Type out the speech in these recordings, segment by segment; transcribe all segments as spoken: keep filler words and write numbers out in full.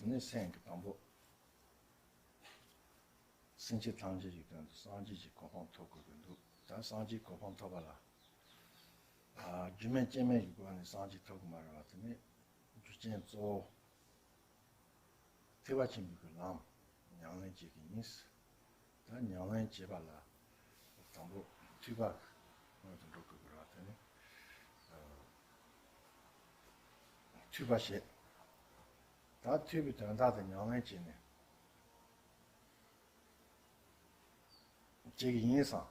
ནི་སེམས་ཀྱི་དང་པོ། སེམས་ཅན་ཐམས་ཅད་ཀྱི་དོན་དུ་སངས་རྒྱས་ཀྱི་གོ་འཕང་ཐོབ་དགོས་ཀྱི་འདུག་ད་སངས་རྒྱས་གོ་འཕང་ཐོབ་པ་ལ། ཨ། རྒྱུ་མེད་རྐྱེན་མེད་ཀྱི་སྒོ་ནས་སངས་རྒྱས་ཐོབ་ཀྱི་མ་རེད་བ། དེ་ནི་རྒྱུ་རྐྱེན་གཙོ་བོ། ཐེག་པ་ཆེན་པོའི་གི་ལམ་ཉམས་ལེན་བྱེད་ཀྱི་ཡིན། ད་ཉམས་ལེན་བྱེད་པ་ལ་དང་པོ་ཐོས་པ་སྔོན་དུ་འགྲོ་དགོས་ཀྱི་རེད་བ། དེ་ནི་ཨ། ཐོས་པ་བྱེད། ད་ཐོས་པའི་དོན་དག་དེ་ཉམས་ལེན་བྱས་ནས། བྱེད་ཀྱི་ཡིན་བསམ།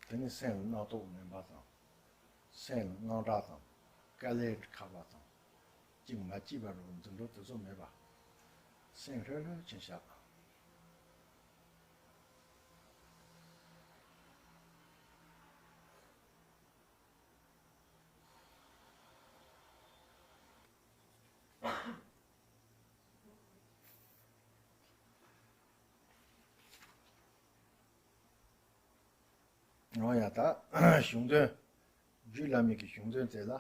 དེ་ནི་སེམས་ལ་རྣམ་རྟོག་ངན་པ་དང་། སེམས་ལ་དངངས་སྐྲག་དང་། དཀའ་ལས་ཁག་པ་དང་། གཅིག་མ་སྐྱིད་པ་རུ་འཛིན་གྲོགས་དེ་ཚོ་མེད་པ། སེམས་ལྷོད་ལྷོད་ཕྱིན་བཞག་འོ་ཡ། ད་གཞུང་དོན། རྒྱུད་བླ་མེད་ཀྱི་གཞུང་དོན་དེ་ལ།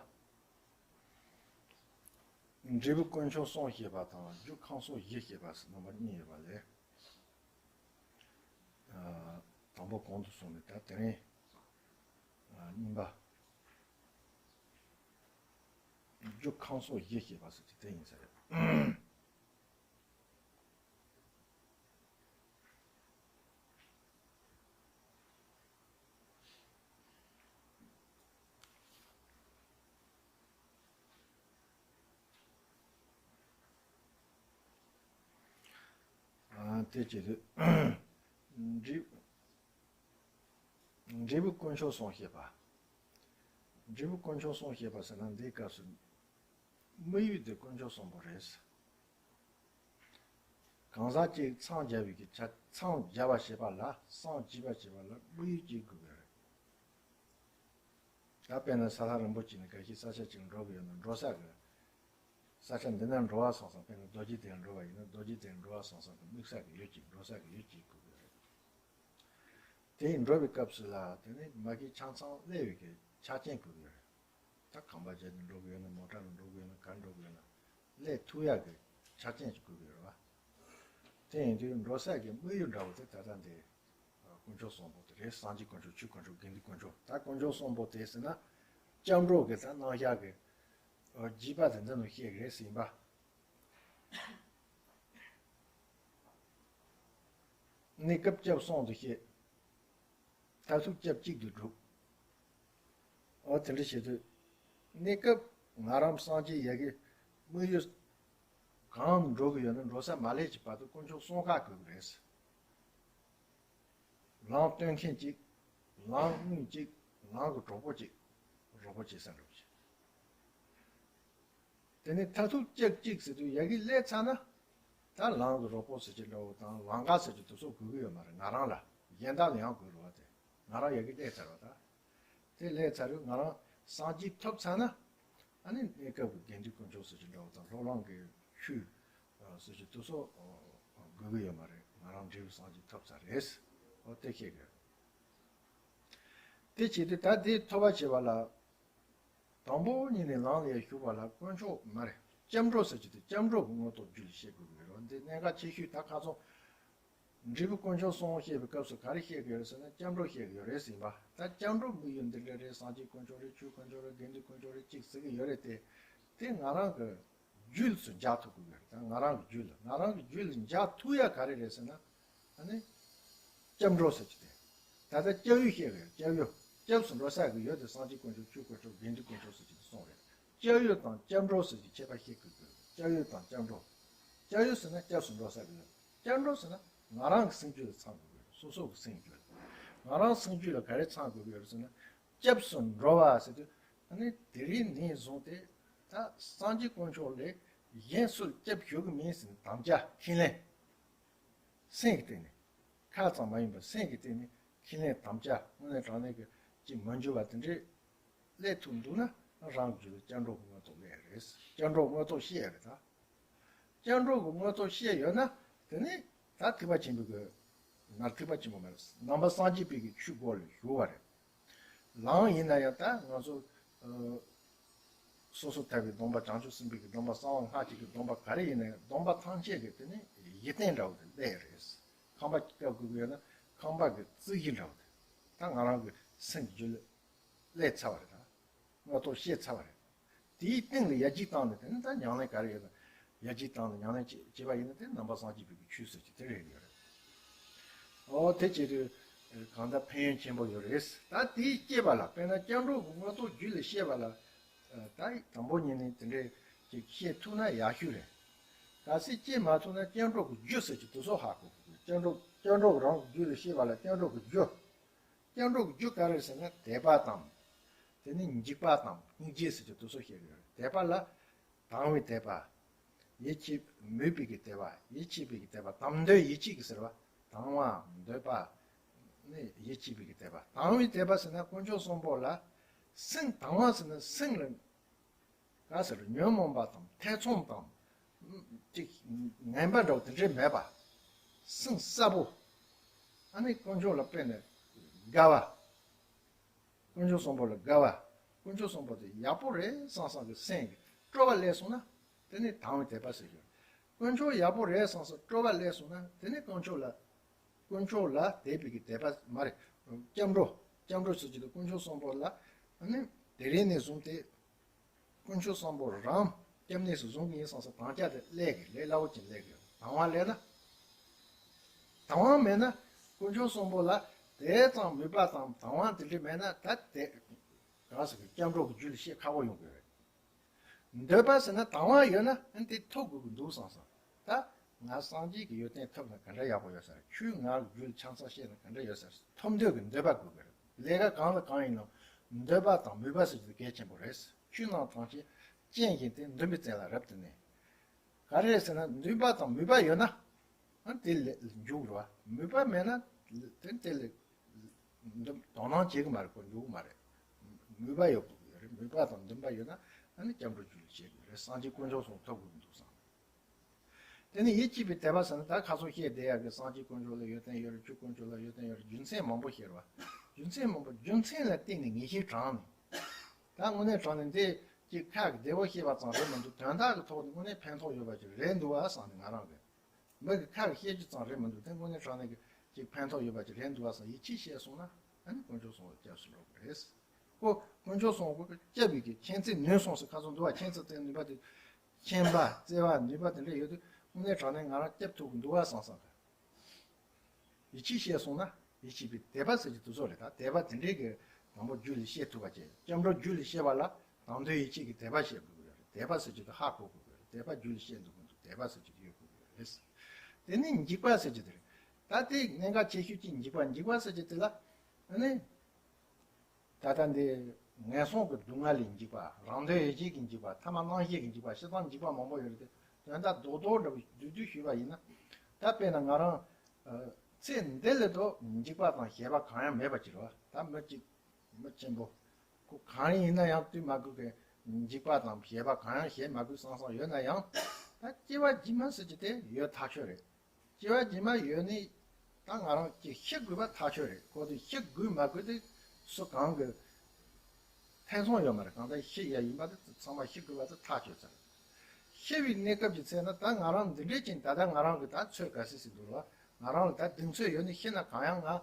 འབྲས་བུ་དཀོན་མཆོག་གསུམ་བཤད་པ་དང་རྒྱུ་ཁམས་གསུམ་བཞི་བཤད་པ་ཟེར་རྣམ་པ་གཉིས་ཡོད་པ་ལས། ཨ། དང་པོ་གོང་དུ་སོང་ནས་ད་དེ་རིང་། ཨ། གཉིས་པ། རྒྱུ་ཁམས་གསུམ་བཞི་བཤད་པ་ཟེར་གྱི་དེ་ཡིན་ས་རེད། ཨ། དེ་བྱེད་དུས། འབྲས། འབྲས་བུ་དཀོན་མཆོག་གསུམ་བཤད་པ། འབྲས་བུ་དཀོན་མཆོག་གསུམ་བཤད་པ་ཟེར་ན་འདིའི་སྐབས་སུ། དམིགས་ཡུལ་དེ་དཀོན་མཆོག་གསུམ་པོ་རེད། གང་ཟག་གཅིག་འཚང་རྒྱ་བའི་གི་ཆ། འཚང་རྒྱ་བ་བྱེད་པ་ལ། སངས་རྒྱས་པ་བྱེད་པ་ལ་དམིགས་ཡུལ་གཅིག་དགོས་པ་རེད། ད་དཔེར་ན་ས་ཐག་རིང་པོ་ཅིག་ནས་འགའ་ཞིག་ས་ཆ་ཅིག་འགྲོ་དགོས་ཡོད་ན། འགྲོ་ས་གི། ས་ཆ་འདི་ན་འགྲོ་བ་སོང་ཙང་། དཔེར་ན་རྡོ་རྗེ་གདན་འགྲོ་བ་ཡིན་ན། རྡོ་རྗེ་གདན་འགྲོ་བ་སོང་ཙང་གི་དམིགས་ས་གི་ཡུལ་གཅིག། འགྲོ་ས་གི་ཡུལ་གཅིག་དགོས་ཀྱི་རེད། དེ་ཡིས་འགྲོ་བའི་སྐབས་སུ་ལ་དེ་ནི་མ་གི་ཆ་ཚང་སླེབས་པའི་གི་ཆ་རྐྱེན་དགོས་ཀྱི་རེད། ད་ཁང་པ་བརྒྱབ་ནས་འགྲོ་གི་ཡོད་ན། མོ་ཊ་ལ་འགྲོ་གི་ཡོད་ན། ག་རེ་འགྲོ་གི་ཡོད་ན། སླེབས་ཐུབ་ཡག་གི་ཆ་རྐྱེན་ཅིག་དགོས་ཀྱི་རེད་བ། དེ་ཡིན་དུས་འགྲོ་ས་གི་དམིགས་ཡུལ་འདྲ་བོ་དེ་ད་ལྟ་འདི་དཀོན་མཆོག་གསུམ་པོ་དེ་རེད། སངས་རྒྱས་དཀོན་མཆོག་ཆོས་དཀོན་མཆོག་དགེ་འདུན་དཀོན་མཆོག་ད་དཀོན་མཆོག་གསུམ་པོ་དེ་ཟེར་ན། སྐྱབས་འགྲོ་གི་ད་རྣམ་གཞག་གི་རྒྱས་པ་དེ་འདི་ནང་བཤད་གི་རེད་ཟེར་ཡིན་པ། གནས་སྐབས་སྐྱབས་གསུམ་དུ་བཤད། མཐར་ཐུག་སྐྱབས་གཅིག་ཏུ་སྒྲུབ། འོ་དེ་འདྲ་བྱེད་དུས། གནས་སྐབས་ང་རང་སངས་རྒྱས་ཡ་གི་དམིགས་ཡུལ་གང་འགྲོ་གི་ཡོད་ན། འགྲོ་ས་མ་སླེབས་ཀྱི་བར་དུ་དཀོན་མཆོག་གསུམ་ཀ་དགོས་ཀྱི་རེད། ལམ་སྟོན་མཁན་གཅིག་ལམ་དངུལ་གཅིག་ལམ་གྱི་གྲོགས་པོ་གཅིག་རོགས་པ་བྱེད་ས་འགྲོ་གི། དེ་ནས་མཐར་ཐུག་སྐྱབས་གཅིག་ཟེར་དུས་ཡ་གི་སླེབས་ཚར་ན། ད་ལམ་གྱི་རོགས་པོ་ཟེར་གྱི་འདྲ་བོ་དང་ལམ་ཁ་ཟེར་གྱི་དེ་ཚོ་དགོས་ཀྱི་ཡོད་མ་རེད། ང་རང་ལ་གཞན་དག་ལ་ཡང་དགོས་རེད་བ། དེ་ང་རང་ཡ་གི་སླེབས་ཚར་བ་ད། དེ་སླེབས་ཚར་དུས་ང་རང་སངས་རྒྱས་ཐོབ་ཚར་ན། ཨ་ནི་གནས་སྐབས་ཀྱི་དགེ་འདུན་དཀོན་མཆོག་ཟེར་གྱི་འདྲ་བོ་དང་སློབ་དཔོན་གྱི་ཆོས་ཟེར་གྱི་དེ་ཚོ་དགོས་ཀྱི་ཡོད་མ་རེད། ང་རང་འབྲས་བུ་སངས་རྒྱས་ཐོབ་ཚར་རེད། འོ་དེ་ཤེས་དགོས། དེ་བྱེད་དུས་ད་དེ་ཐོབ་པ་བྱེད་པ་ལ། དང་པོ་ཉིད་ནས་ལམ་ལ་ཞུགས་པ་ལ་དཀོན་མཆོག་མ་རེད། སྐྱབས་འགྲོ་ཟེར་གྱི་དེ་སྐྱབས་འགྲོ་གི་དངོས་ཐོག་རྒྱུད་ལ་བཤད་དགོས་ཀྱི་རེད། འདི་གནད་འགག་ཆེ་ཤོས་ད་ཁ་སང་། འབྲས་བུ་དཀོན་མཆོག་གསུམ་བཤད་པའི་སྐབས་སུ་ག་རེ་བཤད་ཀྱི་ཡོད་རེད་ཟེར་ན། སྐྱབས་འགྲོ་བཤད་ཀྱི་ཡོད་རེད་ཟེར་ཡིན་པ། ད་སྐྱབས་འགྲོ་དམིགས་ཡུལ་འདི་འདྲ་རེད། སངས་རྒྱས་དཀོན་མཆོག་རེད། ཆོས་དཀོན་མཆོག་རེད། དགེ་འདུན་དཀོན་མཆོག་རེད་ཅིག་ཟེར་གྱི་ཡོད་རེད་དེ། དེ་ང་རང་གི་རྒྱུད་སུ་འཇགས་ཐུབ་དགོས་ཀྱི་རེད། ད་ང་རང་གི་རྒྱུད་ལ། ང་རང་གི་རྒྱུད་ལ་འཇགས་ཐུབ་ཡ་ག་རེ་རེད་ཟེར་ན། ཨ་ནི། སྐྱབས་འགྲོ་ཟེར་གྱི་དེ། ད་ལྟ་སྐྱབས་ཡུལ་བཤད་ཀྱི་ཡོད། སྐྱབས་ཡུལ། སྐྱབས་སུ་འགྲོ་ས་གི་ཡུལ་དེ་སངས་རྒྱས་དཀོན་མཆོག་ཆོས་དཀོན་མཆོག་དགེ་འདུན་དཀོན་མཆོག་ཟེར་གྱི་དེ་གསུངས་རེད། སྐྱབས་ཡུལ་དང་སྐྱབས་འགྲོ་ཟེར་གྱི་ཁྱད་པར་ཤེས་དགོས་ཀྱི་ཡོད། སྐྱབས་ཡུལ་དང་སྐྱབས་འགྲོ། སྐྱབས་ཡུལ་ཟེར་ན་སྐྱབས་སུ་འགྲོ་ས་གི་ཡུལ། སྐྱབས་འགྲོ་ཟེར་ན་ང་རང་གི་སེམས་རྒྱུད་ལ་ཚང་དགོས་ཀྱི་ཡོད། སོ་སོ་གི་སེམས་རྒྱུད་ལ། ང་རང་སེམས་རྒྱུད་ལ་ག་རེ་ཚང་དགོས་ཀྱི་ཡོད་ཟེར་ན། སྐྱབས་སུ་འགྲོ་བ་ཟེར་དུས། ཨ་ནི་དེ་རིང་ནས་བཟུང་སྟེ། ད་སངས་རྒྱས་དཀོན་མཆོག་ལས་གཞན་སུ་སྐྱབས་ཞུ་གི་མིན་ཟེར་ནས་དམ་བཅའ་ཁས་ལེན། སེམས་ཀྱི་སྟེང་ནས། ཁ་ཙམ་མ་ཡིན་པར་སེམས་ཀྱི་སྟེང་ནས་ཁས་ལེན་དམ་བཅའ་དངོས་གནས་དྲང་གནས་ཀྱི་ཅིག་མ་འགྱུར་བ་དེ་འདྲས་སླེབས་ཐུབ་འདུག་ན། རང་གི་རྒྱུད་ལ་སྐྱབས་འགྲོ་གི་དངོས་ཐོག་སླེབས་ཡ་རེད། སྐྱབས་འགྲོ་གི་དངོས་ཐོག་ཤེས་ཡ་རེད་ད། སྐྱབས་འགྲོ་གི་དངོས་ཐོག་ཤེས་ཡོད་ན། དེ་ནི་ད་ཐེག་པ་ཆེན་པོའི་གི། མར་ཐེག་པ་ཆེན་པོ་མ་རེད། ནང་པ་སངས་རྒྱས་པའི་གི་ཆོས་སྒོ་ལ་ཞུགས་པ་རེད། ལམ་ཡིན་ན་ཡང་ད་ང་ཚོ། ཨ། སོ་སོར་ཐར་པའི་སྡོམ་པ། བྱང་ཆུབ་སེམས་དཔའི་གི་སྡོམ་པ། གསང་བ་སྔགས་ཀྱི་གི་སྡོམ་པ་ག་རེ་ཡིན་ནའི་སྡོམ་པ་ཐམས་ཅད་ཀྱི་དེ་ནི་གཞི་རྟེན་འདྲ་བོ་དེ་སླེབས་རེད། ཁང་པ་ཅིག་བཀབ་དགོས་ཀྱི་ཡོད་ན་ཁང་པ་གི་རྩིག་གཞི་འདྲ་བོ་དེ། ད་ང་རང་གི་སེམས་ཀྱི་རྒྱུད་ལ་སླེབས་ཚར་བ་རེད། ད་མངོན་རྟོགས་སྐྱེས་ཚར་བ་རེད། དེའི་སྟེང་ལ་ཡར་རྒྱས་བཏང་ནས། དེ་ནི་ད་ཉམས་ལེན་ག་རེ་ཡོད་ན་ཡར་རྒྱས་བཏང་ནས་ཉམས་ལེན་བྱེད་བྱེད་པ་ཡིན་ན། དེ་ནང་པ་སངས་རྒྱས་པའི་གི་ཆོས་ཟེར་གྱི་དེ་རེད་ཡོད་རེད། ཨོ་དེ་བྱེད་དུས་གང་ལྟར་ཕན་ཡོན་ཆེན་པོ་ཡོད་རེད། ད་དེའི་སྐྱེས་པ་ལ། དཔེར་ན་སྐྱབས་འགྲོ་གི་མངོན་རྟོགས་རྒྱུད་ལ་སྐྱེས་པ་ལ། ད་དང་པོ་ཉིད་ནས་དེ་འདྲའི་ཅིག་ཤེས་ཐུབ་ན་ཡག་ཤོས་རེད། གལ་སྲིད་སྐྱེས་མ་ཐུབ་ན་སྐྱབས་འགྲོ་གི་རྒྱུ་ཟེར་གྱི་དེ་ཚོ་ཧ་གོ་དགོས། སྐྱབས་འགྲོ་སྐྱབས་འགྲོ་གི་རང་གི་རྒྱུད་ལ་སྐྱེས་པ་ལ་སྐྱབས་འགྲོ་གི་རྒྱུ། སྐྱབས་འགྲོ་གི་རྒྱུ་ག་རེ་ཟེར་ན་དད་པ་དང་། དེ་ནས་འཇིགས་པ་དང་སྙིང་རྗེ་ཟེར་གྱི་དེ་ཚོ་བཤད་ཀྱི་ཡོད་རེད། དད་པ་ལ་དང་བའི་དད་པ། ཡིད་ཆེས་མོས་པའི་གི་དད་པ། ཡིད་ཆེས་པའི་གི་དད་པ། དང་འདོད་ཡིད་ཆེས་ཀྱི་ཟེར་བ། དང་བ་འདོད་པ་ནི་ཡིད་ཆེས་པའི་གི་དད་པ། དང་བའི་དད་པ་ཟེར་ན་དཀོན་མཆོག་གསུམ་པོ་ལ། སེམས་དང་བ་ཟེར་ན་སེམས་ལ་ག་ཟེར། ཉོན་མོངས་པ་དང་ཐེ་ཚོམ་དང་ཅིག་ངན་པ་འདྲ་བོ་དེ་འདྲས་མེད་པ། སེམས་གསལ་པོ། ཨ་ནི་དཀོན་མཆོག་ལ་དཔེར་ན་དགའ་བ། དཀོན་མཆོག་གསུམ་པོ་ལ་དགའ་བ། དཀོན་མཆོག་གསུམ་པོ་དེ་ཡག་པོ་རེད་བསམ་བསམ་གྱི་སེམས་ཀྱི་སྤྲོ་བ་སླེབས་སོང་ན། དེ་ནི་དང་བའི་དད་པ་ཟེར་གྱི་རེད། དཀོན་མཆོག་ཡག་པོ་རེད་བསམ་བསམ་སྤྲོ་བ་སླེབས་སོང་ན། དེ་ནི་དཀོན་མཆོག་ལ། དཀོན་མཆོག་ལ་དད་པའི་གི་དད་པ་མ་རེད། སྐྱབས་འགྲོ། སྐྱབས་འགྲོ་ཟེར་གྱི་འདུག་དཀོན་མཆོག་གསུམ་པོ་ལ། ཨ་ནི་དེ་རིང་ནས་བཟུང་སྟེ། དཀོན་མཆོག་གསུམ་པོ་རང་སྐྱབས་གནས་སུ་བཟུང་གི་ཡིན་བསམ་བསམ་དམ་བཅའ་དེ་སླེབས་ཀྱི། ལས་སླ་བོ་ཅིག་སླེབས་ཀྱི། དང་བ་སླེབས་ན། དང་བ་མེད་ན་དཀོན་མཆོག་གསུམ་པོ་ལ་དད་དང་མོས་པ་དང་དང་བ་དེ་འདྲ་མེད་ན། ད་དེ་གང་ཟེར་གི། སྐྱབས་འགྲོ་གི་རྒྱུད་ལ་སྐྱེ་ཁག་པོ་ཡོང་གི་རེད། འདོད་པ་ཟེར་ན་དང་བ་ཡོད་ན་ཨ་ནི་དེ་ཐོབ་དགོས་ཀྱི་འདུག་བསམ་བསམ། ད་ང་སངས་རྒྱས་ཀྱི་ཡོན་ཏན་ཐོབ་ན་ག་འདྲ་ཡག་པོ་ཡོད་ས་རེད། ཆོས་ང་རྒྱུད་ལ་ཆ་ཚང་ཤེས་ན་ག་འདྲ་ཡོད་ས་རེད། ཐོབ་འདོད་ཀྱི་འདོད་པ་དགོས་ཀྱི་རེད། ལས་ཀ་གང་ལ་གང་ཡིན་ནའང་འདོད་པ་དང་མོས་པ་ཟེར་རྒྱུ་གལ་ཆེན་པོ་རེད། ཆོས་རྣམས་ཐམས་ཅད་རྐྱེན་བཞིན་ཏེ། འདུན་པའི་རྩེ་ལ་རབ་ཏུ་གནས། ག་རེ་རེད་ཟེར་ན་འདུན་པ་དང་མོས་པ་ཡོད་ན་ཨ་དེ་ལས་འཇུག་རེད་བ། མོས་པ་མེད་ན་དེ་དེ་ལས་འདུན། དོ་སྣང་བྱེད་ཀྱི་མ་རེད། ཁོ་འཇུག་གི་མ་རེད། མོས་པ་ཡོད་དགོས་ཀྱི་རེད། མོས་པ་དང་འདུན་པ་ཡོད་ན་ཨ་ནི་སྐྱབས་འགྲོ་རྒྱུད་ལ་སྐྱེ་དགོས་རེད། སངས་རྒྱས་དཀོན་མཆོག་གསུམ་ཐོབ་དགོས་ཀྱི་འདུག་བསམ། དེ་ནས་ཡིད་ཆེས་པའི་དད་པ་ཟེར་ན་ད་ཁ་སང་བཤད་བསྡད་ཡག་གི་སངས་རྒྱས་དཀོན་མཆོག་ལ་ཡོན་ཏན་ཡོད་རེད། ཆོས་དཀོན་མཆོག་ལ་ཡོན་ཏན་ཡོད་རེད། རྒྱུ་མཚན་མང་པོ་བཤད་རེད་བ། རྒྱུ་མཚན་མང་པོ། རྒྱུ་མཚན་ལ་བརྟེན་ནས་ངེས་ཤེས་དྲངས་ནས། ད་དངོས་གནས་དྲངས་ནས་འདི་ཅིག་ཁ་གི་བདེ་བོ་བཤད་པ་ཙམ་རེད་མི་འདུག་དོན་དག་གི་ཐོག་ནས་དངོས་གནས་ཕན་ཐོགས་ཡོད་པ་ཅིག་རེད་འདུག་བ་བསམ་ནས་ང་རང་གི། མི་གི་ཁ་གི་བཤད་རྒྱུ་ཙམ་རེད་མི་འདུག་དེ་དངོས་གནས་དྲང་གནས་ཀྱི་ཅིག་ཕན་ཐོགས་ཡོད་པ་ཅིག་རེད་འདུག་བ་བསམ། ཡིད་ཆེས་བྱས་སོང་ན་ཨ་ནི་དཀོན་མཆོག་གསུམ་ལ་སྐྱབས་སུ་འགྲོ་དགོས་རེད། ཁོ་དཀོན་མཆོག་གསུམ་ཁོ་སྐྱབས་པའི་གི་མཁྱེན་བརྩེ་ནུས་གསུངས་སོ། ཁ་སང་འདུག་བ། མཁྱེན་བརྩེ་དེ་ནུས་པ་དེ། མཁྱེན་པ་བརྩེ་བ་ནུས་པ་དེ་འདྲ་ཡོད་དུས་དངོས་གནས་དྲང་གནས་ང་རང་སྐྱབས་ཐུབ་གི་འདུག་བ་བསམ་བསམ་གི། ཡིད་ཆེས་བྱས་སོང་ན། ཡིད་ཆེས་པའི་དད་པ་ཟེར་གྱི་དེ་ཚོ་རེད། ད་དད་པ་དེ་འདྲའི་གི་དང་པོ་རྒྱུད་ལ་སྐྱེ་ཐུབ་པ་བྱས། སྐྱབས་འགྲོ་རྒྱུད་ལ་སྐྱེ་བ་ལ་དང་འདོད་ཡིད་ཆེས་ཀྱི་དད་པ་བྱེད་དགོས་ཀྱི་ཡོད་རེད། དད་པ་ཟེར་གྱི་དེ་ཧ་གོ་དགོས་ཀྱི་ཡོད་རེད། དད་པ་རྒྱུད་ལ་སྐྱེ་འདུག་གི་འདུག་དད་པ་ཟེར་གྱི་དེ་ཡོད་དགོས་ཀྱི་ཡོད་རེད། དེ་ནས་འཇིགས་པ་ཟེར་གྱི་དེ་རེད། ད་དེ་གནད་འགག་ཆེ་ཤོས་ཀྱི་འཇིགས་པ། འཇིགས་པ་ཟེར་གྱི་དེ་ལ་ཨ་ནི། ད་ལྟ་འདི་ངན་སོང་གི་སྡུག་བསྔལ་ལས་འཇིགས་པ། རང་འདོད་ཡིད་བྱེད་ཀྱི་འཇིགས་པ། ཐ་མལ་རྣམ་ཤེས་ཀྱི་འཇིགས་པ། ཞེ་སྡང་འཇིགས་པ་མང་པོ་ཡོད་རེད་དེ། དོན་དག་རྡོག་རྡོག་འདྲ་བོ་བསྡུས་བསྡུས་ཞུས་པ་ཡིན་ན། ད་དཔེར་ན་ང་རང་ཚེ་འདི་ལ་དུ་འཇིགས་པ་དང་ཞེད་པ་གང་ཡང་མེད་པ་ཅིག་རེད་བ། ད་མི་གཅིག་མི་ཆེན་པོ་ཁོ་གང་ཡིན་ན་ཡང་ལྟོས་མ་དགོས་པའི་འཇིགས་པ་དང་ཞེད་པ་གང་ཡང་བྱེད་མ་དགོས་བསམ་བསམ་ཡོད་ན་ཡང་། ད་སྐྱེ་བ་རྗེས་མ་ཟེར་གྱི་དེ་ཡོད་ཐག་ཆོད་རེད། སྐྱེ་བ་རྗེས་མ་ཡོད་ནི་ད་ང་རང་གི་ཤི་དགོས་པ་ཐག་ཆོད་རེད། ཁོ་དེ་ཤི་དགོས་མ་དགོས་དེ་སུ་གང་གི་ཐེ་ཚོམ་ཡོད་མ་རེད། གང་ལྟར་ཤི་ཡ་ཡིན་པ་དེ་ཚང་མ་ཤི་དགོས་པ་དེ་ཐག་ཆོད་ཚར། ཤི་བའི་གནས་སྐབས་ཀྱི་ཚེ་ན་ད་ང་རང་འདི་འདྲས་ཅིག་ད་ལྟ་ང་རང་གི་ད་ཚོད་ག་སྲིད་སྲིད་འདུག་ལ། ང་རང་ལ་ད་གདེང་ཚོད་ཡོད་ནི་ཤི་ན་གང་ཡང་ང་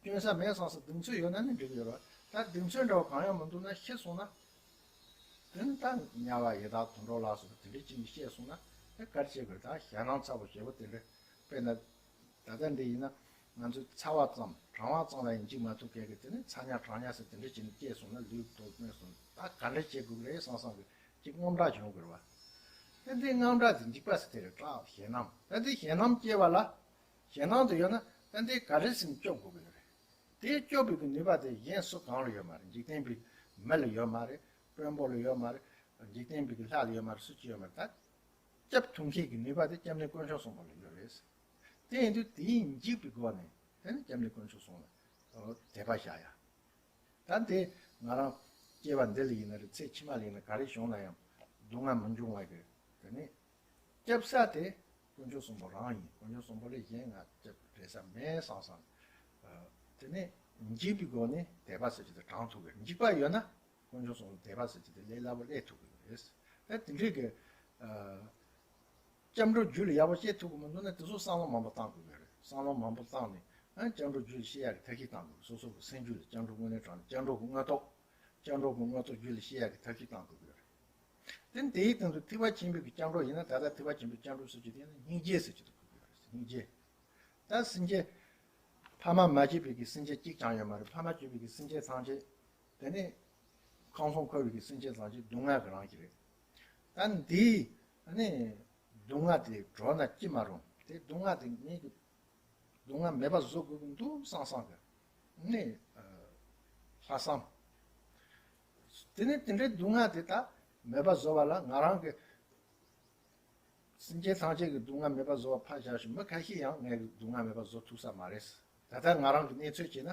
སྐྱོན་ས་མེད་བསམ་སོང་། གདེང་ཚོད་ཡོད་ན་ནི་འགྲིག་ཡོད་རེད། ད་གདེང་ཚོད་འདྲ་བ་གང་ཡང་མི་འདུག་ན་ཤི་སོང་ན། དེ་ནི་ད་དམྱལ་བ་ཡི་དྭགས་དུད་འགྲོ་ལ་སོགས་པ་དེ་འདྲའི་ཅིག་ནས་སྐྱེས་སོང་ན་དེ་ག་རེ་བྱེད་དགོས། ད་ཞེད་སྣང་ཚ་པོ་ཞེ་པོ་དེ་འདྲ། དཔེར་ན་ད་ལྟ་འདི་ཡིན་ན་ང་ཚོའི་ཚ་བ་ཙམ་གྲང་བ་ཙམ་ལ་ཡང་འཇིགས་མ་ཐུབ་མཁན་གྱི་དེ་ནི་ཚ་དམྱལ་གྲང་དམྱལ་ཟེར་དེ་འདྲ་ཅིག་ནས་སྐྱེས་སོང་ན་ལུས་སྟོབས་མེད་སོང་། ད་ག་འདྲ་བྱེད་དགོས་རེད་བསམ་བསམ་གི་ཅིག་དངངས་སྐྲག་བྱུང་དགོས་རེད་བ། དེ་འདི་དངངས་སྐྲག་དེ་འཇིགས་པ་ཟེར་དེ་རེད། སྐྲག་ཞེད་སྣང་། ད་འདི་ཞེད་སྣང་སྐྱེ་བ་ལ། ཞེད་སྣང་དུ་ཡོད་ན་ད་འདི་ག་རེ་ཟིན་སྐྱོབ་དགོས་ཀྱི་ཡོད་རེད། དེ་སྐྱོབ་པའི་གི་ནུས་པ་དེ་གཞན་སུ་གང་ལ་ཡོད་མ་རེད། འཇིག་རྟེན་པའི་མི་ལ་ཡོད་མ་རེད། དཔོན་པོ་ལ་ཡོད་མ་རེད། འཇིག་རྟེན་པའི་གི་ལྷ་ལ་ཡོད་མ་རེད། སུ་གཅིག་ཡོད་མ་རེད། ད་སྐྱོབ་ཐུབ་མཁན་གྱི་ནུས་པ་དེ་སྐྱབས་གནས་དཀོན་མཆོག་གསུམ་པོ་ལ་ཡོད་རེད། དེ་ཡིན་དུས་དེའི་འཇིགས་པའི་སྒོ་ནས་དེ་ནི་སྐྱབས་གནས་དཀོན་མཆོག་གསུམ་ལ་དད་པ་བཞག་ཡ། ད་དེ་ང་རང་སྐྱེ་བ་འདི་ལ་ཡིན་ན་རེད། ཚེ་ཕྱི་མ་ལ་ཡིན་ན་ག་རེ་བྱུང་ན་ཡང་སྡུག་བསྔལ་མི་འབྱུང་བ་གི་དེ་ནི་སྐྱབས་ས་དེ་དཀོན་མཆོག་གསུམ་པོ་རང་ཡིན། དཀོན་མཆོག་གསུམ་པོ་ལས་གཞན་ང་སྐྱབས་འབྲེལ་ས་མེད་བསམ་བསམ། དེ་ནི་འཇིགས་པའི་སྒོ་ནས་དད་པ་ཟེར་གྱི་དེ་དྲངས་ཐུབ་གི། འཇིགས་པ་ཡོད་ན་ དཀོན་མཆོག་གསུམ་ལ་དད་པ་ཟེར་གྱི་དེ་ལས་སླ་པོ་སླེབས་ཐུབ་ཀྱི་ཡོད་རེད། ད་དེ་འདྲའི་གི་ཨ། སྐྱབས་འགྲོ་རྒྱུད་ལ་ཡག་པོ་སྐྱེ་ཐུབ་ཀྱི་མི་འདུག་ན་དེ་ཚོ་བསམ་བློ་མང་པོ་བཏང་དགོས་ཀྱི་རེད། བསམ་བློ་མང་པོ་བཏང་ནས་ཨ་སྐྱབས་འགྲོ་རྒྱུད་ལ་སྐྱེ་ཡག་གི་ཐབས་ཤེས་བཏང་དགོས། སོ་སོ་གི་སེམས་རྒྱུད་ལ་སྐྱབས་འགྲོ་དངོས་གནས་དྲང་གནས་སྐྱབས་འགྲོ་གི་དངོས་ཐོག་སྐྱབས་འགྲོ་གི་དངོས་ཐོག་རྒྱུད་ལ་སྐྱེ་ཡག་གི་ཐབས་ཤེས་བཏང་དགོས་ཀྱི་རེད། དེ་དེའི་སྟེང་དུ་ཐེག་པ་ཆེན་པོའི་གི་སྐྱབས་འགྲོ་ཡིན་ན་ད་ལྟ་ཐེག་པ་ཆེན་པོའི་སྐྱབས་འགྲོ་ཟེར་རྒྱུ་དེ་ཡིན་ན་སྙིང་རྗེ་ཟེར་རྒྱུ་དེ་དགོས་ཀྱི་རེད། སྙིང་རྗེ། ད་སེམས་ཅན། ཕ་མ་མ་བྱས་པའི་གི་སེམས་ཅན་གཅིག་ཀྱང་ཡོད་མ་རེད། ཕ་མ་བྱས་པའི་གི་སེམས་ཅན་ཐམས་ཅད། དེ་ནས་ཁམས་གསུམ་འཁོར་བའི་གི་སེམས་ཅན་ཐམས་ཅད་སྡུག་བསྔལ་གྱི་རང་བཞིན་རེད། ད་འདིའི་ནི་སྡུག་བསྔལ་དེ་གྲོལ་ན་ཅི་མ་རུང་། དེ་སྡུག་བསྔལ་དེ་ངས་ཀྱི་སྡུག་བསྔལ་མེད་པ་བཟོ་དགོས་ཀྱི་འདུག་བསམ་བསམ་གི་ནི་ལྷག་བསམ། དེ་ནས་དེ་འདྲའི་སྡུག་བསྔལ་དེ་ད་མེད་པ་བཟོ་བ་ལ་ང་རང་གི་སེམས་ཅན་ཐམས་ཅད་ཀྱི་སྡུག་བསྔལ་མེད་པ་བཟོ་བ་ཕར་བཞག་ཞིང་མི་ཁ་ཤས་ཡང་ངས་སྡུག་བསྔལ་མེད་པ་བཟོ་ཐུབ་ས་མ་རེད། ད་ལྟ་ང་རང་གི་གནས་ཚུལ་བྱས་ན།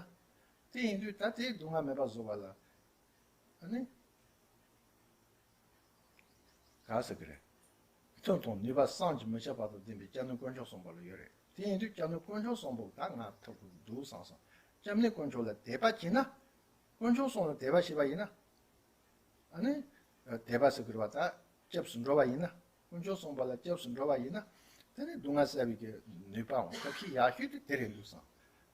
དེ་ཡིན་དུས་ད་དེའི་སྡུག་བསྔལ་མེད་པ་བཟོ་བ་ལ་ཨ་ནི་ག་ཟེར་གི་རེད། མཐུ་དང་ནུས་པ་བསམ་གྱིས་མི་ཁྱབ་པ་དང་ལྡན་པའི་སྐྱབས་གནས་དཀོན་མཆོག་གསུམ་པོ་ལ་ཡོད་རེད། དེ་ཡིན་དུས་སྐྱབས་གནས་དཀོན་མཆོག་གསུམ་པོ་ད་ང་ཐོབ་དགོས་འདུག་བསམ་སོང་། སྐྱབས་གནས་དཀོན་མཆོག་ལ་དད་པ་བྱས་ན། དཀོན་མཆོག་གསུམ་ལ་དད་པ་བྱས་པ་ཡིན་ན། ཨ་ནི། དད་པ་ཟེར་དགོས་པ་ད། སྐྱབས་སུ་འགྲོ་བ་ཡིན་ན། དཀོན་མཆོག་གསུམ་པ་ལ་སྐྱབས་སུ་འགྲོ་བ་ཡིན་ན། དེ་ནི་སྡུག་བསྔལ་བསལ་བའི་གི་ནུས་པའང་ཐབས་ཤེས་ཡག་ཤོས་དེ་དེ་རེད་འདུག་བསམ།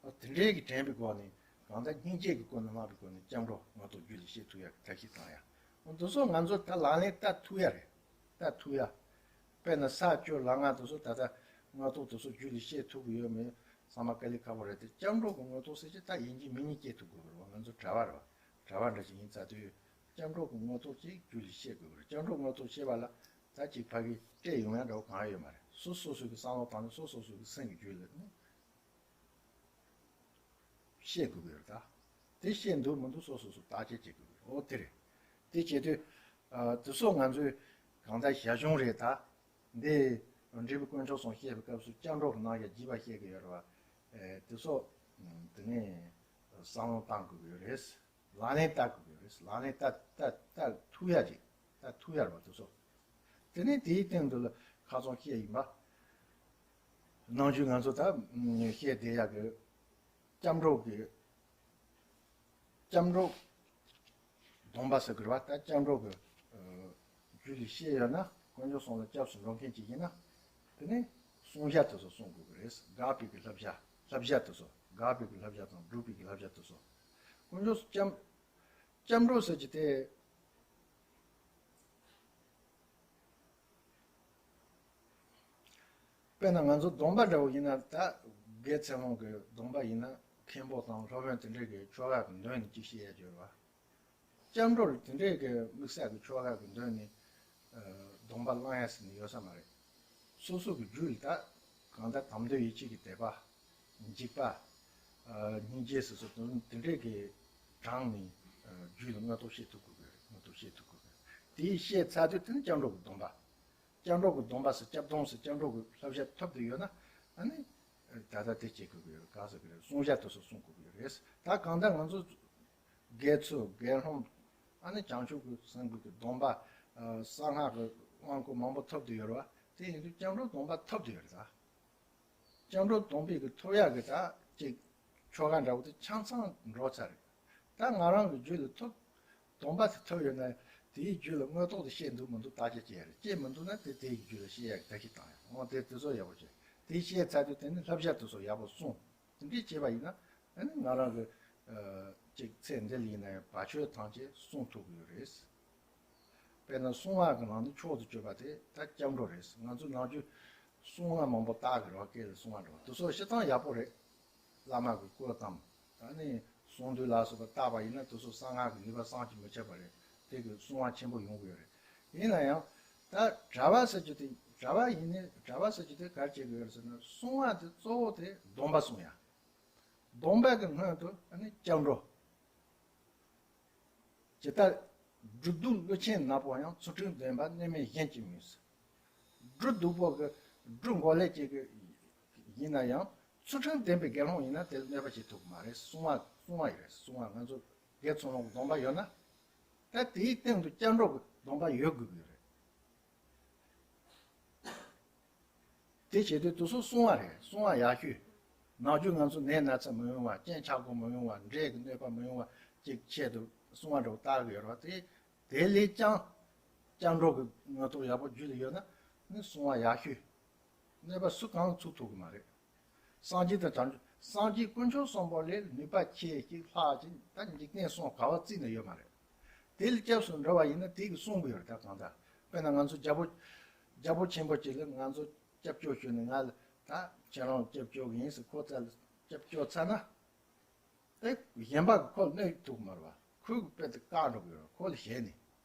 ཨ་དེ་འདྲའི་གི་དྲན་པའི་སྒོ་ནས་གང་ལྟར་སྙིང་རྗེ་གི་སྒོ་ནས་བསླངས་པའི་སྒོ་ནས་སྐྱབས་འགྲོ་དངོས་ཐོག་རྒྱུད་ལ་སྐྱེ་ཐུབ་ཡག་གི་ཐབས་ཤེས་བཏང་ཡག་འདི་ཚོ་ང་ཚོ་ད་ལག་ལེན་བསྟར་ཐུབ་ཡག་རེད། བསྟར་ཐུབ་ཡག་དཔེར་ན་ས་བཅུ་ལམ་ལྔ་དེ་ཚོ་ད་ལྟ་དངོས་ཐོག་དེ་ཚོ་རྒྱུད་ལ་སྐྱེ་ཐུབ་ཀྱི་ཡོད་མེད་ཚང་མ་དཀའ་ལས་ཁག་པོ་རེད་དེ། སྐྱབས་འགྲོ་གི་དངོས་ཐོག་ཟེར་གྱི་ད་ཡིན་གཅིག་མིན་གཉིས་སྐྱེ་ཐུབ་དགོས་པ་རེད་བ། ང་ཚོ་གྲྭ་པ་རེད་བ། གྲྭ་པ་འདྲ་ཞིག་ཡིན་ཚར་དུས། སྐྱབས་འགྲོ་གི་དངོས་ཐོག་ཅིག་རྒྱུད་ལ་ཤེས་དགོས་པ་རེད། སྐྱབས་འགྲོ་དངོས་ཐོག་ཤེས་པ་ལ་ད་ཅིག་ཕ་གི་སྤྲད་ཡོང་ཡ་འདྲ་བོ་གང་ཡོད་མ་རེད། སོ་སོ་སོ་གི་བསམ་བློ་བཏང་ནས་སོ་སོ་སོ་གི་སེམས་ཀྱི་རྒྱུད་ལ་ནི་ཤེས་དགོས་པ་རེད་ད། དེ་ཤེས་འདུག་མི་འདུག་སོ་སོ་སོ་བརྟག་དཔྱད་བྱེད་དགོས་པ་རེད། འོ་དེ་རེད། དེ་བྱེད་དུས། ཨ་དེ་སོགས་ང་ཚོའི་གང་ལྟར་ཞར་བྱུང་རེད་ད། འདི་འབྲས་བུ་དཀོན་མཆོག་གསུམ་བཤད་པའི་སྐབས་སུ་སྐྱབས་འགྲོ་གི་ནང་ཡང་རྒྱས་པ་བཤད་ཀྱི་ཡོད་རེད་བ། ཨེ་དེ་སོགས་དེ་ནས་བསམ་བློ་བཏང་དགོས་ཀྱི་ཡོད་རེད། ལག་ལེན་བསྟར་དགོས་ཀྱི་ཡོད་རེད། ལག་ལེན་བསྟར་བསྟར་བསྟར་ཐུབ་ཡ་ཅིག་བསྟར་ཐུབ་ཡ་རེད་བ་དེ་སོགས། དེ་ནས་དེའི་སྟེང་དུ་ལ་ཁ་སང་བཤད་ཡིན་པ། ནམ་རྒྱུན་ང་ཚོ་ད་བཤད་བསྡད་ཡ་གི་སྐྱབས་འགྲོ་གི་སྐྱབས་འགྲོ་སྡོམ་པ་ཟེར་དགོས་རེད་བ། ད་སྐྱབས་འགྲོ་གི་ཨ་རྒྱུད་ལ་ཤེས་ཡོད་ན་དཀོན་མཆོག་གསུམ་ལ་སྐྱབས་སུ་འགྲོ་མཁན་ཅིག་ཡིན་ན། དེ་ནས་བསྲུང་བྱ་དེ་ཚོ་བསྲུང་དགོས་ཀྱི་རེད། དགག་པའི་གི་བསླབ་བྱ་བསླབ་བྱ་དེ་ཚོ། དགག་པའི་གི་བསླབ་བྱ་དང་སྒྲུབ་པའི་གི་བསླབ་བྱ་དེ་ཚོ། དཀོན་མཆོག་སྐྱབས་སྐྱབས་འགྲོ་ཟེར་གྱི་དེ། དཔེར་ན་ང་ཚོ་སྡོམ་པ་འདྲ་བོ་ཡིན་ན་ད་དགེ་ཚུལ་སློང་གི་སྡོམ་པ་ཡིན་ན་མཁན་པོ་དང་སློབ་དཔོན་དེ་འདྲས་ཀྱི་ཆོ་ག་གི་མདུན་ནས་ཅིག་བཤད་ཡ་ཡོད་རེད་བ། སྐྱབས་འགྲོ་ལ་དེ་འདྲས་ཀྱི་དམིགས་བསལ་གྱི་ཆོ་ག་གི་མདུན་ནས་ཨ་སྡོམ་པ་བླང་ཡ་ཟེར་ནས་ཡོད་ས་མ་རེད། སོ་སོ་གི་རྒྱུད་ལ་ད་གང་ལྟར་དམ་དོན་ཡིད་ཆེས་ཀྱི་དད་པ། འཇིགས་པ། ཨ་སྙིང་རྗེ་ཟེར་སོགས་དེ་འདྲས་ཀྱི་དྲངས་ནས་ཨ་རྒྱུད་ལ་དངོས་ཐོག་བཤད་ཐུབ་དགོས་པས། དངོས་ཐོག་བཤད་ཐུབ་དགོས་པས། དེའི་བཤད་ཚར་དུས་དེ་ནི་སྐྱབས་འགྲོ་གི་སྡོམ་པ། སྐྱབས་འགྲོ་གི་སྡོམ་པ་ཟེར་སྐྱབས་སྡོམ་ཟེར་སྐྱབས་འགྲོ་གི་བསླབ་བྱ་ཐོབ་བསྡད་ཡོད་ན་ཨ་ནི། ད་ལྟ་དེ་བྱེད་དགོས་ཀྱི་ཡོད་རེད། ག་ཟེར་གི་རེད། བསྲུང་བྱ་དེ་ཚོ་བསྲུང་དགོས་ཀྱི་ཡོད་རེད། ད་གང་ལྟར་ང་ཚོ་དགེ་ཚུལ་དགེ་སློང་ཨ་ནི་བྱང་ཆུབ་ཀྱི་སེམས་ཀྱི་སྡོམ་པ། ཨ་གསང་སྔགས་ཀྱི་དབང་བསྐུར་མང་པོ་ཐོབ་བསྡད་ཡོད་རེད་བ། དེ་ཡིན་དུས་སྐྱབས་འགྲོ་སྡོམ་པ་ཐོབ་བསྡད་ཡོད་རེད་ད། སྐྱབས་འགྲོ་སྡོམ་པའི་གི་ཐོབ་ཡག་གི་ད་ཅིག་ཆོ་ག་འདྲ་བོ་དེ་ཆ་ཚང་འགྲོ་ཚར་རེད། ད་ང་རང་གི་རྒྱུད་ལ་ཐོབ། སྡོམ་པ་དེ་ཐོབ་ཡོད་ན་དེའི་རྒྱུད་ལ་དངོས་ཐོག་ཏུ་བཤད་འདུག་མི་འདུག་བརྟག་དཔྱད་བྱེད་ཡ་རེད། བྱེད་མི་འདུག་ན་དེ་དེའི་རྒྱུད་ལ་བཤད་ཡ་གི་ཐབས་ཤེས་བཏང་ཡ། འོ་དེ་དེ་ཚོ་ཡག་པོ་བྱེད། དེ་བཤད་ཚར་དུས་དེ་ནི་བསླབ་བྱ་དེ་ཚོ་ཡག་པོ་སྲུང་། དེ་འདྲས་བྱས་པ་ཡིན་ན་ཨ་ནི་ང་རང་གི་ཨ་ཅིག་ཚེ་འདི་ལ་ཡིན་ན་ཡང་བར་ཆད་ཐམས་ཅད་སྲུང་ཐུབ་ཀྱི་ཡོད་རེད། དཔེར་ན་བསྲུང་བ་གི་ནང་ནས་མཆོག་ཏུ་གྱུར་པ་དེ་ད་སྐྱབས་འགྲོ་རེད། ང་ཚོ་ནམ་རྒྱུན་བསྲུང་བ་མང་པོ་བཏགས་ཀྱི་རེད་བ། སྐད་ལ་བསྲུང་བ་འགྲོ་བ་དེ་ཚོ་བཤད་སྟངས་ཡག་པོ་རེད། བླ་མ་གི་སྐུར་བཏང་། ད་ནི་གསུང་འདུས་ལ་སོགས་པ་བཏགས་པ་ཡིན་ན་དེ་ཚོ་གསང་སྔགས་ཀྱི་ནུས་པ་བསམ་གྱིས་མི་ཁྱབ་པ་རེད། དེ་གི་བསྲུང་བ་ཆེན་པོ་ཡོང་གི་ཡོད་རེད། ཡིན་ན་ཡང་ད་གྲྭ་པ་ཟེར་རྒྱུ་དེ་གྲྭ་པ་ཡིན་ནའི་གྲྭ་པ་ཟེར་རྒྱུ་དེ་ག་རེ་བྱེད་དགོས་རེད་ཟེར་ན་བསྲུང་བ་དེ་གཙོ་བོ་དེ་སྡོམ་པ་བསྲུང་ཡ། སྡོམ་པ་གི་སྔོན་དུ་ཨ་ནི་སྐྱབས་འགྲོ། ཇི་ལྟར་སྦྲུལ་གདུག་ཀླུ་ཆེན་ནག་པོ་ཡང་། ཚུལ་ཁྲིམས་ལྡན་པ་གནོད་མེད་གཞན་གྱིས་མིན། སྦྲུལ་གདུག་པོ་གི་སྦྲུལ་མགོ་ལེབ་ཅིག་གི་ཡིན་ན་ཡང་ཚུལ་ཁྲིམས་ལྡན་པའི་དགེ་སློང་ཡིན་ན་དེ་ལ་གནོད་པ་བྱེད་ཐུབ་ཀྱི་མ་རེད། བསྲུང་བ་བསྲུང་བ་ཡིན་རེད། བསྲུང་བ་ང་ཚོ་དགེ་ཚུལ་སློང་གི་སྡོམ་པ་ཡོད་ན། ད་དེའི་སྟེང་དུ་སྐྱབས་འགྲོ་གི་སྡོམ་པ་ཡོད་དགོས་ཀྱི་རེད། དེ་བྱེད་དུས་དེ་ཚོ་བསྲུང་བ་རེད། བསྲུང་བ་ཡག་ཤོས། ནམ་རྒྱུན་ང་ཚོ་ནད་ན་ཚ་མི་ཡོང་བ། རྐྱེན་ཆག་སྒོ་མི་ཡོང་བ། འདྲེ་གི་གནོད་པ་མི་ཡོང་བ་ཅིག་ཆེད་དུ་ གསུང་བ་འདྲ་བོ་ལྟ་གི་ཡོད་རེད་བ། དེ་དེ་ལས་ཀྱང་སྐྱབས་འགྲོ་གི་དངོས་ཐོག་ཡག་པོ་རྒྱུད་ལ་ཡོད་ན་ནི་གསུང་བ་ཡག་ཤོས། གནོད་པ་སུ་གང་ལ་ཚུགས་ཐུབ་ཀྱི་མ་རེད། སངས་རྒྱས་དང་བྱང་ཆུབ། སངས་རྒྱས་དཀོན་མཆོག་གསུམ་པོ་ལས་ནུས་པ་ཆེ་ཞིག་ལྷག་ཅིག་ད་འཇིག་རྟེན་གསུམ་ག་བ་བརྩིས་ནས་ཡོད་མ་རེད། དེ་ལ་སྐྱབས་སུ་འགྲོ་བ་ཡིན་ན་དེ་གིས་གསུངས་ཀྱི་ཡོད་རེད། ད་གང་ལྟར་དཔེར་ན་ང་ཚོ་རྒྱལ་པོ་རྒྱལ་པོ་ཆེན་པོ་ཅིག་ལ་ང་ཚོ་སྐྱབས་བཅོལ་ཞུས་ནས་ང་ལ་ད་ཁྱེད་རང་སྐྱབས་བཅོལ་གྱི་ཡིན་ཟེར་ཁོ་རྩ་ལ་སྐྱབས་བཅོལ་ཚར་ན། དེ་གཞན་པ་གིས་ཁོ་ལ་གནོད་ཐུབ་ཀྱི་མ་རེད་བ། ཁོའི་དཔེ་དེ་བཀག་འགྲོ་གི་ཡོད་རེད། ཁོ་ལ་ཞེད་ནས།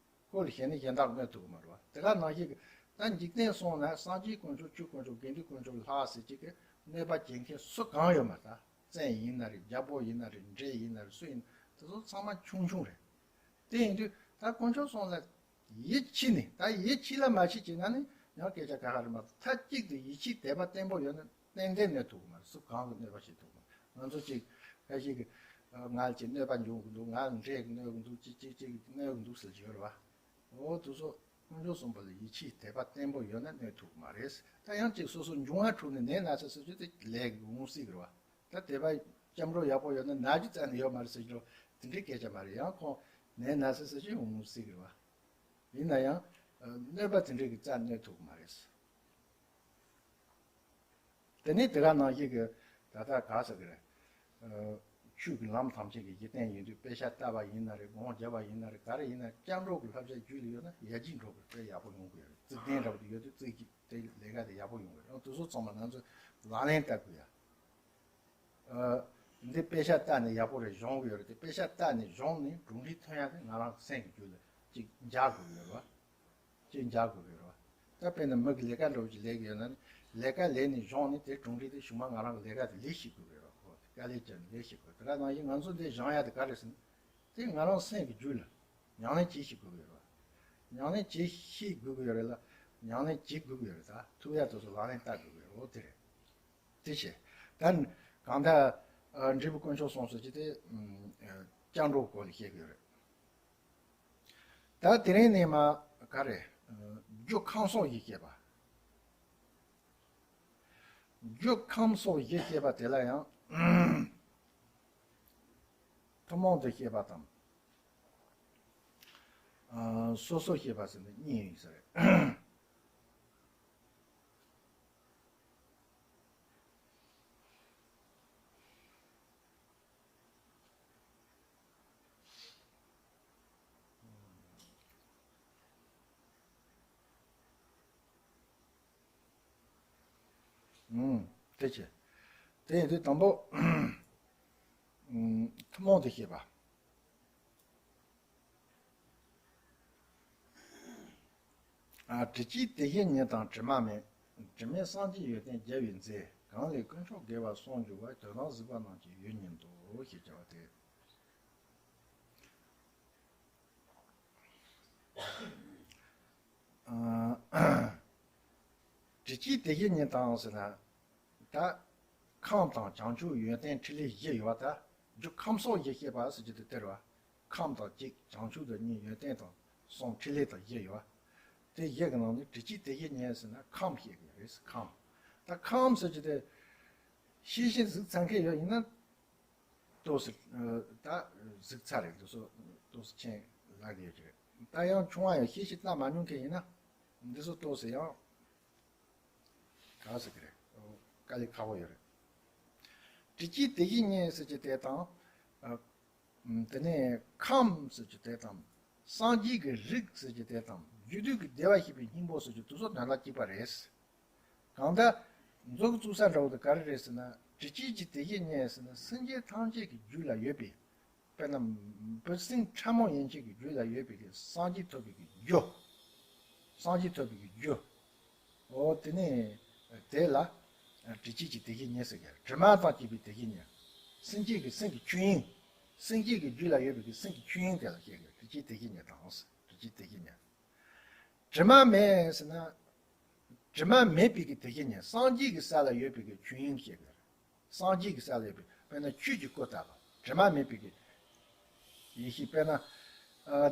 ཁོ་ལ་ཞེད་ནས་གཞན་དག་གནོད་ཐུབ་ཀྱི་མ་རེད་བ། དེ་ག་ནང་བཞིན་གྱི་ད་འཇིག་རྟེན་གསུམ་ན་སངས་རྒྱས་དཀོན་མཆོག་ཆོས་དཀོན་མཆོག་དགེ་འདུན་དཀོན་མཆོག་ལྷག་ཟེར་ཅིག་གི་གནོད་པ་བྱེད་མཁན་སུ་གང་ཡོད་མ་རེད། ད་བཙན་ཡིན་ན་རེད། རྒྱལ་པོ་ཡིན་ན་རེད། འདྲེ་ཡིན་ན་རེད། སུ་ཡིན་དེ་ཚོ་ཚང་མ་ཆུང་ཆུང་རེད། དེ་ཡིན་དུས་ད་དཀོན་མཆོག་གསུམ་ལ་ཡིད་ཆེས་ནས། ད་ཡིད་ཆེས་ལ་མ་ཆེས་བྱེད་ན་ནི་ཡང་སྐད་ཆ་ཁ་ཁ་རེད་མ་གཏོགས། མཐའ་གཅིག་ཏུ་ཡིད་ཆེས་དད་པ་བརྟན་པོ་ཡོད་ན་ཏན་ཏན་གནོད་ཐུབ་ཀྱི་མ་རེད། སུ་གང་གིས་གནོད་པ་བྱེད་ཐུབ་ཀྱི་མ་རེད། ང་ཚོ་ཅིག་ཁ་ཤས་ཀྱིས་ང་ལ་ཅིག་གནོད་པ་འབྱུང་གི་འདུག་ང་ལ་འདྲེ་གིས་གནོད་ཀྱི་འདུག་ཅིག་ཅིག་ཅིག་གིས་གནོད་ཀྱི་འདུག་ཟེར་གྱི་ཡོད་རེད་བ། འོ་དེ་ཚོ་དཀོན་མཆོག་གསུམ་པོ་ལ་ཡིད་ཆེས་དད་པ་བརྟན་པོ་ཡོད་ན་གནོད་ཐུབ་ཀྱི་མ་རེད། ད་ཡང་ཅིག་སོ་སོ་འབྱུང་བ་འཁྲུགས་ནས་ནད་ན་ཚ་ཟེར་རྒྱུ་དེ་ལས་ཀྱི་འོང་སྲིད་ཀྱི་རེད་བ། ད་དད་པ་སྐྱབས་འགྲོ་ཡག་པོ་ཡོད་ན་ན་རྒྱུ་རྩ་ནས་ཡོད་མ་རེད་ཟེར་གྱི་རེད། དེ་འདྲའི་སྐད་ཆ་མ་རེད། ཡང་ཁོང་ནད་ན་ཚ་ཟེར་གྱི་འོང་སྲིད་ཀྱི་རེད་བ། ཡིན་ན་ཡང་གནོད་པ་དེ་འདྲའི་གི་རྩ་གནོད་ཐུབ་ཀྱི་མ་རེད། དེ་ནས་དེ་ག་ནང་བཞིན་གྱི་ད་ལྟ་ག་ཟེར་གི་རེད། ཆོས་ཀྱི་ལམ་ཐམས་ཅད་ཀྱི་གཞི་རྟེན་ཡིན་དུས་དཔེ་ཆ་ལྟ་བ་ཡིན་ན་རེད། སྒོམ་རྒྱབ་པ་ཡིན་ན་རེད། ག་རེ་ཡིན་ན་སྐྱབས་འགྲོ་གི་བསླབ་བྱ་རྒྱུད་ལ་ཡོད་ན་ཡར་རྒྱས་འགྲོ་གི་དཔེ་ཡག་པོ་ཡོང་གི་ཡོད་རེད། རྩིག་གདན་འདྲ་པོ་དེ་ཡོད་དུས་རྩིག་གི་དེ་ལས་ཀ་དེ་ཡག་པོ་ཡོང་གི་རེད། དེ་ཚོ་ཚང་མ་ང་ཚོས་ལག་ལེན་བསྟར་དགོས་ཡ། འདི་དཔེ་ཆ་ལྟ་ནས་ཡག་པོ་རེད། སྦྱོང་གི་ཡོད་རེད། དེ་དཔེ་ཆ་ལྟ་ནས་སྦྱོང་ནས་གྲུབ་འབྲས་ཐོན་ཡ་དེ་ང་རང་སེམས་ཀྱི་རྒྱུད་ལ་ཅིག་འཇགས་དགོས་ཡོད་རེད་བ། ཅིག་འཇགས་དགོས་ཡོད་རེད་བ། ད་དཔེར་ན་མི་གི་ལས་ཀ་འདྲ་བོ་ཅིག་ལས་ཀྱི་ཡོད་ན་ནི་ལས་ཀ་ལས་ནས་སྦྱོང་ནས་དེ་གྲུབ་འབྲས་དེ་གཞུག་མ་ང་རང་གི་ལས་ཀ་དེ་ལས་ཤེས་དགོས་ཡོད་རེད་བ། དཀའ་ལས་བརྒྱབ་ནས་ལས་ཤེས་དགོས། དེ་ག་ནང་བཞིན་ང་ཚོ་འདི་སྦྱང་ཡ་དེ་ག་རེད་ཟེར་ན། དེ་ང་རང་སེམས་ཀྱི་རྒྱུད་ལ་ཉམས་ལེན་བྱེད་ཤེས་དགོས་ཀྱི་ཡོད་རེད་བ། ཉམས་ལེན་བྱེད་ཤེས་དགོས་ཀྱི་ཡོད་རེད་ལ། ཉམས་ལེན་བྱེད་དགོས་ཀྱི་ཡོད་རེད། ད་ཐུབ་ཡ་དེ་ཚོ་ལག་ལེན་བསྟར་དགོས་ཀྱི་ཡོད་རེད། འོ་དེ་རེད། དེ་བྱས། ད་གང་ལྟར་ཨ་འབྲས་བུ་དཀོན་མཆོག་གསུམ་ཟེར་གྱི་དེ་ཨ་སྐྱབས་འགྲོ་སྐོར་ལ་བཤད་ཀྱི་ཡོད་རེད། ད་དེ་རིང་ནས་མར་ག་རེ། ཨ་རྒྱུ་ཁམས་གསུམ་ཞེས་བཤད་པ། རྒྱུ་ཁམས་གསུམ་ཞེས་བཤད་པ་དེ་ལ་ཡང་ཐུན་མོང་དུ་བཤད་པ་དང་། ཨ་སོ་སོ་བཤད་པ་ཟེར་ནས་གཉིས་ཡོད་ས་རེད། ཨུམ། དེ་བྱས། དེ་ཡིན་དུས་དང་པོ། ཨུམ། ཐུན་མོང་དུ་བཤད་པ། ཨ་དྲི་ཆུའི་དེ་བཞིན་ཉིད་དང་དྲི་མ་མེད། དྲི་མེད་སངས་རྒྱས་ཡོན་ཏན་རྒྱལ་བའི་མཛོད། གང་ལས་དཀོན་མཆོག་དགེ་བ་གསུམ་འབྱུང་བ། དོན་དམ་གཟིགས་པ་རྣམས་ཀྱི་ཡུལ་ཉིད་དོ། ཞེས་བྱ་བ་སྟེ། ཨ་དྲི་ཆུའི་དེ་བཞིན་ཉིད་དང་ཟེར་ན། ད་ཁམས་དང་བྱང་ཆུབ་ཡོན་ཏན་ཕྲིན་ལས་བཞི་ཡོད་པ། ད་རྒྱུ་ཁམས་གསུམ་ཞེས་བཤད་པ་ཟེར་རྒྱུ་དེ་དེ་རེད་བ། ཁམས་དང་གཅིག་བྱང་ཆུབ་དང་གཉིས། ཡོན་ཏན་དང་གསུམ། ཕྲིན་ལས་དང་བཞི་ཡོད་པ། དེ་བཞི་གི་ནང་ནས་དྲི་ཆུའི་དེ་བཞིན་ཉིད་ཟེར་ན་ཁམས་བཤད་ཀྱི་རེད། ཁམས། ད་ཁམས་ཟེར་རྒྱུ་དེ་ཤེས་བཞིན་གཟིགས་ཚར་མཁན་ཡོད་ཡིན་ན། ཏོག་ཙམ་ད་གཟིགས་ཚར་རེད། འདི་ཚོ་ཏོག་ཙམ་མཁྱེན་ལབ་ཀྱི་ཡོད་ཀྱི་རེད། ད་ཡང་ཆུང་བ་ཡང་ཤེས་བཞིན་ལྟ་མ་མྱོང་མཁན་ཡིན་ན། འདི་ཚོ་ཏོག་ཙམ་ཡང་ག་ཟེར་གྱི་རེད། དཀའ་ལས་ཁག་པོ་ཡོད་རེད། དྲི་ཆུའི་དེ་བཞིན་ཉིད་ཟེར་གྱི་དེ་དང་། ཨ་དེ་ནས་ཁམས་ཟེར་གྱི་དེ་དང་། སངས་རྒྱས་ཀྱི་རིགས་ཟེར་གྱི་དེ་དང་། རྒྱུད་སྡུད་ཀྱི་བདེ་བར་གཤེགས་པའི་སྙིང་པོ་ཟེར་གྱི་དེ་ཚོ་དོན་དག་གཅིག་པ་རེད། གང་ལྟར་མཛོ་གི་བཙུགས་ས་འདྲ་བོ་དེ་ག་རེ་རེད་ཟེར་ན། དྲི་ཆུའི་དེ་བཞིན་ཉིད་ཟེར་ན་སེམས་ཅན་ཐམས་ཅད་ཀྱི་རྒྱུད་ལ་ཡོད་པའི། དཔེར་ན་བུད་ཤིང་ཕྲ་མོ་ཡན་ཆད་ཀྱི་རྒྱུད་ལ་ཡོད་པའི་གི་སངས་རྒྱས་ཐོབ་པའི་གི་རྒྱུ། སངས་རྒྱས་ཐོབ་པའི་གི་རྒྱུ། འོ་དེ་ནས་དེ་ལ་དྲི་ཆུའི་དེ་བཞིན་ཉིད་ཟེར་གི། དྲི་མ་དང་བཅས་པའི་དེ་བཞིན་ཉིད། སེམས་ཅན་གྱི་སེམས་ཀྱི་ཆོས་དབྱིངས། སེམས་ཅན་གྱི་རྒྱུད་ལ་ཡོད་པའི་གི་སེམས་ཀྱི་ཆོས་དབྱིངས་དེ་ལ་བཤད་གི། དྲི་ཆུའི་དེ་བཞིན་ཉིད་དང་། དྲི་ཆུའི་དེ་བཞིན་ཉིད། དྲི་མ་མེད་ཟེར་ན། དྲི་མ་མེད་པའི་གི་དེ་བཞིན་ཉིད། སངས་རྒྱས་ཀྱི་ས་ལ་ཡོད་པའི་གི་ཆོས་དབྱིངས་བཤད་གི། སངས་རྒྱས་ཀྱི་ས་ལ་ཡོད་པའི་དཔེར་ན་ཆོས་ཀྱི་སྐུ་ལྟ་བུ། དྲི་མ་མེད་པའི་གི་ཡེ་ཤེས། དཔེར་ན་ཨ་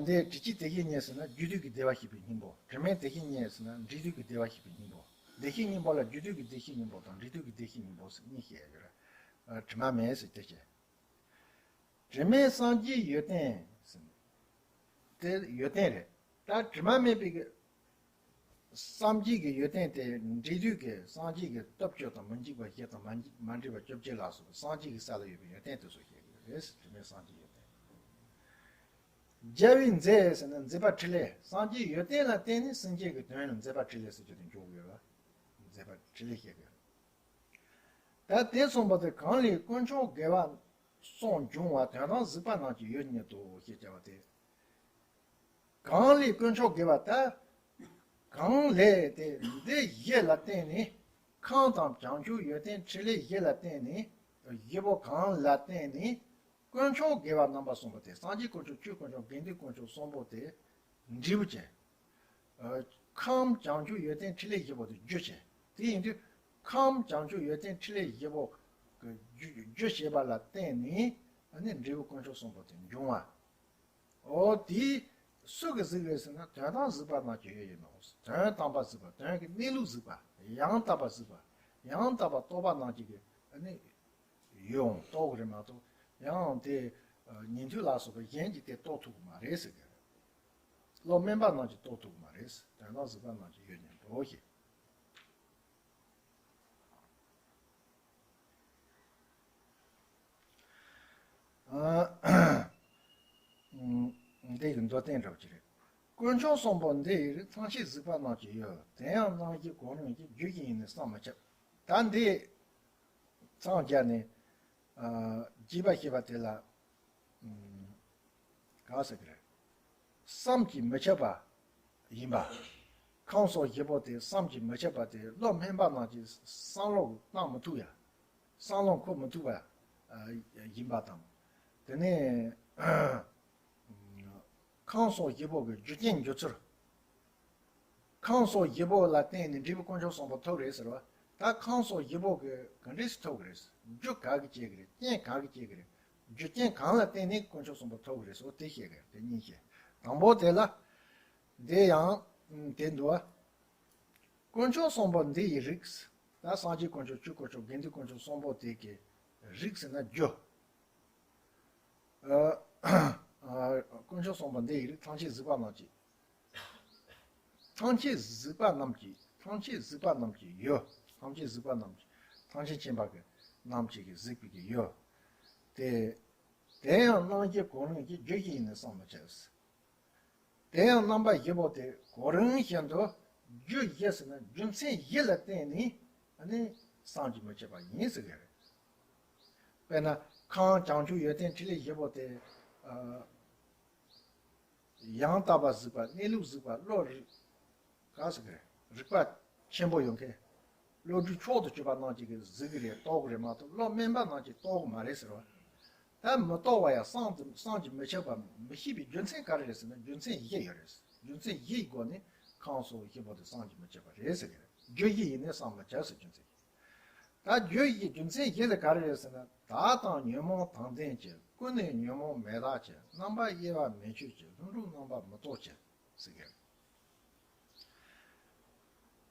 འདི་དྲི་ཆུའི་དེ་བཞིན་ཉིད་ཟེར་ན་རྒྱུད་སྡུད་ཀྱི་བདེ་བར་གཤེགས་པའི་སྙིང་པོ། དྲི་མེད་དེ་བཞིན་ཉིད་ཟེར་ན་འབྲས་རྒྱུད་ཀྱི་བདེ་བར་གཤེགས་པའི་སྙིང་པོ། བདེ་གཤེགས་སྙིང་པོ་ལ་རྒྱུད་སྡུད་ཀྱི་བདེ་གཤེགས་སྙིང་པོ་དང་འབྲས་རྒྱུད་ཀྱི་བདེ་གཤེགས་སྙིང་པོ་ཟེར་གཉིས་བཤད་ཡོད་རེད། ཨ་དྲི་མ་མེད་ཟེར་དེ་བཤད། དྲི་མེད་སངས་རྒྱས་ཡོན་ཏན་ཟེར། དེ་ཡོན་ཏན་རེད། ད་དྲི་མ་མེད་པའི་གི་སངས་རྒྱས་ཀྱི་ཡོན་ཏན་དེ་འབྲས་དུས་ཀྱི་སངས་རྒྱས་ཀྱི་སྟོབས་བཅུ་དང་མི་འཇིགས་པ་བཞི་དང་མ་འཇིགས་མ་འདྲེས་པ་བཅོ་བརྒྱད་ལ་སོགས་པ་སངས་རྒྱས་ཀྱི་ས་ལ་ཡོད་པའི་ཡོན་ཏན་དེ་ཚོ་བཤད་ཀྱི་ཡོད་རེད། དྲི་མེད་སངས་རྒྱས་ཡོན་ཏན། རྒྱལ་བའི་མཛད་ཟེར་ན་མཛད་པ་ཕྲིན་ལས། སངས་རྒྱས་ཡོན་ཏན་ལ་བརྟེན་ནས་སེམས་ཅན་གྱི་དོན་ལ་མཛད་པ་ཕྲིན་ལས་ཟེར་རྒྱུ་དེ་འབྱུང་གི་ཡོད་པ། མཛད་པ་ཕྲིན་ལས་བཤད་ཀྱི་ཡོད། ད་དེ་གསུངས་པ་དེ་གང་ལས་དཀོན་མཆོག་དགེ་བ་གསུམ་འབྱུང་བ་དོན་དམ་གཟིགས་པ་རྣམས་ཀྱི་ཡུལ་ཉིད་དོ་ཞེས་བྱ་བ་སྟེ། གང་ལས་དཀོན་མཆོག་དགེ་བ་ད། གང་ལས་དེ་འདི་བཞི་ལ་བརྟེན་ནས། ཁམས་དང་བྱང་ཆུབ་ཡོན་ཏན་ཕྲིན་ལས་བཞི་ལ་བརྟེན་ནས། བཞི་པོ་གང་ལ་བརྟེན་ནས། དཀོན་མཆོག་དགེ་བ་རྣམ་པ་གསུམ་པོ་དེ་སངས་རྒྱས་དཀོན་མཆོག་ཆོས་དཀོན་མཆོག་དགེ་འདུན་དཀོན་མཆོག་གསུམ་པོ་དེ་འབྲས་བུ་ཅན། ཨ། ཁམས་བྱང་ཆུབ་ཡོན་ཏན་ཕྲིན་ལས་བཞི་པོ་དེ་རྒྱུ་ཅན། དེ་ཡིན་དུས་ཁམས་བྱང་ཆུབ་ཡོན་ཏན་ཕྲིན་ལས་བཞི་པོ་གི་རྒྱུ་རྒྱུ་བྱེད་པ་ལ་བརྟེན་ནས་ཨ་ནི་འབྲས་བུ་དཀོན་མཆོག་གསུམ་པོ་དེ་འབྱུང་བ། འོ་དེ་སུ་གིས་གཟིགས་རེད་ཟེར་ན་དོན་དམ་གཟིགས་པ་རྣམས་ཀྱི་ཡུལ་ཡིན་ནོ། དོན་དམ་པ་གཟིགས་པ་དོན་གྱི་གནས་ལུགས་གཟིགས་པ་ཡང་དག་པ་གཟིགས་པ་ཡང་དག་པ་རྟོགས་པ་རྣམས་ཀྱི་གི་ཨ་ནི། ཡོང་རྟོགས་རེད་མ་གཏོགས་ཡང་དེ་ཉན་ཐོས་ལ་སོགས་པ་གཞན་གྱིས་དེ་རྟོགས་ཐུབ་ཀྱི་མ་རེད་ཟེར་གི་རེད། བློ་དམན་པ་རྣམས་ཀྱིས་རྟོགས་ཐུབ་ཀྱི་མ་རེད། དོན་དམ་གཟིགས་པ་རྣམས་ཀྱི་ཡུལ་ཉིད་དོ་ཞེས། ཨ། འདི་གི་མདོ་བསྟན་འདྲ་བོ་ཅིག་རེད། དཀོན་མཆོག་གསུམ་པོ་འདི་ཡི་རིགས་ཐམས་ཅད་གཟིགས་པ་རྣམས་ཀྱི་ཡུལ། དེ་ཡང་རྣམ་བཞི་གོ་རིམ་གྱིས་རྒྱུ་བཞི་ཡིས་ནི་བསམ་མི་ཁྱབ། ད་འདི་མཚམས་སྦྱར་ནས། ཨ། རྒྱས་པ་བཤད་པ་དེ་ལ། ཨ། ག་ཟེར་གི་རེད། བསམ་གྱིས་མི་ཁྱབ་པ་ཡིན་པ། ཁམས་གསུམ་བཞི་པོ་དེ་བསམ་གྱིས་མི་ཁྱབ་པ་དེ་བློ་དམན་པ་རྣམས་ཀྱིས་བསམ་བློ་བཏང་མི་ཐུབ་ཡ། བསམ་བློ་འཁོར་མི་ཐུབ་པ་ཡིན་པ་དང་། དེ་ནས་ཁམས་གསུམ་བཞི་པོ་གི་རྒྱུ་རྐྱེན་འགྱུར་ཚུལ། ཁམས་གསུམ་བཞི་པོ་ལ་བརྟེན་ནས་འབྲས་བུ་དཀོན་མཆོག་གསུམ་པོ་ཐོབ་རེད་ཟེར་བ། ད་ཁམས་གསུམ་བཞི་པོ་གི་ག་འདྲས་སེ་ཐོབ་གི་རེད། རྒྱུ་ག་གིས་སྐྱེ་གི་རེད། རྐྱེན་ག་གིས་སྐྱེ་གི་རེད། རྒྱུ་རྐྱེན་གང་ལ་བརྟེན་ནས་དཀོན་མཆོག་གསུམ་པོ་ཐོབ་གི་རེད་ཟེར་བ་དེ་བཤད་གི་རེད། དེ་གཉིས་བཤད། དང་པོ་དེ་ལ། འདི་ཡང་དེ་འདུག་བ། དཀོན་མཆོག་གསུམ་པོ་འདི་ཡི་རིགས། ད་སངས་རྒྱས་དཀོན་མཆོག་ཆོས་དཀོན་མཆོག་དགེ་འདུན་དཀོན་མཆོག་གསུམ་པོ་དེ་གི་རིགས་ཟེར་ན་རྒྱུ། ཨ། ཨ། དཀོན་མཆོག་གསུམ་པོ་འདི་ཡི་རིགས་ཐམས་ཅད་གཟིགས་པ་རྣམས་ཀྱི། ཐམས་ཅད་གཟིགས་པ་རྣམས་ཀྱི། ཐམས་ཅད་གཟིགས་པ་རྣམས་ཀྱི་ཡུལ། ཐམས་ཅད་གཟིགས་པ་རྣམས་ཀྱི། ཐམས་ཅད་མཁྱེན་པ་གི་རྣམས་ཀྱི་གི་གཟིགས་པའི་གི་ཡུལ། དེ། དེ་ཡང་རྣམ་བཞི་གོ་རིམ་གྱིས་རྒྱུ་བཞི་ཡིས་ནི་བསམ་མི་ཁྱབ། དེ་ཡང་རྣམ་པ་བཞི་པོ་དེ་གོ་རིམ་བཞིན་དུ་རྒྱུ་བཞི་ཟེར་ན་རྒྱུ་མཚན་བཞི་ལ་བརྟེན་ནས་ཨ་ནི་བསམ་གྱིས་མི་ཁྱབ་པ་ཡིན་ཟེར་གི་རེད། དཔེར་ན་ཁམས་བྱང་ཆུབ་ཡོན་ཏན་ཕྲིན་ལས་བཞི་པོ་དེ། ཨ། ཡང་དག་པ་གཟིགས་པ་གནས་ལུགས་གཟིགས་པ་བློ་རིག་ག་ཟེར་གི་རེད། རིག་པ་ཆེན་པོ་ཡོད་མཁན། བློ་གྲོས་མཆོག་ཏུ་གྱུར་པ་རྣམས་ཀྱིས་གཟིགས་གི་རེད། རྟོགས་གི་རེད་མ་གཏོགས་བློ་དམན་པ་རྣམས་ཀྱིས་རྟོགས་གི་མ་རེད་ཟེར་བ། ད་མི་རྟོགས་པ་ཡང་བསམ་དུ་བསམ་གྱིས་མི་ཁྱབ་པ་མི་ཤེས་པའི་རྒྱུ་མཚན་ག་རེ་རེད་ཟེར་ན་རྒྱུ་མཚན་བཞི་ཡོད་རེད། རྒྱུ་མཚན་བཞིའི་སྒོ་ནས་ཁམས་གསུམ་བཞི་པོ་དེ་བསམ་གྱིས་མི་ཁྱབ་པ་རེད་ཟེར་གི་རེད། རྒྱུ་བཞི་ཡིས་ནི་བསམ་མི་ཁྱབ་ཟེར་རྒྱུ་མཚན་བཞི། ད་རྒྱུ་བཞི་རྒྱུ་མཚན་བཞི་དེ་ག་རེ་རེད་ཟེར་ན་བདག་དང་ཉོན་མོངས་དང་ལྡན་གྱི་ཀུན་ནས་ཉོན་མོངས་མེ་ལྟག་གི་རྣམ་པ་དབྱེ་བ་མེད་ཆོས་ཀྱི་ལྷུན་གྲུབ་རྣམ་པ་མི་རྟོག་ཅན་ཟེར་གི་རེད།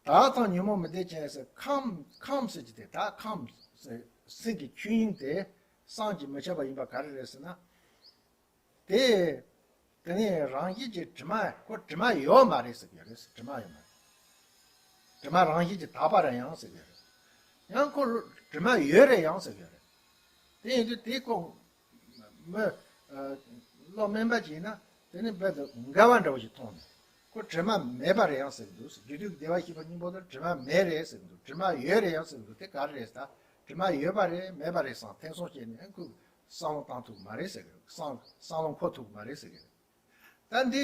བདག་དང་ཉོན་མོངས་མི་ལྡན་ཅན་ཟེར་ཁམས་ཁམས་ཟེར་གྱི་དེ་ད་ཁམས་ཟེར་སེམས་ཀྱི་ཆོས་དབྱིངས་དེ་བསམ་གྱིས་མི་ཁྱབ་པ་ཡིན་པ་ག་རེ་རེད་ཟེར་ན། དེ། དེ་ནས་རང་བཞིན་གྱིས་དྲི་མ་ཁོ་དྲི་མ་ཡོད་མ་རེད་ཟེར་གྱི་རེད། དྲི་མ་ཡོད་མ་རེད། དྲི་མ་རང་བཞིན་གྱིས་དག་པ་རེད་ཡང་ཟེར་གྱི་རེད། ཡང་ཁོ་དྲི་མ་ཡོད་རེད་ཡང་ཟེར་གྱི་རེད། དེ་ཡིན་དུས་དེ་ཁོ། མི། ཨ། བློ་དམན་པ་ཅིག་ཡིན་ན་དེ་ནི་རྦད་དེ་འགལ་བ་འདྲ་བོ་ཞིག་མཐོང་ནས་ཁོ་དྲི་མ་མེད་པ་རེད་ཡང་ཟེར་གྱི་འདུག་རྒྱུད་སྡེ་བདེ་བར་གཤེགས་པ་སྙིང་པོ་དེར་དྲི་མ་མེད་རེད་ཟེར་གྱི་འདུག་དྲི་མ་ཡོད་རེད་ཡང་ཟེར་གྱི་འདུག་དེ་ག་རེ་རེད་ཟེར་ན་དྲི་མ་ཡོད་པ་རེད་མེད་པ་རེད་བསམ་ཐེ་ཚོམ་སྐྱེས་ནས་ཁོ། བསམ་བློ་བཏང་ཐུབ་མ་རེད་ཟེར་གི་རེད། བསམ་བསམ་བློ་འཁོར་ཐུབ་མ་རེད་ཟེར་གི་རེད། ད་འདི་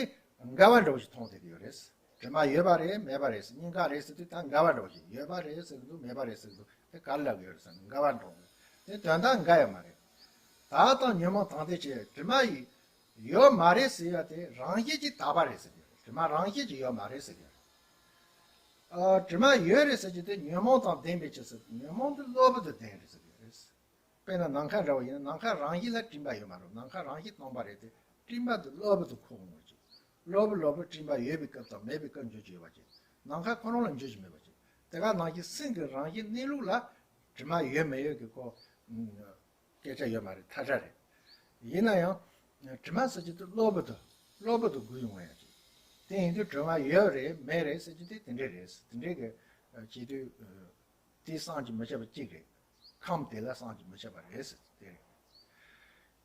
འགལ་བ་འདྲ་བོ་ཞིག་མཐོང་བསྡད་ཀྱི་ཡོད་རེད། དྲི་མ་ཡོད་པ་རེད་མེད་པ་རེད་ཟེར་གཉིས་ཀ་རེད་ཟེར་དུས་ད་འགལ་བ་འདྲ་བོ་ཞིག་ཡོད་པ་རེད་ཟེར་གི་འདུག་མེད་པ་རེད་ཟེར་གི་འདུག་དེ་ག་ལ་ལབ་ཀྱི་ཡོད་རེད་ཟེར་ན་འགལ་བ་འདྲ་བོ་དེ་དོན་དག་འགལ་ཡོད་མ་རེད། བདག་དང་ཉོན་མོངས་དང་ལྡན་བྱས་དྲི་མ་ཡི་ཡོད་མ་རེད་ཟེར་ཡ་དེ་རང་བཞིན་གྱིས་དག་པ་རེད་ཟེར་གི་ཡོད་རེད། དྲི་མ་རང་བཞིན་གྱིས་ཡོད་མ་རེད་ཟེར་གི་ཡོད་རེད། ཨ། དྲི་མ་ཡོད་རེད་ཟེར་གྱི་དེ་ཉོན་མོངས་དང་ལྡན་པའི་ཕྱིར་ཟེར་ཉོན་མོངས་དེ་གློ་བུར་དུ་ལྡན་རེད་ཟེར་གི་ཡོད་རེད། དཔེར་ན་ནམ་མཁའ་འདྲ་བོ་ཡིན་ན་ནམ་མཁའ་རང་བཞིན་ལ་སྤྲིན་པ་ཡོད་མ་རེད། ནམ་མཁའ་རང་བཞིན་སྟོང་པ་རེད་དེ་སྤྲིན་པ་དེ་གློ་བུར་དུ་འཁོར་འོང་བ་ཅིག་གློ་བུར་གློ་བུར་སྤྲིན་པ་ཡོད་པའི་སྐབས་དང་མེད་པའི་སྐབས་འཇུག་ཅིག་ཡོད་པ་ཅིག་ནམ་མཁའ་ཁོ་རང་ལ་འཇུག་ཅིག་མེད་པ་ཅིག་དེ་ག་ནང་བཞིན་སེམས་ཀྱི་རང་བཞིན་གནས་ལུགས་ལ་དྲི་མ་ཡོད་མེད་ཡོད་ཀྱི་ཁོ། སྐད་ཆ་ཡོད་མ་རེད། ཐལ་སྒྲ་རེད། ཡིན་ན་ཡང་། དྲི་མ་ཟེར་གྱི་དེ་གློ་བུར་དུ། གློ་བུར་དུ་འགུལ་ཡོང་ཡ་ཅིག་དེ་ཡིན་དུས་དྲི་མ་ཡོད་རེད་མེད་རེད་ཟེར་གྱི་དེ་དེ་འདྲས་རེད། དེ་འདྲས་ཀྱི་བྱེད་དུས་དེ་བསམ་གྱིས་མི་ཁྱབ་པ་གཅིག་རེད། ཁམས་དེ་ལ་བསམ་གྱིས་མི་ཁྱབ་པ་རེད་ཟེར་དེ་རེད།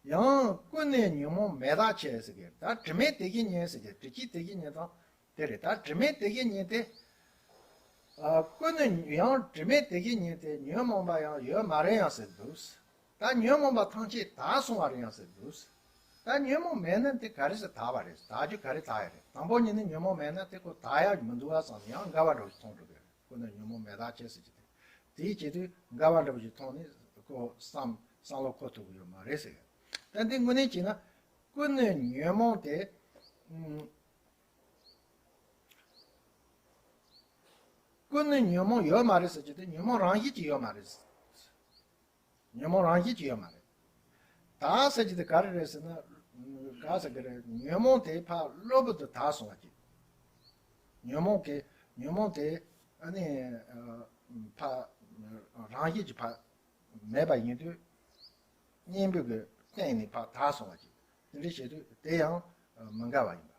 ཡང་ཀུན་ནས་ཉོན་མོངས་མེ་སྟག་ཆེ་ཟེར་གྱི་ད་དྲི་མེད་དེ་བཞིན་ཉིད་ཟེར་གྱི་དྲི་གཅིག་དེ་བཞིན་ཉིད་དང་དེ་རེད། ད་དྲི་མེད་དེ་བཞིན་ཉིད་དེ། ཨ་ཀུན་ནས་ཡང་དྲི་མེད་དེ་བཞིན་ཉིད་དེ་ཉོན་མོངས་པ་ཡང་ཡོད་མ་རེད་ཡང་ཟེར་འདུག་ད་ཉོན་མོངས་པ་ཐམས་ཅད་དག་སོང་བ་རེད་ཡང་ཟེར་འདུག་ད་ཉོན་མོངས་མེད་ན་དེ་ག་རེ་ཟེར་དག་པ་རེད། དག་རྒྱུ་ག་རེ་དག་ཡ་རེད། དང་པོ་ཉིད་ནས་ཉོན་མོངས་མེད་ན་དེ་ཁོ་དག་ཡ་མི་འདུག་བ་བསམ་ནས་ཡང་འགལ་བ་འདྲ་བོ་ཞིག་མཐོང་འགྲོ་གི་རེད། ཀུན་ནས་ཉོན་མོངས་མེ་སྟག་ཆེ་ཟེར་གྱི་དེ་དེའི་ཆེད་དུ་འགལ་བ་འདྲ་བོ་ཞིག་མཐོང་ནས་ཁོ་བསམ་བསམ་བློ་འཁོར་ཐུབ་ཀྱི་ཡོད་མ་རེད་ཟེར་གི་ད་འདི་དངོས་གནས་བྱས་ན་ཀུན་ནས་ཉོན་མོངས་དེ། ཨུམ། ཀུན་ནས་ཉོན་མོངས་ཡོད་མ་རེད་ཟེར་གྱི་དེ་ཉོན་མོངས་རང་བཞིན་གྱིས་ཡོད་མ་རེད། ཉོན་མོངས་རང་བཞིན་གྱིས་ཡོད་མ་རེད། དག་ཟེར་གྱི་དེ་ག་རེ་རེད་ཟེར་ན། ག་ཟེར་གི་རེད། ཉོན་མོངས་དེ་ཕར་གློ་བུར་དུ་དག་སོང་བ་ཅིག་ཉོན་མོངས་ཀྱི་ཉོན་མོངས་དེ་ཨ་ནི་ཕར་རང་བཞིན་གྱིས་ཕར་མེད་པ་ཡིན་དུས་གཉེན་པོ་གི་སྟེང་ནས་ཕར་དག་སོང་བ་ཅིག་དེ་འདྲ་བྱེད་དུས་དེ་ཡང་མི་འགལ་བ་ཡིན་པ།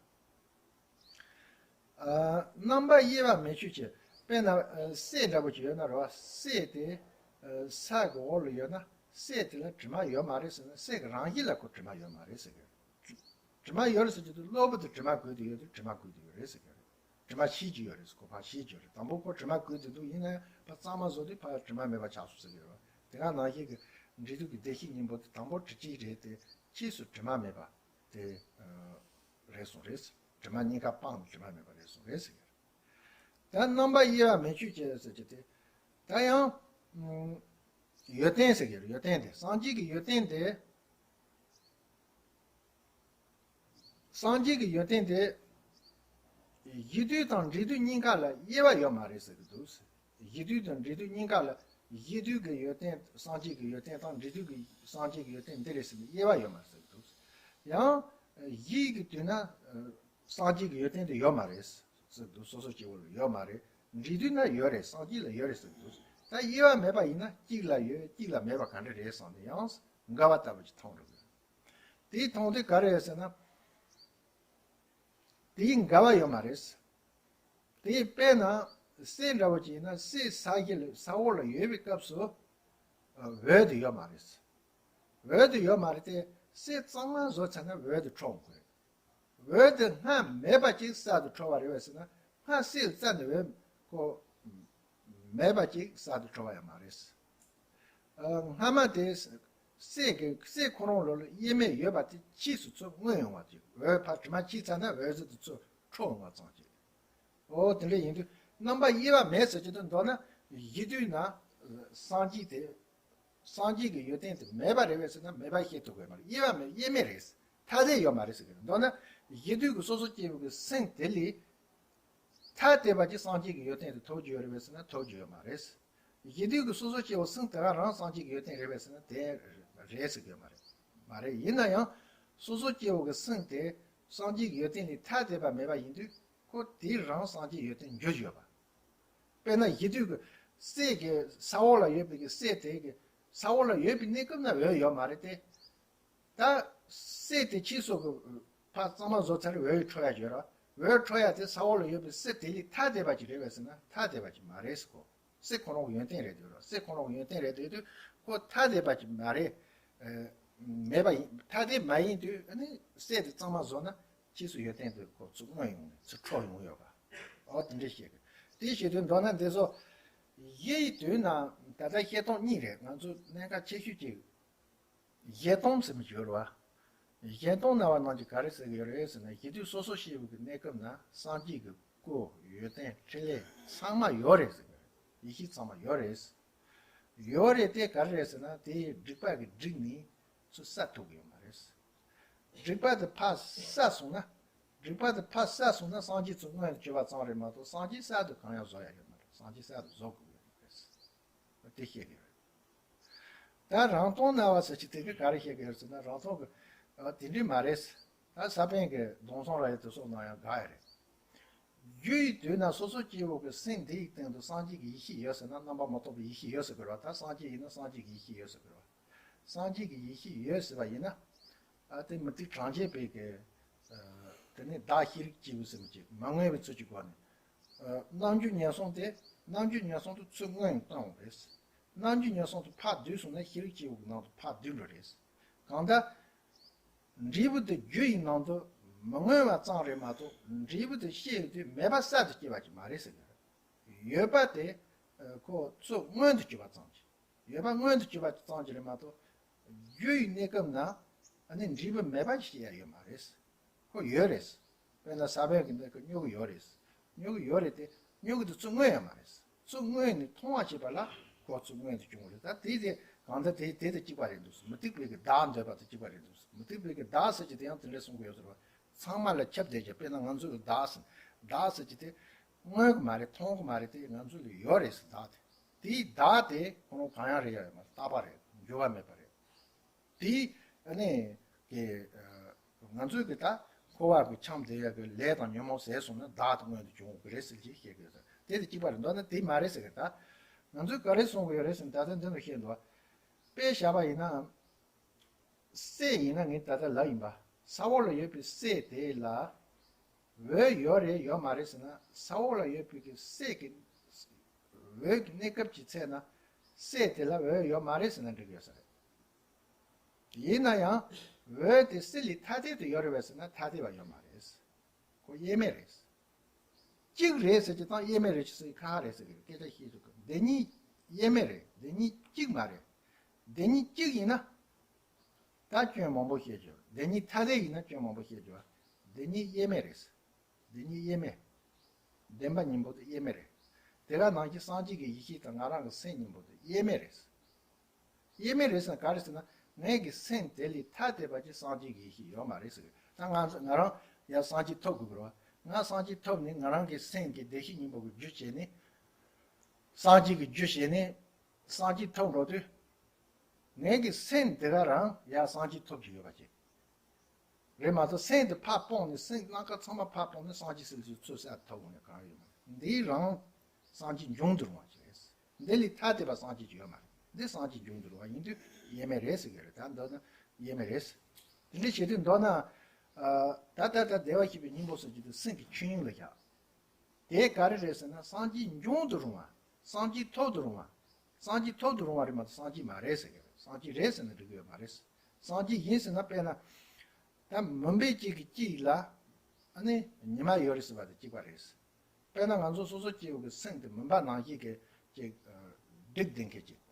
རྣམ་པ་དབྱེ་བ་མི་ཆོད་ཅིང་། དཔེར་ན་སྲེད་འདྲ་པོ་ཅིག་ཡོད་ན་རེད་བ། སྲེད་དེ་ས་གི་འོག་ལ་ཡོད་ན་སྲེད་དེ་ལ་དྲི་མ་ཡོད་མ་རེད་ཟེར་ན་སྲེད་ཀྱི་རང་བཞིན་ལ་ཁོ་དྲི་མ་ཡོད་མ་རེད་ཟེར་གི། དྲི་མ་ཡོད་རེད་ཟེར་གྱི་འདུག་གློ་བུར་དུ་དྲི་མ་འགོས་དུ་ཡོད་དུས་དྲི་མ་འགོས་དུ་ཡོད་རེད་ཟེར་གི་རེད། དྲི་མ་ཤེས་ཀྱི་ཡོད་རེད་ཟེར་ཁོ་ཕར་ཤེས་ཀྱི་ཡོད་རེད། དང་པོ་ཁོ་དྲི་མ་འགོས་དུ་འདུག་ཡིན་ན་ཡང་ཕར་གཙང་མ་བཟོ་དུས་ཕར་དྲི་མ་མེད་པ་ཆགས་སོང་ཟེར་གི་ཡོད་རེད། དེ་ག་ནང་བཞིན་གྱི་འབྲས་དུས་ཀྱི་བདེ་གཤེགས་སྙིང་པོ་དེ་དང་པོ་དྲི་གཅིག་རེད་དེ་ཕྱིས་སུ་དྲི་མ་མེད་པ། དེ་རེད་སོང་རེད། དྲི་མ་གཉིས་ཀ་སྤངས་ནས་དྲི་མ་མེད་པ་རེད་སོང་རེད་ཟེར་གྱི་རེད། ད་རྣམ་པ་དབྱེ་བ་མི་ཆོད་ཅེས་ཟེར་གྱི་དེ། ད་ཡང་ཡོན་ཏན་ཟེར་གྱི་རེད། ཡོན་ཏན་དེ་སངས་རྒྱས་ཀྱི་ཡོན་ཏན་དེ། སངས་རྒྱས་ཀྱི་ཡོན་ཏན་དེ། གཞི་དུས་དང་འབྲས་དུས་གཉིས་ཀ་ལ་དབྱེ་བ་ཡོད་མ་རེད་ཟེར་གྱི་འདུག་གཞི་དུས་དང་འབྲས་དུས་གཉིས་ཀ་ལ་གཞི་དུས་ཀྱི་ཡོན་ཏན་སངས་རྒྱས་ཀྱི་ཡོན་ཏན་དང་འབྲས་དུས་ཀྱི་སངས་རྒྱས་ཀྱི་ཡོན་ཏན་འདི་རེད་ཟེར་ནས་དབྱེ་བ་ཡོད་མ་རེད་ཟེར་གྱི་འདུག་ཡང་གཞི་གི་དུས་ན་སངས་རྒྱས་ཀྱི་ཡོན་ཏན་དེ་ཡོད་མ་རེད་ཟེར་གྱི་འདུག་སོ་སོ་སྐྱེ་བོ་ལ་ཡོད་མ་རེད། འབྲས་དུས་ན་ཡོད་རེད། སངས་རྒྱས་ལ་ཡོད་རེད་ཟེར་གྱི་འདུག་ད་དབྱེ་བ་མེད་པ་ཡིན་ན་གཅིག་ལ་ཡོད་གཅིག་ལ་མེད་པ་ག་འདྲ་རེད་བསམ་ནས་ཡང་འགལ་བ་ལྟ་བུ་ཅིག་མཐོང་འགྲོ་གི་རེད། དེའི་མཐོང་དུས་ག་རེ་རེད་ཟེར་ན། དེའི་འགལ་བ་ཡོད་མ་རེད། དེའི་དཔེར་ན་སྲེད་འདྲ་བོ་ཅིག་ཡིན་ན་སྲེད་ས་གཞི་ལ་ས་འོག་ལ་ཡོད་པའི་སྐབས་སུ་འོད་དེ་ཡོད་མ་རེད། འོད་དེ་ཡོད་མ་རེད་དེ་སྲེད་གཙང་མ་བཟོ་ཚར་ན་འོད་དེ་འཕྲོ་འོང་གི་རེད། འོད་དེ་སྔར་མེད་པ་ཅིག་གསར་དུ་འཕྲོ་བ་རེད་བས་ཟེར་ན་སྔར་སྲེད་རྩ་ནས་འོད་ཁོ་མེད་པ་ཅིག་གསར་དུ་འཕྲོ་བ་ཡང་མ་རེད། ཨ་སྔ་མ་དེ་སྲེད་ཀྱི་སྲེད་ཁོ་རང་ལོ་ལ་དབྱེར་མེད་ཡོད་པ་དེ་ཕྱིས་སུ་ཚུར་མངོན་ཡོང་བ་ཅིག་འོད་ཕར་དྲི་མ་ཕྱིས་ཚར་ན་འོད་ཟེར་དེ་ཚུར་འཕྲོ་འོང་བ་ཙམ་ཅིག་འོ་དེ་འདྲ་ཡིན་དུས་རྣམ་པ་དབྱེ་བ་མེད་ཟེར་གྱི་འདུག་མདོར་ན་གཞི་དུས་ན་སངས་རྒྱས་དེ། སངས་རྒྱས་ཀྱི་ཡོན་ཏན་དེ་མེད་པ་རེད་བས་ཟེར་ན་མེད་པ་བཤད་ཐུབ་ཀྱི་མ་རེད། དབྱེ་བ་མེད་དབྱེར་མེད་རེད། ཐ་དད་ཡོད་མ་རེད་ཟེར་གྱི་རེད། མདོར་ན་གཞི་དུས་ཀྱི་སོ་སོ་སྐྱེ་བོ་གི་སེམས་དེ་ལས་ཐ་དད་པ་ཅིག་སངས་རྒྱས་ཀྱི་ཡོན་ཏན་དེ་ཐོབ་རྒྱུ་ཡོད་རེད་བས་ཟེར་ན་ཐོབ་རྒྱུ་ཡོད་མ་རེད། གཞི་དུས་ཀྱི་སོ་སོ་སྐྱེ་བོ་སེམས་དེ་ག་རང་སངས་རྒྱས་ཀྱི་ཡོན་ཏན་རེད་བས་ཟེར་ན་དེ་རེད་ཟེར་གྱི་ཡོད་མ་རེད། མ་རེད། ཡིན་ན་ཡང་སོ་སོ་སྐྱེ་བོ་གི་སེམས་དེ་སངས་རྒྱས་ཀྱི་ཡོན་ཏན་ལས་ཐ་དད་པ་མེད་པ་ཡིན་དུས་ཁོ་དེ་རང་སངས་རྒྱས་ཡོན་ཏན་འགྱུར་གྱི་ཡོད་པ། དཔེར་ན་གཞི་དུས་ཀྱི་སྲེད་ཀྱི་ས་འོག་ལ་ཡོད་པའི་གི་སྲེད་དེ་གི་ས་འོག་ལ་ཡོད་པའི་གནས་སྐབས་ན་འོད་ཡོད་མ་རེད་དེ། ད་སྲེད་དེ་ཕྱིས་སུ་གི་ཕར་གཙང་མ་བཟོ་ཚར་འོད་འཕྲོ་ཡ་ཡོད་ར། འོད་འཕྲོ་ཡ་དེ་ས་འོག་ལ་ཡོད་པའི་སྲེད་དེ་ལས་ཐ་དད་པ་ཅིག་རེད་བས་ཟེར་ན་ཐ་དད་པ་ཅིག་མ་རེད་ཟེར་གོ། སྲེད་ཁོ་རང་གི་ཡོན་ཏན་རེད་འདོད་ར། སྲེད་ཁོ་རང་གི་ཡོན་ཏན་རེད་འདོད་དུས་ཁོ་ཐ་དད་པ་ཅིག་མ་རེད། མེད་པ་ཡིན་ཐ་དད་མ་ཡིན་དུས་ཨ་ནི་སྲེད་དེ་གཙང་མ་བཟོ་ན། ཕྱིས་སུ་ཡོན་ཏན་དེ་ཁོ་ཚུར་མངོན་ཡོང་ནས་ཚུར་འཕྲོ་ཡོང་ཡོད་པ། འོ་དེ་འདྲ་བཤད་གི། དེ་བཤད་དུས་མདོར་ན་འདི་ཚོ་གཞི་ཡི་དུས་ན་ད་ལྟ་བཤད་སྟངས་གཉིས་རེད། ང་ཚོ་གནད་འགག་ཆེ་ཤོས་ཅིག་གཞལ་སྟངས་ཟེར་མི་ཡོད་རེད་བ། གཞལ་སྟངས་ན་བ་ནང་གི་ག་རེ་ཟེར་གི་ཡོད་རེད་ཟེར་ན་གཞི་དུས་སོ་སོ་སྐྱེ་བོ་གི་གནས་སྐབས་ན་སངས་རྒྱས་ཀྱི་སྐུ་ཡོན་ཏན་ཕྲིན་ལས་ཚང་མ་ཡོད་རེད་ཟེར་གི་རེད། ཡེ་ཤེས་ཚང་མ་ཡོད་རེད། ཡོད་རེད་དེ་ག་རེ་རེད་ཟེར་ན་དེ་སྒྲིབ་པ་གི་སྒྲིབ་ནས་ཚུར་བསལ་ཐུབ་ཀྱི་ཡོད་མ་རེད། སྒྲིབ་པ་དེ་ཕར་བསལ་སོང་ན། སྒྲིབ་པ་དེ་ཕར་བསལ་སོང་ན་སངས་རྒྱས་ཚུར་མངོན་དུ་གྱུར་པ་ཙམ་རེད་མ་གཏོགས་སངས་རྒྱས་གསར་དུ་གང་ཡང་བཟོ་ཡ་ཡོད་མ་རེད། སངས་རྒྱས་གསར་དུ་བཟོ་དགོས་ཡོད་མ་རེད། དེ་བཤད་ཀྱི་རེད། ད་རང་སྟོང་ན་བ་ཟེར་གྱི་དེ་ག་ག་རེ་བཤད་ཀྱི་རེད་ཟེར་ན་རང་སྟོང་གི་ཨ་དེ་འདྲས་མ་རེད། ད་ས་པཎ་གྱི་སྡོམ་གསུམ་ར་ཡི་དེ་སོགས་ནང་ཡང་དགའ་ཡ་རེད། རྒྱུ་ཡི་དུས་ན་སོ་སོ་སྐྱེ་བོ་གི་སེམས་འདིའི་སྟེང་དུ་སངས་རྒྱས་ཀྱི་ཡེ་ཤེས་ཡོད་ཟེར་ན་རྣམ་པ་མི་རྟོག་པའི་ཡེ་ཤེས་ཡོད་ཟེར་དགོས་རེད་བ། ད་སངས་རྒྱས་ཡིན་ན་སངས་རྒྱས་ཀྱི་ཡེ་ཤེས་ཡོད་ཟེར་དགོས་རེད་བ། སངས་རྒྱས་ཀྱི་ཡེ་ཤེས་ཡོད་ཟེར་བ་ཡིན་ན། ཨ་དེ་མུ་སྟེགས་གྲངས་ཅན་པའི་གི་ཨ་ ནི་བདག་ཤེས་རིག་སྐྱེས་བུ་ཟེར་མི་ཅིག་མ་མངོན་པའི་ཚུལ་གྱི་སྒོ་ནས། ཨ། རྣམ་འགྱུར་ཉེར་གསུམ་དེ། རྣམ་འགྱུར་ཉེར་གསུམ་དུ་ཚུར་མངོན་བཏང་བ་རེད། རྣམ་འགྱུར་ཉེར་གསུམ་དུ་ཕར་བསྡུས་སོང་ན་ཤེས་རིག་སྐྱེས་བུ་གི་ནང་དུ་ཕར་བསྡུས་འགྲོ་རེད། གང་ལྟར། འབྲས་བུ་དེ་རྒྱུ་ཡི་ནང་དུ་མི་མངོན་པ་ཙམ་རེད་མ་གཏོགས། འབྲས་བུ་དེ་ཤེས་ཡོད་དུས་མེད་པ་གསར་དུ་སྐྱེས་པ་ཅིག་མ་རེད་ཟེར་གི་རེད། ཡོད་པ་དེ་ཁོ་ཚུར་མངོན་དུ་གྱུར་པ་ཙམ་གྱིས། ཡོད་པ་མངོན་དུ་གྱུར་པ་ཙམ་གྱིས་རེད་མ་གཏོགས། རྒྱུ་ཡི་གནས་སྐབས་ན་ཨ་ནི་འབྲས་བུ་མེད་པ་ཞིག་ཡང་ཡོད་མ་རེད། ཁོ་ཡོད་རེད། དཔེར་ན་ས་བོན་གྱི་གནས་སྐབས་མྱུ་གུ་ཡོད་རེད། མྱུ་གུ་ཡོད་རེད་དེ། མྱུ་གུ་དེ་ཚུར་མངོན་ཡོད་མ་རེད། ཚུར་མངོན་ནས་མཐོང་བ་བྱེད་པ་ལ་ཁོ་ཚུར་མངོན་དུ་བྱུང་བ་རེད། ད་དེ་དེ་གང་ལྟར་དེ་དེ་དང་གཅིག་པ་རེད་འདུག་མུ་སྟེགས་པའི་གི་བདག་འདོད་པ་དང་གཅིག་པ་རེད་འདུག་མུ་སྟེགས་པའི་གི་བདག་ཟེར་གྱི་དེ་ཡང་དེ་འདྲ་གསུང་གི་ཡོད་ཟེར་བ། ཚང་མ་ལ་ཁྱབ་བསྡད་ཀྱི། དཔེར་ན་ང་ཚོ་ལ་བདག་ཟེར། བདག་ཟེར་གྱི་དེ་མངོན་གྱི་མ་རེད། མཐོང་གི་མ་རེད། དེ་ང་ཚོ་ལ་ཡོད་རེད་ཟེར། བདག་དེ། དེའི་བདག་དེ་ཁོ་རང་གང་ཡང་རེད་ཡ་ཡོད་མ་རེད། རྟག་པ་རེད། འགྱུར་བ་མེད་པ་རེད། དེ་ཨ་ནི་གི་ང་ཚོའི་གི་ད་འཁོར་བ་གི་འཁྱམས་བསྡད་ཡ་གི་ལས་དང་ཉོན་མོངས་ཟད་སོང་ན་བདག་དེ་མངོན་དུ་འབྱུང་གི་རེད་ཟེར་གྱི་བཤད་གི་ཡོད། དེ་དང་གཅིག་པ་རེད། མདོར་ན་དེ་མ་རེད་ཟེར་གི། ད་ང་ཚོས་ག་རེ་གསུང་གི་ཡོད་རེད་ཟེར་ན། ད་ལྟ་འདི་ནས་བཤད་འདུག་དཔེ་བཞག་པ་ཡིན་ན། སྲས་ཡིན་ན་ངས་ད་ལྟ་ལབ་ཡིན་པ། ས་འོག་ལ་ཡོད་པའི་སྲས་དེ་ལ་འོད་ཡོད་རེད་ཡོད་མ་རེད་ཟེར་ན། ས་འོག་ལ་ཡོད་པའི་གི་སྲས་ཀྱི་འོད་ཀྱི་གནས་སྐབས་ཀྱི་ཚེ་ན་སྲས་དེ་ལ་འོད་ཡོད་མ་རེད་ཟེར་ན་འགྲིག་ཡོད་ས་རེད། ཡིན་ན་ཡང་འོད་དེ་སྲས་ལས་ཐ་དད་དུ་ཡོད་རེད་པས་ཟེར་ན་ཐ་དད་པ་ཡོད་མ་རེད། ཁོ་དབྱེར་མེད་རེད། གཅིག་རེད་ཟེར་གྱི་དང་དབྱེར་མེད་རེད་ཟེར་གྱི་ཁ་ཁ་རེད་ཟེར་གྱི་སྐད་ཆ་བཤད་ཐུབ་གི། དེ་གཉིས་དབྱེར་མེད་རེད། དེ་གཉིས་གཅིག་མ་རེད། དེ་གཉིས་གཅིག་ཡིན་ན་ད་སྐྱོན་མང་པོ་བཤད་རྒྱུ། དེ་གཉིས་ཐ་དད་ཡིན་ན་སྐྱོན་མང་པོ་བཤད་རྒྱུ། དེ་གཉིས་དབྱེར་མེད་རེད། དེ་གཉིས་དབྱེར་མེད། བདེན་པ་གཉིས་པོ་དེ་དབྱེར་མེད་རེད། དེ་ག་ནང་བཞིན་སངས་རྒྱས་ཀྱི་ཡེ་ཤེས་དང་ང་རང་གི་སེམས་གཉིས་པོ་དེ་དབྱེར་མེད་རེད། དབྱེར་མེད་རེད་ཟེར་ན་ག་རེ་ཟེར་ན། ངེད་ཀྱི་སེམས་དེ་ལས་ཐ་དད་པ་ཅིག་སངས་རྒྱས་ཀྱི་ཡེ་ཤེས་ཡོད་མ་རེད་ཟེར་གི། ད་ང་ང་རང་ཡང་སངས་རྒྱས་ཐོབ་དགོས་ཀྱི་རེད་བ། ང་སངས་རྒྱས་ཐོབ་ནས་ང་རང་གི་སེམས་ཀྱི་བདེ་གཤེགས་སྙིང་པོ་གི་རྒྱུ་བྱས་ནས། སངས་རྒྱས་ཀྱི་རྒྱུ་བྱས་ནས་སངས་རྒྱས་ཐོབ་འགྲོ་དུས། ངེད་ཀྱི་སེམས་དེ་ག་རང་ཡང་སངས་རྒྱས་ཐོབ་ཀྱི་ཡོད་པ་ཅིག་རེད་མ་གཏོགས། སེམས་དེ་ཕར་སྤངས་ནས། སེམས་རྣམ་དཀར་ཚང་མ་ཕར་སྤངས་ནས་སངས་རྒྱས་སྲིད་ཞིའི་ཚུལ་གསལ་ཐོབ་འོང་ནས་གང་ཡོད་མ་རེད། འདི་རང་སངས་རྒྱས་འབྱུང་དུ་རུང་བ་ཞིག་རེད། འདི་ལས་ཐ་དད་པ་སངས་རྒྱས་ཀྱི་ཡོད་མ་རེད། འདི་སངས་རྒྱས་འབྱུང་དུ་རུང་བ་ཡིན་དུས་དབྱེར་མེད་རེད་ཟེར་གི་རེད། ད་མདོར་ན་དབྱེར་མེད་རེད། དེ་འདྲ་བྱེད་དུས་མདོར་ན། ཨ། ད་ལྟ་ད་བདེ་བར་གཤེགས་པའི་སྙིང་པོ་ཟེར་གྱི་དེ་སེམས་ཀྱི་ཆོས་དབྱིངས་ལ་བཞག་དེ་ག་རེ་རེད་ཟེར་ན། སངས་རྒྱས་འབྱུང་དུ་རུང་བ། སངས་རྒྱས་ཐོབ་ཏུ་རུང་བ། སངས་རྒྱས་ཐོབ་ཏུ་རུང་བ་རེད་མ་གཏོགས་སངས་རྒྱས་མ་རེད་ཟེར་གི་རེད། སངས་རྒྱས་རེད་ཟེར་ན་འགྲིག་གི་ཡོད་མ་རེད། སངས་རྒྱས་ཡིན་ཟེར་ན། དཔེར་ན། ད་མུན་པའི་དཀྱིལ་གྱི་དཀྱིལ་ལ་ཨ་ནི་ཉི་མ་ཡོད་རེད་ཟེར་བ་དང་གཅིག་པ་རེད། དཔེར་ན་ང་ཚོ་སོ་སོ་སྐྱེ་བོ་གི་སེམས་དེ་མུན་པ་ནང་བཞིན་གྱི་ཅིག་སྒྲིག་བསྡད་མཁན་ཅིག་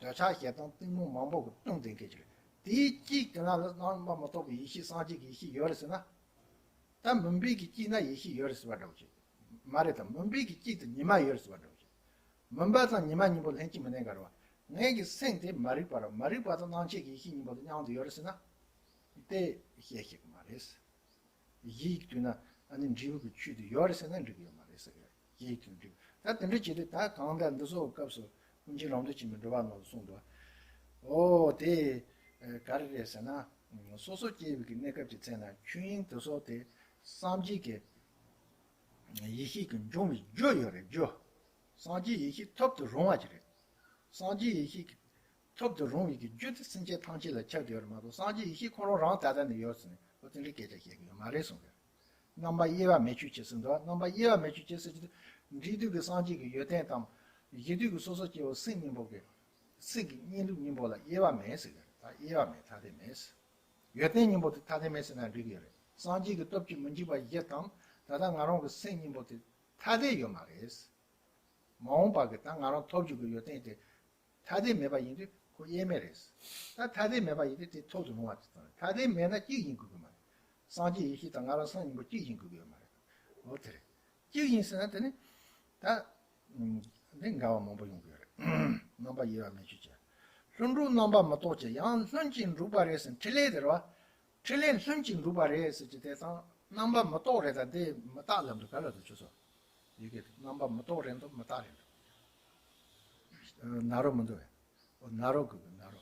འདོད་ཆགས་ཞེ་སྡང་གཏི་མུག་མང་པོ་གིས་བཏུམས་བསྡད་མཁན་ཅིག་རེད། དེའི་དཀྱིལ་དེ་ན་ལ་རྣམ་པར་མི་རྟོག་པའི་ཡེ་ཤེས་སངས་རྒྱས་ཀྱི་ཡེ་ཤེས་ཡོད་རེད་ཟེར་ན། ད་མུན་པའི་གི་དཀྱིལ་ན་ཡེ་ཤེས་ཡོད་རེད་ཟེར་བ་འདྲ་བོ་ཅིག་མ་རེད། ད་མུན་པའི་གི་དཀྱིལ་དུ་ཉི་མ་ཡོད་རེད་ཟེར་བ་འདྲ་བོ་ཅིག་མུན་པ་དང་ཉི་མ་གཉིས་པོ་ལྷན་ཅིག་མི་གནས་ག་རེད་བ། ངེད་ཀྱི་སེམས་དེ་མ་རིག་པ་རེད། མ་རིག་པ་དང་སྣང་མཆེད་ཀྱི་ཡེ་ཤེས་གཉིས་པོ་དེ་མཉམ་དུ་ཡོད་རེད་ཟེར་ན། དེ་བཤད་ཤེས་ཀྱི་མ་རེད། གཞི་ཡི་དུས་ན་ཨ་ནི་འབྲས་བུ་གི་ཆོས་དེ་ཡོད་རེད་ཟེར་ན་འགྲིག་གི་ཡོད་མ་རེད་ཟེར་གི། གཞི་ཡི་དུས་ན་འགྲིག་ད་དེ་འདྲ་བྱེད་དུས། ད་གང་ལྟར་འདི་ཚོའི་སྐབས་སུ་ཀུན་མཁྱེན་རབ་འབྱམས་ཆེན་པོས་འགྲོ་བ་ནང་དུ་གསུངས་འདུག་འོ་དེ་ག་རེ་རེད་ཟེར་ན། སོ་སོ་སྐྱེ་བོའི་གི་གནས་སྐབས་ཀྱི་ཚེ་ན་ཆོས་དབྱིངས་དེ་ཚོ་དེ་སངས་རྒྱས་ཀྱི་ཡེ་ཤེས་ཀྱི་འབྱུང་བའི་རྒྱུ་ཡོད་རེད། རྒྱུ། སངས་རྒྱས་ཡེ་ཤེས་ཐོབ་ཏུ་རུང་བ་ཅིག་རེད། སངས་རྒྱས་ཡེ་ཤེས་ཀྱི་ཐོབ་ཏུ་རུང་བའི་གི་རྒྱུ་དེ་སེམས་ཅན་ཐམས་ཅད་ལ་ཁྱབ་བསྡད་ཡོད་རེད་མ་གཏོགས། སངས་རྒྱས་ཡེ་ཤེས་ཁོ་རང་རང་ད་ལྟ་ནས་ཡོད་ཟེར་ནས་འོ་དེ་འདྲའི་སྐད་ཆ་བཤད་གི་ཡོད་མ་རེད་གསུངས་ཡོད། རྣམ་པ་དབྱེ་བ་མེད་ཆོས་ཅན་ཟེར་འདུག་རྣམ་པ་དབྱེ་བ་མེད་ཆོས་ཅན་ཟེར་གྱི་འདུག་འབྲས་དུས་ཀྱི་སངས་རྒྱས་ཀྱི་ཡོན་ཏན་དང་། གཞི་དུས་ཀྱི་སོ་སོ་སྐྱེ་བོ་སེམས་གཉིས་པོ་གི་སེམས་ཀྱི་གཉིས་ལུགས་གཉིས་པོ་ལ་དབྱེ་བ་མེད་ཟེར་གི་རེད། ད་དབྱེ་བ་མེད། ཐ་དད་མེད། ཡོན་ཏན་གཉིས་པོ་དེ་ཐ་དད་མེད་ཟེར་ན་འགྲིག་གི་རེད། སངས་རྒྱས་ཀྱི་སྟོབས་ཀྱིས་མི་འཇིགས་པ་བཞི་དང་། ད་ལྟ་ང་རང་གི་སེམས་གཉིས་པོ་དེ་ཐ་དད་ཡོད་མ་རེད། མ་འོངས་པ་གི་ད་ང་རང་ཐོབ་རྒྱུ་གི་ཡོན་ཏན་དེ་ཐ་དད་མེད་པ་ཡིན་དུས་ཁོ་དབྱེར་མེད་རེད། ད་ཐ་དད་མེད་པ་ཡིན་དུས་དེ་ཐོབ་ཏུ་རུང་བ་དེ་ཙམ་རེད། ཐ་དད་མེད་ན་གཅིག་ཡིན་དགོས་ཀྱི་མ་རེད། སངས་རྒྱས་ཡེ་ཤེས་དང་ང་རང་སེམས་གཉིས་པོ་གཅིག་ཡིན་དགོས་ཀྱི་ཡོད་མ་རེད། འོ་དེ་རེད། གཅིག་ཡིན་ཟེར་ན་དེ་ནི་ད་འདི་འགལ་བ་མང་པོ་ཡོང་གི་ཡོད་རེད། རྣམ་པ་དབྱེ་བ་མེད་ཆོས་ཅན། ལྷུན་གྲུབ་རྣམ་པ་མི་རྟོག་ཅན། ཡང་ལྷུན་གྱིས་འགྲུབ་པ་རེད་ཟེར། འཕྲིན་ལས་དེ་རེད་བ། འཕྲིན་ལས་ལྷུན་གྱིས་འགྲུབ་པ་རེད་ཟེར་གྱི་དེ་དང་རྣམ་པ་མི་རྟོག་རེད། ད་འདི་མི་རྟག་ལབ་འདུག་ག་ལ་འདུག་ཁྱོད་ཚོ། ཡི་གེ་རྣམ་པ་མི་རྟོག་རེད་འདུག་མི་རྟག་རེད་འདུག་ཨ། ནཱ་རོ་མི་འདུག་བས། ཨོ། ནཱ་རོ་དགོས་གི། ནཱ་རོ།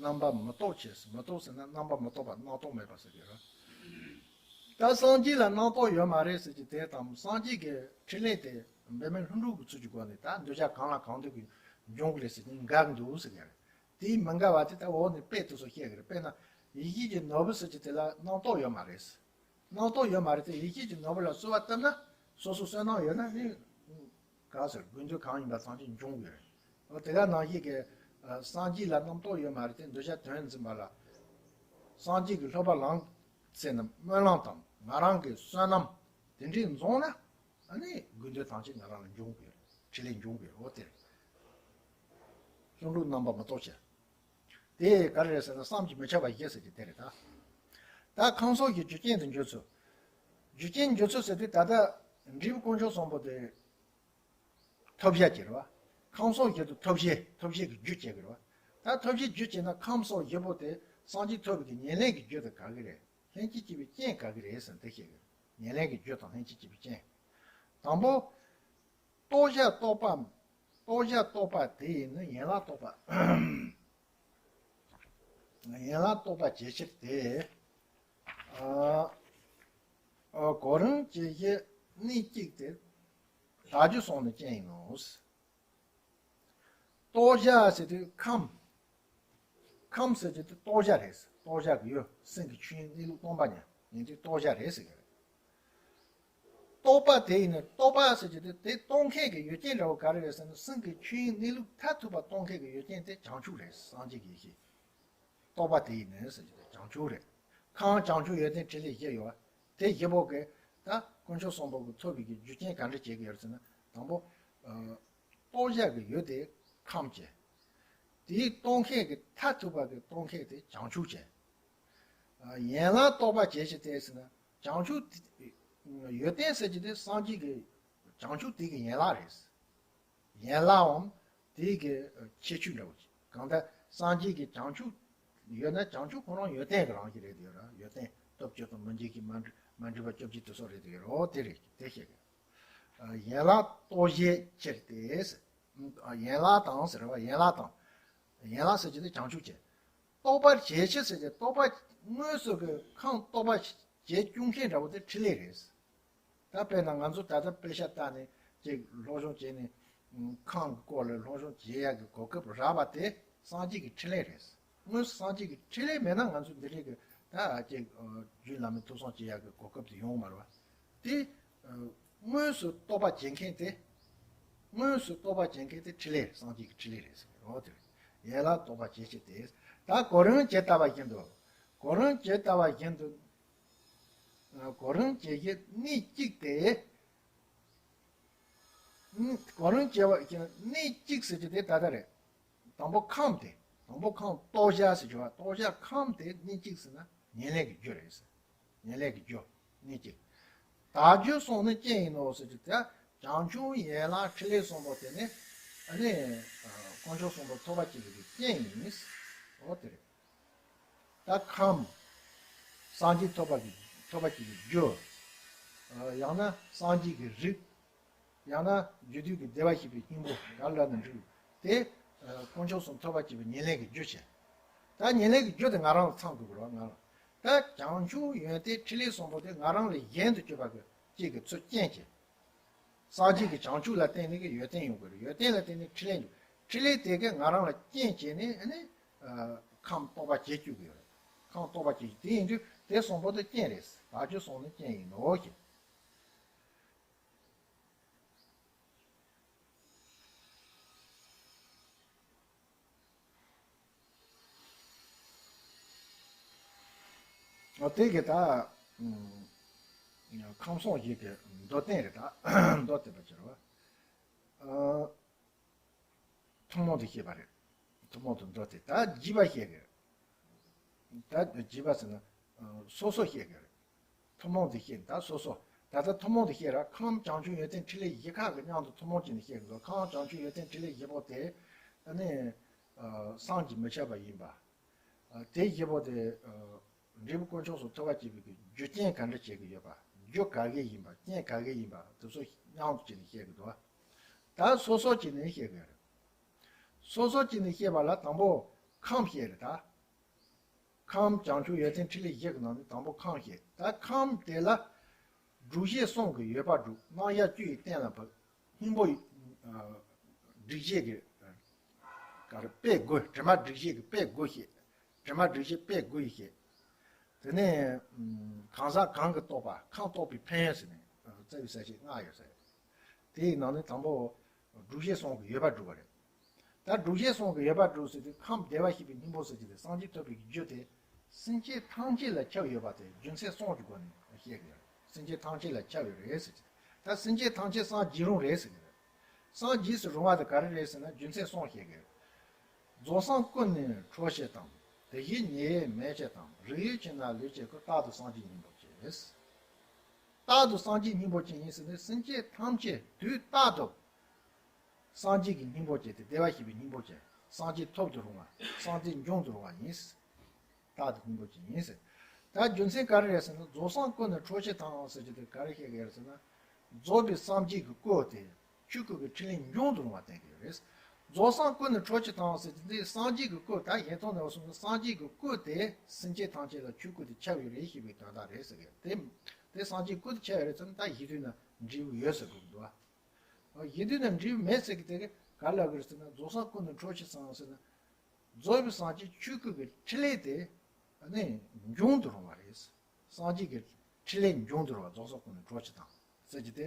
རྣམ་པ་མི་རྟོག་ཅན། མི་རྟོག་ཟེར་ན་རྣམ་པ་མི་རྟོག་པ། རྣམ་རྟོག་མེད་པ་ཟེར་གི་རེད། ད་སངས་རྒྱས་ལ་རྣམ་རྟོག་ཡོད་མ་རེད་ཟེར་གྱི་དེ་དང་། སངས་རྒྱས་ཀྱི་འཕྲིན་ལས་དེ་འབད་མེད་ལྷུན་གྲུབ་ཀྱི་ཚུལ་གྱི་སྒོ་ནས་ད་འདོད་ཆགས་གང་ལ་གང་འདུལ་གྱི་འབྱུང་གི་རེད་ཟེར་ནས་འགལ་འདུག་ཟེར་གི་རེད། དེའི་མི་འགལ་བ་དེ་ད་འོག་ནས་དཔེ་དེ་ཚོ་བཤད་གི་རེད། དཔེར་ན་ཡིད་བཞིན་གྱི་ནོར་བུ་ཟེར་གྱི་དེ་ལ་རྣམ་རྟོག་ཡོད་མ་རེད། རྣམ་རྟོག་ཡོད་མ་རེད་དེ། ཡེ་ཤེས་ཀྱི་ནོར་བུ་ལ་གསོལ་བ་བཏབ་ན། སོ་སོ་བསོད་ནམས་ཡོད་ན་ནི། ག་ཟེར། དགོས་འདོད་གང་ཡིན་པ་ཐམས་ཅད་འབྱུང་གི་རེད། འོ་དེ་ག་ནང་བཞིན་གྱི། ཨ། སངས་རྒྱས་ལ་རྣམ་རྟོག་ཡོད་མ་རེད་དེ། འདོད་ཆགས་དོན་འཛིན་པ་ལ། སངས་རྒྱས་ཀྱི་སློབ་པ་ལམ་ཟེར་ན་སྨོན་ལམ་དང་ང་རང་གི་བསོད་ནམས་དེ་འདྲས་འཛོམས་ན། ཨ་ནི་དགོས་འདོད་ཐམས་ཅད་ང་རང་ལ་འབྱུང་གི་རེད། འཕྲིན་ལས་འབྱུང་གི་རེད། འོ་དེ་རེད། ལྷུན་གྲུབ་རྣམ་པར་མི་རྟོག་ཅེས། དེ་ག་རེ་རེད་ཟེར་ན། བསམ་གྱིས་མི་ཁྱབ་པ་བཞི་ཟེར་གྱི་དེ་རེད་ད། ད་ཁམས་གསུམ་གྱི་རྒྱུ་རྐྱེན་དུ་འགྱུར་ཚུལ། རྒྱུ་རྐྱེན་འགྱུར་ཚུལ་ཟེར་དུས། ད་ལྟ་འབྲས་བུ་དཀོན་མཆོག་གསུམ་པོ་དེ་ཐོབ་བྱ་བྱེད་རེད་བ། ཁམས་གསུམ་བཞི་དུ་ཐོབ་བྱེད། ཐོབ་བྱེད་ཀྱི་རྒྱུ་བྱེད་ཀྱི་རེད་བ། ད་ཐོབ་བྱེད་རྒྱུ་བྱེད་ན། ཁམས་གསུམ་བཞི་པོ་དེ་སངས་རྒྱས་ཐོབ་པའི་གི་ཉེར་ལེན་གྱི་རྒྱུ་དེ་ག་གི་རེད། ལྷན་ཅིག་སྐྱེས་པའི་རྐྱེན་ག་གི་རེད་ཟེར་ན། དེ་བཤད་ཀྱི་རེད། ཉེར་ལེན་གྱི་རྒྱུ་དང་ལྷན་ཅིག་སྐྱེས་པའི་རྐྱེན། དང་པོ། རྟོགས་བྱ་རྟོག་པ། རྟོགས་བྱ་རྟོག་པ་དེ་ཡིས་ནི་ཡན་ལག་རྟོགས་པ། ཡན་ལག་རྟོགས་པ་བྱེད་ཕྱིར་ཏེ། ཨ། ཨ། གོ་རིམ་ཇི་བཞིན་གནད་གཅིག་སྟེ། བདག་རྒྱུ་གསུམ་ནི་རྐྱེན་ཡིན་ནོ། རྟོགས་བྱ་ཟེར་དུས་ཁམས། ཁམས་ཟེར་གྱི་དེ་རྟོགས་བྱ་རེད། རྟོགས་བྱ་གི་ཡུལ། སེམས་ཀྱི་ཆོས་དབྱིངས་གནས་ལུགས་སྟོང་པ་ཉིད་ཡིན་དུས་རྟོགས་བྱ་རེད་ཟེར་གྱི་རེད། རྟོག་པ་དེ་ཡིས་ནི། རྟོག་པ་ཟེར་གྱི་དེ། དེ་རྟོགས་མཁན་གྱི་ཡུལ་རྐྱེན་འདྲ་བོ་ག་རེ་རེད་ཟེར་ན། སེམས་ཀྱི་ཆོས་དབྱིངས་གནས་ལུགས་མཐར་ཐུག་པ་རྟོགས་མཁན་གྱི་ཡུལ་རྐྱེན་དེ་བྱང་ཆུབ་རེད། སངས་རྒྱས་ཀྱི་ཡེ་ཤེས། རྟོག་པ་དེ་ཡིས་ནི་ཟེར་གྱི་དེ་བྱང་ཆུབ་རེད། ཁམས་བྱང་ཆུབ་ཡོན་ཏན་ཕྲིན་ལས་བཞི་ཡོད་པ། དེ་བཞི་པོ་གིས་ད་དཀོན་མཆོག་གསུམ་པོ་གི་ཐོབ་པའི་གི་རྒྱུ་རྐྱེན་ག་འདྲ་བྱེད་ཀྱི་ཡོད་ཟེར་ན། དང་པོ། ཨ། རྟོགས་བྱ་གི་ཡུལ་དེ་ཁམས་བྱས། དེའི་རྟོགས་མཁན་གྱི་མཐར་ཐུག་པ་གི་རྟོགས་མཁན་དེ་བྱང་ཆུབ་བྱས། ཨ། ཡན་ལག་རྟོགས་པ་བྱེད་ཕྱིར་ཏེ་ཟེར་ན། བྱང་ཆུབ་དེ། ཡོན་ཏན་ཟེར་གྱི་དེ་སངས་རྒྱས་ཀྱི། བྱང་ཆུབ་དེ་གི་ཡན་ལག་རེད། ཡན་ལག་འམ་དེ་གི་ཁྱད་ཆོས་འདྲ་བོ་ཅིག། གང་ལྟར་སངས་རྒྱས་ཀྱི་བྱང་ཆུབ་ཡོད་ན། བྱང་ཆུབ་ཁོ་རང་ཡོན་ཏན་གྱི་རང་བཞིན་རེད་དེ་ཡོད་ར། ཡོན་ཏན་སྟོབས་བཅུ་དང་མི་འཇིགས་ཤིང་མ་འདྲེས་མ་འདྲེས་པ་བཅུ་གཅིག་དེ་སོགས་རེད་དེ་ཡོད་ར། འོ་དེ་རེད། དེ་བཤད་གི། ཡན་ལག་རྟོགས་བྱེད་ཕྱིར་ཏེ། ཡན་ལག་དང་ཟེར་བ། ཡན་ལག་དང་། ཡན་ལག་ཟེར་གྱི་དེ་བྱང་ཆུབ་བྱེད། རྟོགས་པར་བྱེད་ཕྱིར་ཟེར་གྱི། རྟོགས་པ། དངོས་སུ་གི་ཁམས་རྟོགས་པར་བྱེད་བཅུག་མཁན་འདྲ་བོ་དེ་འཕྲིན་ལས་རེད། ད་དཔེར་ན་ང་ཚོ་ད་ལྟ་དཔེ་ཆ་ལྟ་ནས་ཅིག་སློབ་སྦྱོང་བྱས་ནས། ཁམས་ཀྱི་སྐོར་ལ་སློབ་སྦྱོང་བྱེད་ཡག་གི་གོ་སྐབས་རག་པ་དེ་སངས་རྒྱས་ཀྱི་འཕྲིན་ལས་རེད། དངོས་སུ་སངས་རྒྱས་ཀྱི་འཕྲིན་ལས་མེད་ན་ང་ཚོ་འདི་རིགས་ཀྱི་ད་ཅིག་རྒྱུད་བླ་མའི་ཐུགས་གསུང་བྱེད་ཡག་གི་གོ་སྐབས་དེ་ཡོང་མ་རེད་བ། དེ། ཨ། དངོས་སུ་རྟོགས་པ་བྱེད་མཁན་དེ། དངོས་སུ་རྟོགས་པ་བྱེད་མཁན་དེ་འཕྲིན་ལས། སངས་རྒྱས་ཀྱི་འཕྲིན་ལས་རེད་ཟེར་གི། འོ་དེ་རེད། ཡན་ལག་རྟོགས་པ་བྱེད་ཕྱིར་ཏེ། ད་གོ་རིམ་ཇི་ལྟ་བ་བཞིན་དུ། གོ་རིམ་ཇི་ལྟ་བ་བཞིན་དུ། ཨ། གོ་རིམ་ཇི་བཞིན་གནད་གཅིག་སྟེ། གོ་རིམ་ཇི་བཞིན་གནད་གཅིག་ཟེར་གྱི་དེ་ད་ལྟ་རེད། དང་པོ་ཁམས་དེ། དང་པོ་ཁམས། རྟོགས་བྱ་ཟེར་གྱི་བ། རྟོགས་བྱ་ཁམས་དེ་གནད་གཅིག་ཟེར་ན་ཉེར་ལེན་གྱི་རྒྱུ་རེད་ཟེར། ཉེར་ལེན་གྱི་རྒྱུ། གནད་གཅིག། བདག་རྒྱུ་གསུམ་ནི་རྐྱེན་ཡིན་ནོ་ཟེར་གྱི་དེ། བྱང་ཆུབ་ཡན་ལག་འཕྲིན་ལས་གསུམ་པོ་དེ་ནི། ཨ་ནི། ཨ། དཀོན་མཆོག་གསུམ་པོ་ཐོབ་པར་བྱེད་པའི་རྐྱེན་ཡིན། འོ་དེ་རེད། ད་ཁམས། སངས་རྒྱས་ཐོབ་པ་གི། ཐོབ་པར་བྱེད་པའི་རྒྱུ། ཨ། ཡང་ན་སངས་རྒྱས་ཀྱི་རིགས། ཡང་ན་རྒྱུ་དུས་ཀྱི་བདེ་བར་གཤེགས་པའི་སྙིང་པོ་ག་ལ་ནི་འགྲིག། དེ། ཨ། དཀོན་མཆོག་གསུམ་ཐོབ་པར་བྱེད་པའི་ཉེར་ལེན་གྱི་རྒྱུ་བྱས། ད་ཉེར་ལེན་གྱི་རྒྱུ་དེ་ང་རང་ལ་ཚང་དགོས་ཀྱི་རེད་བ། ང་རང་། ད་བྱང་ཆུབ་ཡོན་ཏན་ཕྲིན་ལས་གསུམ་པོ་དེ་ང་རང་ལ་གཞན་དུ་གྱུར་པ་གི་གཅིག་གི་ཚུལ་རྐྱེན་བྱས། སངས་རྒྱས་ཀྱི་བྱང་ཆུབ་ལ་བརྟེན་ནས་ཀྱི་ཡོན་ཏན་ཡོང་དགོས་རེད། ཡོན་ཏན་ལ་བརྟེན་ནས་ཕྲིན་ལས་འབྱུང་། ཕྲིན་ལས་དེ་གས་ང་རང་ལ་རྐྱེན་བྱས་ནས། ཨ་ནི། ཨ། ཁམས་རྟོགས་པ་བྱེད་བཅུག་གི་ཡོད་རེད། ཁམས་རྟོགས་པ་བྱེད། དེ་ཡིན་དུས་དེ་གསུམ་པོ་དེ་རྐྱེན་རེད། བདག་རྒྱུ་གསུམ་ནི་རྐྱེན་ཡིན་ནོ་ཞེས། ཨ། དེ་གི་ད། ཨུམ། ཁམས་གསུམ་བཞི་གི་མདོ་བསྟན་རེད། ད་མདོ་བསྟན་པ་ཅིག་རེད་བ། ཨ། ཐུན་མོང་དུ་བཤད་པ་རེད། ཐུན་མོང་དུ་མདོ་སྟེ། ད་རྒྱས་པ་བཤད་གི་རེད། ད་རྒྱས་པ་ཟེར་ན། ཨ། སོ་སོ་བཤད་གི་རེད། ཐུན་མོང་དུ་བཤད་ད་སོ་སོ། ད་ལྟ་ཐུན་མོང་དུ་བཤད་ར། ཁམས་བྱང་ཆུབ་ཡོན་ཏན་ཕྲིན་ལས་བཞི་ཁག་གི་མཉམ་དུ་ཐུན་མོང་བྱས་ནས་བཤད་གི་འདུག། ཁམས་བྱང་ཆུབ་ཡོན་ཏན་ཕྲིན་ལས་བཞི་པོ་དེ། ཨ་ནི། ཨ། བསམ་གྱིས་མི་ཁྱབ་པ་ཡིན་པ། ཨ། དེ་བཞི་པོ་དེ། ཨ། འབྲས་བུ་དཀོན་མཆོག་གསུམ་ཐོབ་པར་བྱེད་པའི་གི་རྒྱུ་རྐྱེན་ག་འདྲ་བྱེད་ཀྱི་ཡོད་པ། རྒྱུ་ག་གེ་ཡིན་པ། རྐྱེན་ག་གེ་ཡིན་པ་དེ་ཚོ་མཉམ་དུ་བྱས་ནས་བཤད་གི་འདུག། ད་སོ་སོ་བྱས་ནས་བཤད་གི་རེད། སོ་སོ་བྱས་ནས་བཤད་པ་ལ་དང་པོ་ཁམས་བཤད་རེད་ད། ཁམས་བྱང་ཆུབ་ཡོན་ཏན་ཕྲིན་ལས་བཞི་གི་ནང་ནས་དང་པོ་ཁམས་བཤད། ད་ཁམས་དེ་ལ་སྒྲུབ་བྱེད་གསུམ་གྱི་ཡོད་པ་སྒྲུབ། རྣམ་གཞག་བཅུ་ཡིས་གཏན་ལ་ཕབ། སྙིང་པོ། ཨ། སྒྲིབ་བྱེད་ཀྱི། ག་རེ། དཔེ་དགུ། དྲི་མ་སྒྲིབ་བྱེད་ཀྱི་དཔེ་དགུ་བཤད། དྲི་མ་སྒྲིབ་བྱེད་དཔེ་དགུ་ཡིས་བཤད། དེ་ནས་གང་ཟག་གང་གིས་རྟོགས་པ་གང་རྟོགས་པའི་ཕན་ཡོན་ཟེར་ནས་རྩ་བའི་གསལ་བྱེད་ལྔ་ཡོད་ཟེར། དེའི་ནང་ནས་དང་པོ་སྒྲུབ་བྱེད་གསུམ་གྱི་ཡོད་པ་སྒྲུབ་པ་རེད། ད་སྒྲུབ་བྱེད་གསུམ་གྱི་ཡོད་པ་སྒྲུབ་ཟེར་དུས་ཁམས་བདེ་བར་གཤེགས་པའི་སྙིང་པོ་ཟེར་གྱི་དེ་སངས་རྒྱས་ཐོབ་པའི་རྒྱུ་དེ་སེམས་ཅན་ཐམས་ཅད་ལ་ཁྱབ་ཡོད་པ་དེ་རྒྱུ་མཚན་གསུམ་གྱི་སྒོ་ནས་བཤད་ཀྱི་ཡོད་རེད། སེམས་ཅན་ཐམས་ཅད་ལ་ཁྱབ་ཡོད་རེད་ཟེར་གྱི། ད་སེམས་ཅན་ཐམས་ཅད་སངས་རྒྱས་རུང་རེད་ཟེར་གྱི་རེད། སངས་རྒྱས་སུ་རུང་བ་དེ་ག་རེ་རེད་ཟེར་ན་རྒྱུ་མཚན་གསུམ་བཤད་ཀྱི་ཡོད། རྫོགས་སངས་ཀུན་ནས་འཕྲོ་ཕྱིར་དང་། དེ་བཞིན་ཉེ་བའི་མན་ཆད་དང་། རིགས་ཡོད་ཕྱིར་ན་ལུས་ཅན་ཀུན། རྟག་ཏུ་སངས་རྒྱས་སྙིང་པོ་ཅན། རྟག་ཏུ་སངས་རྒྱས་སྙིང་པོ་ཅན་ཡིན་ཟེར་ནས་སེམས་ཅན་ཐམས་ཅད་དུས་རྟག་ཏུ་སངས་རྒྱས་ཀྱི་སྙིང་པོ་ཅན་དེ་བདེ་བར་གཤེགས་པའི་སྙིང་པོ་ཅན། སངས་རྒྱས་ཐོབ་ཏུ་རུང་བ། སངས་རྒྱས་འབྱུང་དུ་རུང་བ་ཡིན། རྟག་ཏུ་སྙིང་པོ་ཅན་ཡིན་ཟེར། ད་རྒྱུ་མཚན་ག་རེ་རེད་ཟེར་ན་རྫོགས་སངས་ཀུན་ནས་འཕྲོ་ཕྱིར་དང་ཟེར་གྱི་དེ་ག་རེ་བཤད་ཀྱི་ཡོད་ཟེར་ན། རྫོགས་པའི་སངས་རྒྱས་ཀྱི་སྐུ་དེ་ཆོས་སྐུ་གི་ཕྲིན་ལས་འབྱུང་དུ་རུང་བ་བསྟན་གྱི་ཡོད་རེད། རྫོགས་སངས་ཀུན་ནས་འཕྲོ་ཕྱིར་དང་ཟེར་གྱི་དེ་སངས་རྒྱས་ཀྱི་སྐུ་ད་ཡིན་ཐོག་ནས་བ་སོང་ན་སངས་རྒྱས་ཀྱི་སྐུ་དེ་སེམས་ཅན་ཐམས་ཅད་ལ་ཆོས་སྐུ་དེ་ཁྱབ་ཡོད་རེད་ཞེས་པའི་དོན་དག་རེད་ཟེར་གྱི་དེ། དེ་སངས་རྒྱས་སྐུ་དེ་ཁྱབ་ཡོད་རེད་ཟེར་ན་ད་གཞི་དུས་ན་འབྲས་བུ་ཡོད་ཟེར་དགོས་ཀྱི་འདུག་བ། གཞི་དུས་ན་འབྲས་བུ་མེད་ཟེར་གྱི་དེ་ག་ལ་གི་རེད་ཟེར་ན་རྫོགས་སངས་ཀུན་ནས་འཕྲོ་ཕྱིར་དང་ཟེར་ན། རྫོགས་པའི་སངས་རྒྱས་ཆོས་སྐུ་གི་ཕྲིན་ལས་དེ་ནི་འབྱུང་དུ་རུང་བ་རེད། སངས་རྒྱས་ཀྱི་ཕྲིན་ལས་འབྱུང་དུ་རུང་བ་རྫོགས་སངས་ཀུན་ནས་འཕྲོ་ཕྱིར་དང་ཟེར་གྱི་དེ་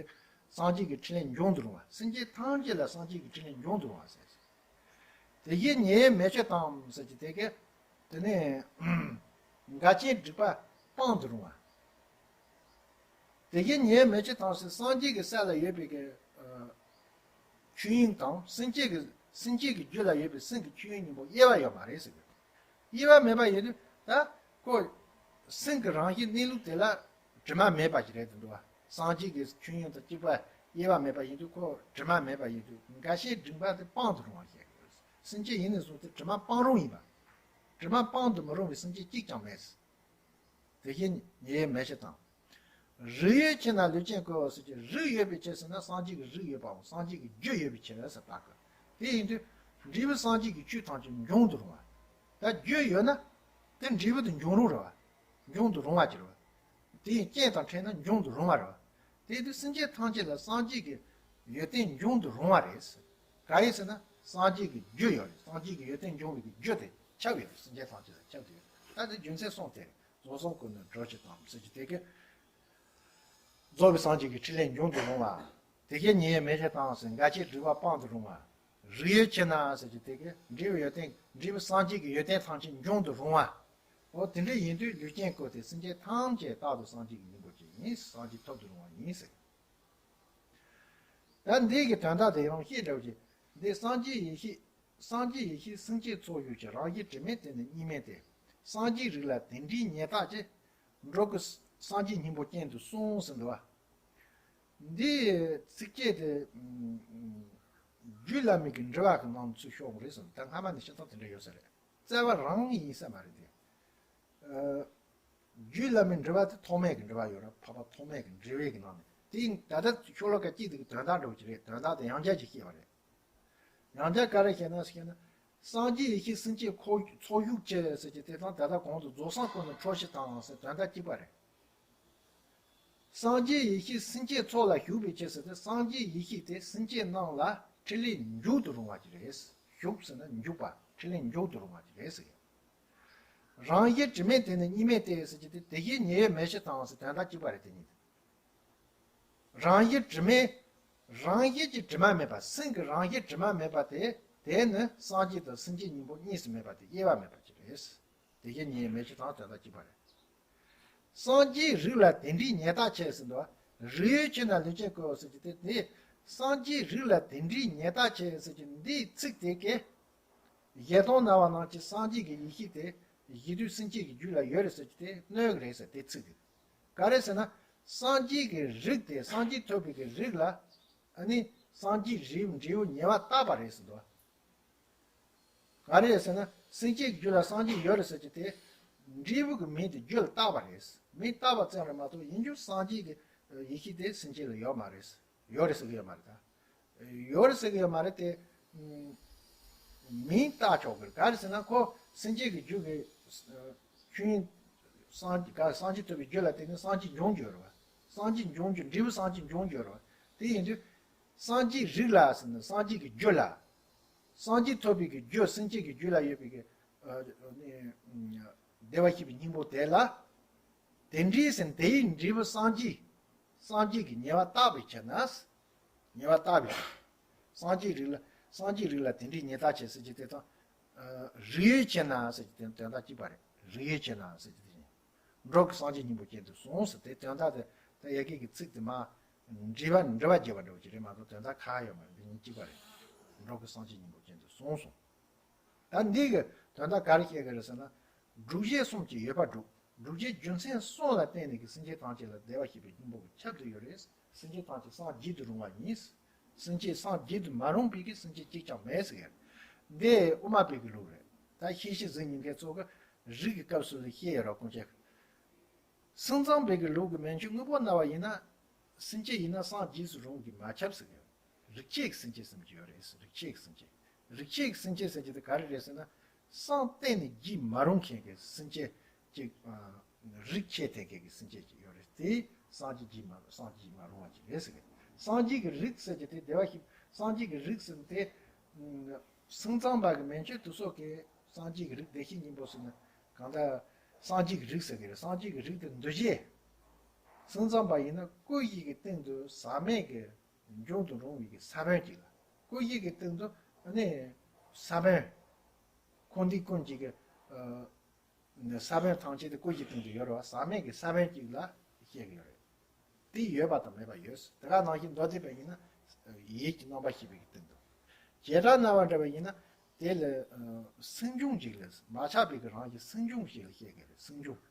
སངས་རྒྱས་ཀྱི་ཕྲིན་ལས་འབྱུང་དུ་རུང་བ་སེམས་ཅན་ཐམས་ཅད་ལ་སངས་རྒྱས་ཀྱི་ཕྲིན་ལས་འབྱུང་དུ་རུང་བ་ཟེར། དེ་བཞིན་ཉེ་བའི་མན་ཆད་དང་ཟེར་གྱི་དེ་ག་དེ་ནི་འགལ་རྐྱེན་སྒྲིབ་པ་སྤང་དུ་རུང་བ། དེ་བཞིན་ཉེ་བའི་མན་ཆད་དང་ཟེར་སངས་རྒྱས་ཀྱི་སྲས་ལ་ཡོད་པའི་གི་ཆོས་དབྱིངས་དང་སེམས་ཅན་གྱི་སེམས་ཅན་གྱི་རྒྱུད་ལ་ཡོད་པའི་སེམས་ཀྱི་ཆོས་དབྱིངས་གཉིས་པོ་དབྱེ་བ་ཡོད་མ་རེད་ཟེར་གྱི། དབྱེ་བ་མེད་པ་ཡིན་དུས་ད་ཁོ་སེམས་ཀྱི་རང་བཞིན་གནས་ལུགས་དེ་ལ་དྲི་མ་མེད་པ་ཞིག་རེད་དུ་འདུག་བ། སངས་རྒྱས་ཀྱི་ཆོས་དབྱིངས་དང་གཅིག་པ་དབྱེ་བ་མེད་པ་ཡིན་དུས་ཁོ་དྲི་མ་མེད་པ་ཡིན་དུས་འགལ་རྐྱེན་སྒྲིབ་པ་དེ་སྤང་དུ་རུང་བ་ཞིག་རེད། སེམས་ཅན་ཡིན་ནས་བཟུང་སྟེ་དྲི་མ་སྤང་རུང་ཡིན་པ། དྲི་མ་སྤང་དུ་མི་རུང་བའི་སེམས་ཅན་གཅིག་ཀྱང་མེད། དེ་བཞིན་ཉེ་བའི་མན་ཆད་དང་། རིགས་ཡོད་ཕྱིར་ན་ལུས་ཅན་ཀུན་ཟེར་གྱི་རིགས་ཡོད་པའི་ཕྱིར་ཟེར་ན་སངས་རྒྱས་ཀྱི་རིགས་ཡོད་པའམ་སངས་རྒྱས་ཀྱི་རྒྱུ་ཡོད་པའི་ཕྱིར་ཟེར་བཏགས་ཀྱི། དེ་ཡིན་དུས་འབྲས་བུ་སངས་རྒྱས་ཀྱི་ཆོས་ཐམས་ཅད་འབྱུང་དུ་རུང་བ། ད་རྒྱུ་ཡོད་ན་དེ་འབྲས་བུ་དེ་འབྱུང་རུང་རེད་བ། འབྱུང་དུ་རུང་བ་ཅིག་རེད་བ། དེ་ཡི་རྐྱེན་དང་ཕྲད་ན་འབྱུང་དུ་རུང་བ་རེད་བ། དེ་དུས་སེམས་ཅན་ཐམས་ཅད་ལ་སངས་རྒྱས་ཀྱི་ཡོན་ཏན་འབྱུང་དུ་རུང་བ་རེད། གང་ཡིན་ཟེར་ན་སངས་རྒྱས་ཀྱི་རྒྱུ་ཡོད་རེད། སངས་རྒྱས་ཀྱི་ཡོན་ཏན་འབྱུང་བའི་རྒྱུ་དེ་ཁྱབ་ཡོད་རེད། སེམས་ཅན་ཐམས་ཅད་ལ་ཁྱབ་ཏུ་ཡོད། ད་དེ་རྒྱུ་མཚན་གསུམ་དེ་རེད། རྫོགས་སངས་ཀུན་ནས་འཕྲོ་ཕྱིར་དང་ཟེར་གྱི་དེ་ག་རྫོགས་པའི་སངས་རྒྱས་ཀྱི་ཕྲིན་ལས་འབྱུང་དུ་རུང་བ། དེ་བཞིན་ཉེ་བའི་མན་ཆད་དང་ཟེར་འགལ་རྐྱེན་སྒྲིབ་པ་སྤང་དུ་རུང་བ། རིགས་ཡོད་ཕྱིར་ན་ཟེར་གྱི་དེ་ག་འབྲས་བུ་ཡོན་ཏན་འབྲས་བུ་སངས་རྒྱས་ཀྱི་ཡོན་ཏན་ཐམས་ཅད་འབྱུང་དུ་རུང་བ། འོ་དེ་འདྲ་ཡིན་དུས་ལུས་ཅན་ཀུན་དེ་སེམས་ཅན་ཐམས་ཅད་རྟག་ཏུ་སངས་རྒྱས་ཀྱི་སྙིང་པོ་ཅན་ཡིན། སངས་རྒྱས་ཐོབ་ཏུ་རུང་བ་ཡིན་ཟེར། ད་འདི་གི་དོན་དག་དེ་ཡང་ཤེས་འདྲ་བོ་ཅིག་འདི་སངས་རྒྱས་ཡེ་ཤེས། སངས་རྒྱས་ཡེ་ཤེས་སེམས་ཅན་ཚོགས་ཞུགས་ཀྱི། རང་བཞིན་དྲི་མེད་དེ་ནི་གཉིས་མེད་དེ། སངས་རྒྱས་རིགས་ལ་དེ་འདྲའི་ཉེར་བརྟག་ཅེས། འགྲོ་ཀུན་སངས་རྒྱས་སྙིང་པོ་ཅན་དུ་གསུངས་ཟིན་འདུག་བ། འདི་ཚིགས་བཅད་དེ་རྒྱུད་བླ་མེད་ཀྱི་འགྲེལ་པ་གི་ནང་ཚུར་ཤོག་རེད་ཟེར། ད་སྔ་མ་ནས་བཤད་སྟངས་དེ་འདྲ་ཡོད་ས་རེད། རྩ་བ་རང་ཡིན་ས་མ་རེད་དེ། རྒྱུད་བླ་མའི་འགྲེལ་པ་དེ་ཐོགས་མེད་ཀྱི་འགྲེལ་པ་ཡོད་ར། འཕགས་པ་ཐོགས་མེད་ཀྱི་འགྲེལ་པའི་གི་ནང་ནས་དེ་ད་ལྟ་ཤོ་ལོ་ཀ་གཅིག་དེ་གི་དོན་དག་འདྲ་བོ་ཅིག་རེད། དོན་དག་དེ་ཡང་བསྐྱར་ཅིག་བཤད་པ་རེད། ཡང་བསྐྱར་ག་རེ་བཤད་ན་ཟེར་ན། སངས་རྒྱས་ཡེ་ཤེས་སེམས་ཅན་ཚོགས་ཚོགས་ཞུགས་ཀྱི་ཟེར་གྱི་དེ་དང་ད་ལྟ་གོང་དུ་རྫོགས་སངས་ཀུན་ནས་འཕྲོ་ཕྱིར་དང་ཟེར་དོན་དག་གཅིག་པ་རེད། སངས་རྒྱས་ཡེ་ཤེས་སེམས་ཅན་ཚོགས་ལ་ཞུགས་པའི་ཕྱིར་ཟེར་ཏེ་སངས་རྒྱས་ཡེ་ཤེས་དེ་སེམས་ཅན་རྣམས་ལ་ཕྲིན་ལས་འཇུག་ཏུ་རུང་བ་ཅིག་རེད། ཞུགས་ཟེར་ན་འཇུག་པ། ཕྲིན་ལས་འཇུག་ཏུ་རུང་བ་ཅིག་རེད་ཟེར། རང་བཞིན་དྲི་མེད་དེ་ནི་གཉིས་མེད་དེ་ཟེར་གྱི་དེ་དེ་བཞིན་ཉེ་བའི་མན་ཆད་དང་ཟེར་དོན་དག་གཅིག་པ་རེད། དེ་གཉིས་དེ། རང་བཞིན་དྲི་མེད། རང་བཞིན་གྱི་དྲི་མ་མེད་པ། སེམས་ཀྱི་རང་བཞིན་དྲི་མ་མེད་པ་དེ་དེ་ནི་སངས་རྒྱས་དང་སེམས་ཅན་གཉིས་པོ་གཉིས་སུ་མེད་པ་དེ་དབྱེ་བ་མེད་པ་ཅིག་རེད། དེ་བཞིན་ཉེ་བའི་མན་ཆད་དང་དོན་དག་གཅིག་པ་རེད། སངས་རྒྱས་རིགས་ལ་དེ་འདྲའི་ཉེར་བརྟག་ཅེས་ཟེར་འདུག་རིགས་ཡོད་ཕྱིར་ན་ལུས་ཅན་ཀུན་ཟེར་གྱི་དེ་དེ། སངས་རྒྱས་རིགས་ལ་དེ་འདྲའི་ཉེར་བརྟག་ཅེས་ཟེར་གྱི་འདིའི་ཚིག་དེ་གས། གཞལ་དོན་ནང་བ་ནང་གི་སངས་རྒྱས་ཀྱི་ཡེ་ཤེས་དེ་གཞི་དུས་སེམས་ཅན་གྱི་རྒྱུད་ལ་ཡོད་རེད་ཟེར་གྱི་དེ་གནོད་ཀྱི་རེད་ཟེར། དེ་ཚིག་དེ་ག་རེ་ཟེར་ན། སངས་རྒྱས་ཀྱི་རིགས་དེ་སངས་རྒྱས་ཐོབ་པའི་གི་རིགས་ལ་ཨ་ནི་སངས་རྒྱས་རིགས་འབྲས་བུ་ཉེ་བར་བརྟག་པ་རེད་ཟེར་འདུག་ག་རེ་ཟེར་ན་སེམས་ཅན་གྱི་རྒྱུད་ལ་སངས་རྒྱས་ཡོད་རེད་ཟེར་གྱི་དེ། འབྲས་བུ་གི་མིང་དེ་རྒྱུད་ལ་བཏགས་པ་རེད། མིང་བཏགས་པ་ཙམ་རེད་མ་གཏོགས་ཡིན་རྒྱུ་སངས་རྒྱས་ཀྱི་ཡེ་ཤེས་དེ་སེམས་ཅན་ལ་ཡོད་མ་རེད། ཡོད་རེད་ཟེར་གྱི་ཡོད་མ་རེད་ད། ཡོད་རེད་ཟེར་གྱི་ཡོད་མ་རེད་དེ། མིང་བཏགས་ཆོག་གི་རེད། ག་རེ་ཟེར་ན་ཁོ་སེམས་ཅན་གྱི་རྒྱུད་ཀྱི་ཆོས་དབྱིངས་སངས་རྒྱས་ག་སངས་རྒྱས་ཐོབ་པའི་རྒྱུད་ལ་བརྟེན་ནས་སངས་རྒྱས་འབྱུང་རྒྱུ་ཡོད་རེད་བ། སངས་རྒྱས་འབྱུང་རྒྱུ་འབྲས་བུ་སངས་རྒྱས་འབྱུང་རྒྱུ་ཡོད་རེད་བ། དེ་ཡིན་དུས། སངས་རྒྱས་རིགས་ལ་ཟེར་ན་སངས་རྒྱས་ཀྱི་རྒྱུད་ལ། སངས་རྒྱས་ཐོབ་པའི་གི་རྒྱུད་སེམས་ཅན་གྱི་རྒྱུད་ལ་ཡོད་པའི་གི་ཨ་ནི་བདེ་བར་གཤེགས་པའི་སྙིང་པོ་དེ་ལ། དེ་འདྲའི་ཟེར་དེའི་འབྲས་བུ་སངས་རྒྱས། སངས་རྒྱས་ཀྱི་ཉེས་པ་དག་པའི་ཕྱིར་ན། ཉེས་པ་དག་པའི་ཕྱིར། སངས་རྒྱས་རིགས་ལ། སངས་རྒྱས་རིགས་ལ་དེ་འདྲའི་ཉེས་དག་བྱེད་ཟེར་གྱི་དེ་དང་། རིགས་ཡོད་ཕྱིར་ན་ཟེར་གྱི་དེ་དོན་དག་གཅིག་པ་རེད། རིགས་ཡོད་ཕྱིར་ན་ཟེར་གྱི་དེ་བཞིན། འགྲོ་ཀུན་སངས་རྒྱས་སྙིང་པོ་ཅན་དུ་གསུངས་ཟེར་དེ་དོན་དག་དེ་ད་ཡ་གི་གི་ཚིག་དེ་མ། འབྲེལ་བ་འབྲེལ་བ་བརྒྱབ་པ་འདྲ་བོ་ཅིག་རེད་མ་གཏོགས་དོན་དག་ཁ་ཡོད་མ་རེད། འདི་གཉིས་གཅིག་པ་རེད། འགྲོ་ཀུན་སངས་རྒྱས་སྙིང་པོ་ཅན་དུ་གསུངས་སོང་། ད་འདི་གི་དོན་དག་ག་རེ་བཤད་ཀྱི་རེད་ཟེར་ན། སྒྲུབ་བྱེད་གསུམ་གྱི་ཡོད་པ་སྒྲུབ། སྒྲུབ་བྱེད་རྒྱུ་མཚན་གསུམ་ལ་བརྟེན་ནས་ཀྱི་སེམས་ཅན་ཐམས་ཅད་ལ་བདེ་བར་གཤེགས་པའི་སྙིང་པོ་གི་ཁྱབ་ཏུ་ཡོད་རེད། སེམས་ཅན་ཐམས་ཅད་སངས་རྒྱས་སུ་རུང་བ་ཡིན། སེམས་ཅན་སངས་རྒྱས་སུ་མ་རུང་བའི་གི་སེམས་ཅན་གཅིག་ཀྱང་མེད་ཟེར་ཡ། འདི་དབུ་མ་པའི་གི་ལུགས་རེད། ད་ཤེས་བྱེད་གཟིགས་ཉན་མཁན་ཚོ་གི་རིགས་ཀྱི་སྐབས་སུ་ལ་བཤད་ཡོད་ར་ཀུན་ཁྱེད། སེམས་ཙམ་པའི་གི་ལུགས་ཀྱི་མན་ཆད་དངོས་པོ་ན་བ་ཡིན་ན། སེམས་ཅན་ཡིན་ན་སངས་རྒྱས་སུ་རུང་གི་མ་ཁྱབ་ཟེར་གི། རིགས་ཆད་ཀྱི་སེམས་ཅན་ཟེར་གྱི་ཡོད་རེད། རིགས་ཆད་ཀྱི་སེམས་ཅན། རིགས་ཆད་ཀྱི་སེམས་ཅན་ཟེར་གྱི་དེ་ག་རེ་རེད་ཟེར་ན། སེམས་གཏན་ནས་རྒྱས་མ་རུང་མཁན་གྱི་སེམས་ཅན་ཅིག། རིགས་ཆད་ཐེབས་མཁན་གྱི་སེམས་ཅན་ཅིག་ཡོད་རེད། དེ་སངས་རྒྱས་རྒྱས་མ་སངས་རྒྱས་རྒྱས་མ་རུང་བ་ཅིག་རེད་ཟེར་གི། སངས་རྒྱས་ཀྱི་རིགས་ཟེར་གྱི་དེ་བདེ་བར་གཤེགས། སངས་རྒྱས་ཀྱི་རིགས་ཟེར་དེ། སེམས་ཙམ་པ་གི་མན་ཆད་དུ་སོགས་ཀྱི་སངས་རྒྱས་ཀྱི་རིགས་བདེ་གཤེགས་སྙིང་པོ་ཟེར་ན། གང་ལྟར་སངས་རྒྱས་ཀྱི་རིགས་ཟེར་གི་རེད། སངས་རྒྱས་ཀྱི་རིགས་དེ་འདུ་བྱེད། སེམས་ཙམ་པ་ཡིན་ན་ཀུན་གཞི་གི་སྟེང་དུ་ཟག་མེད་ཀྱི་འབྱུང་དུ་རུང་བའི་གི་ས་བོན་ཅིག་ལ། ཀུན་གཞི་གི་སྟེང་དུ་ནི་ས་བོན། འཁོར་འདས་ཀུན་གྱི་གི་ས་བོན་ཐམས་ཅད་དེ་ཀུན་གཞིའི་སྟེང་དུ་ཡོད་རེད་བ། ཟག་མེད་ཀྱི་ས་བོན་ཅིག་ལ་བཤད་གི་ཡོད་རེད། དེ་ཡོད་པ་དང་མེད་པ་ཡོད། དེ་ག་ནང་བཞིན་མདོ་སྡེ་པ་ཡིན་ན་ཡིད་ཀྱི་རྣམ་པར་ཤེས་པའི་གི་སྟེང་དུ། བྱེ་བྲག་སྨྲ་བ་འདྲ་བ་ཡིན་ན་དེ་ལ་སེམས་བྱུང་ཅིག་ལ་མ་ཆགས་པའི་གི་རང་བཞིན་སེམས་བྱུང་ཞིག་ལ་བཤད་གི་རེད། སེམས་བྱུང་།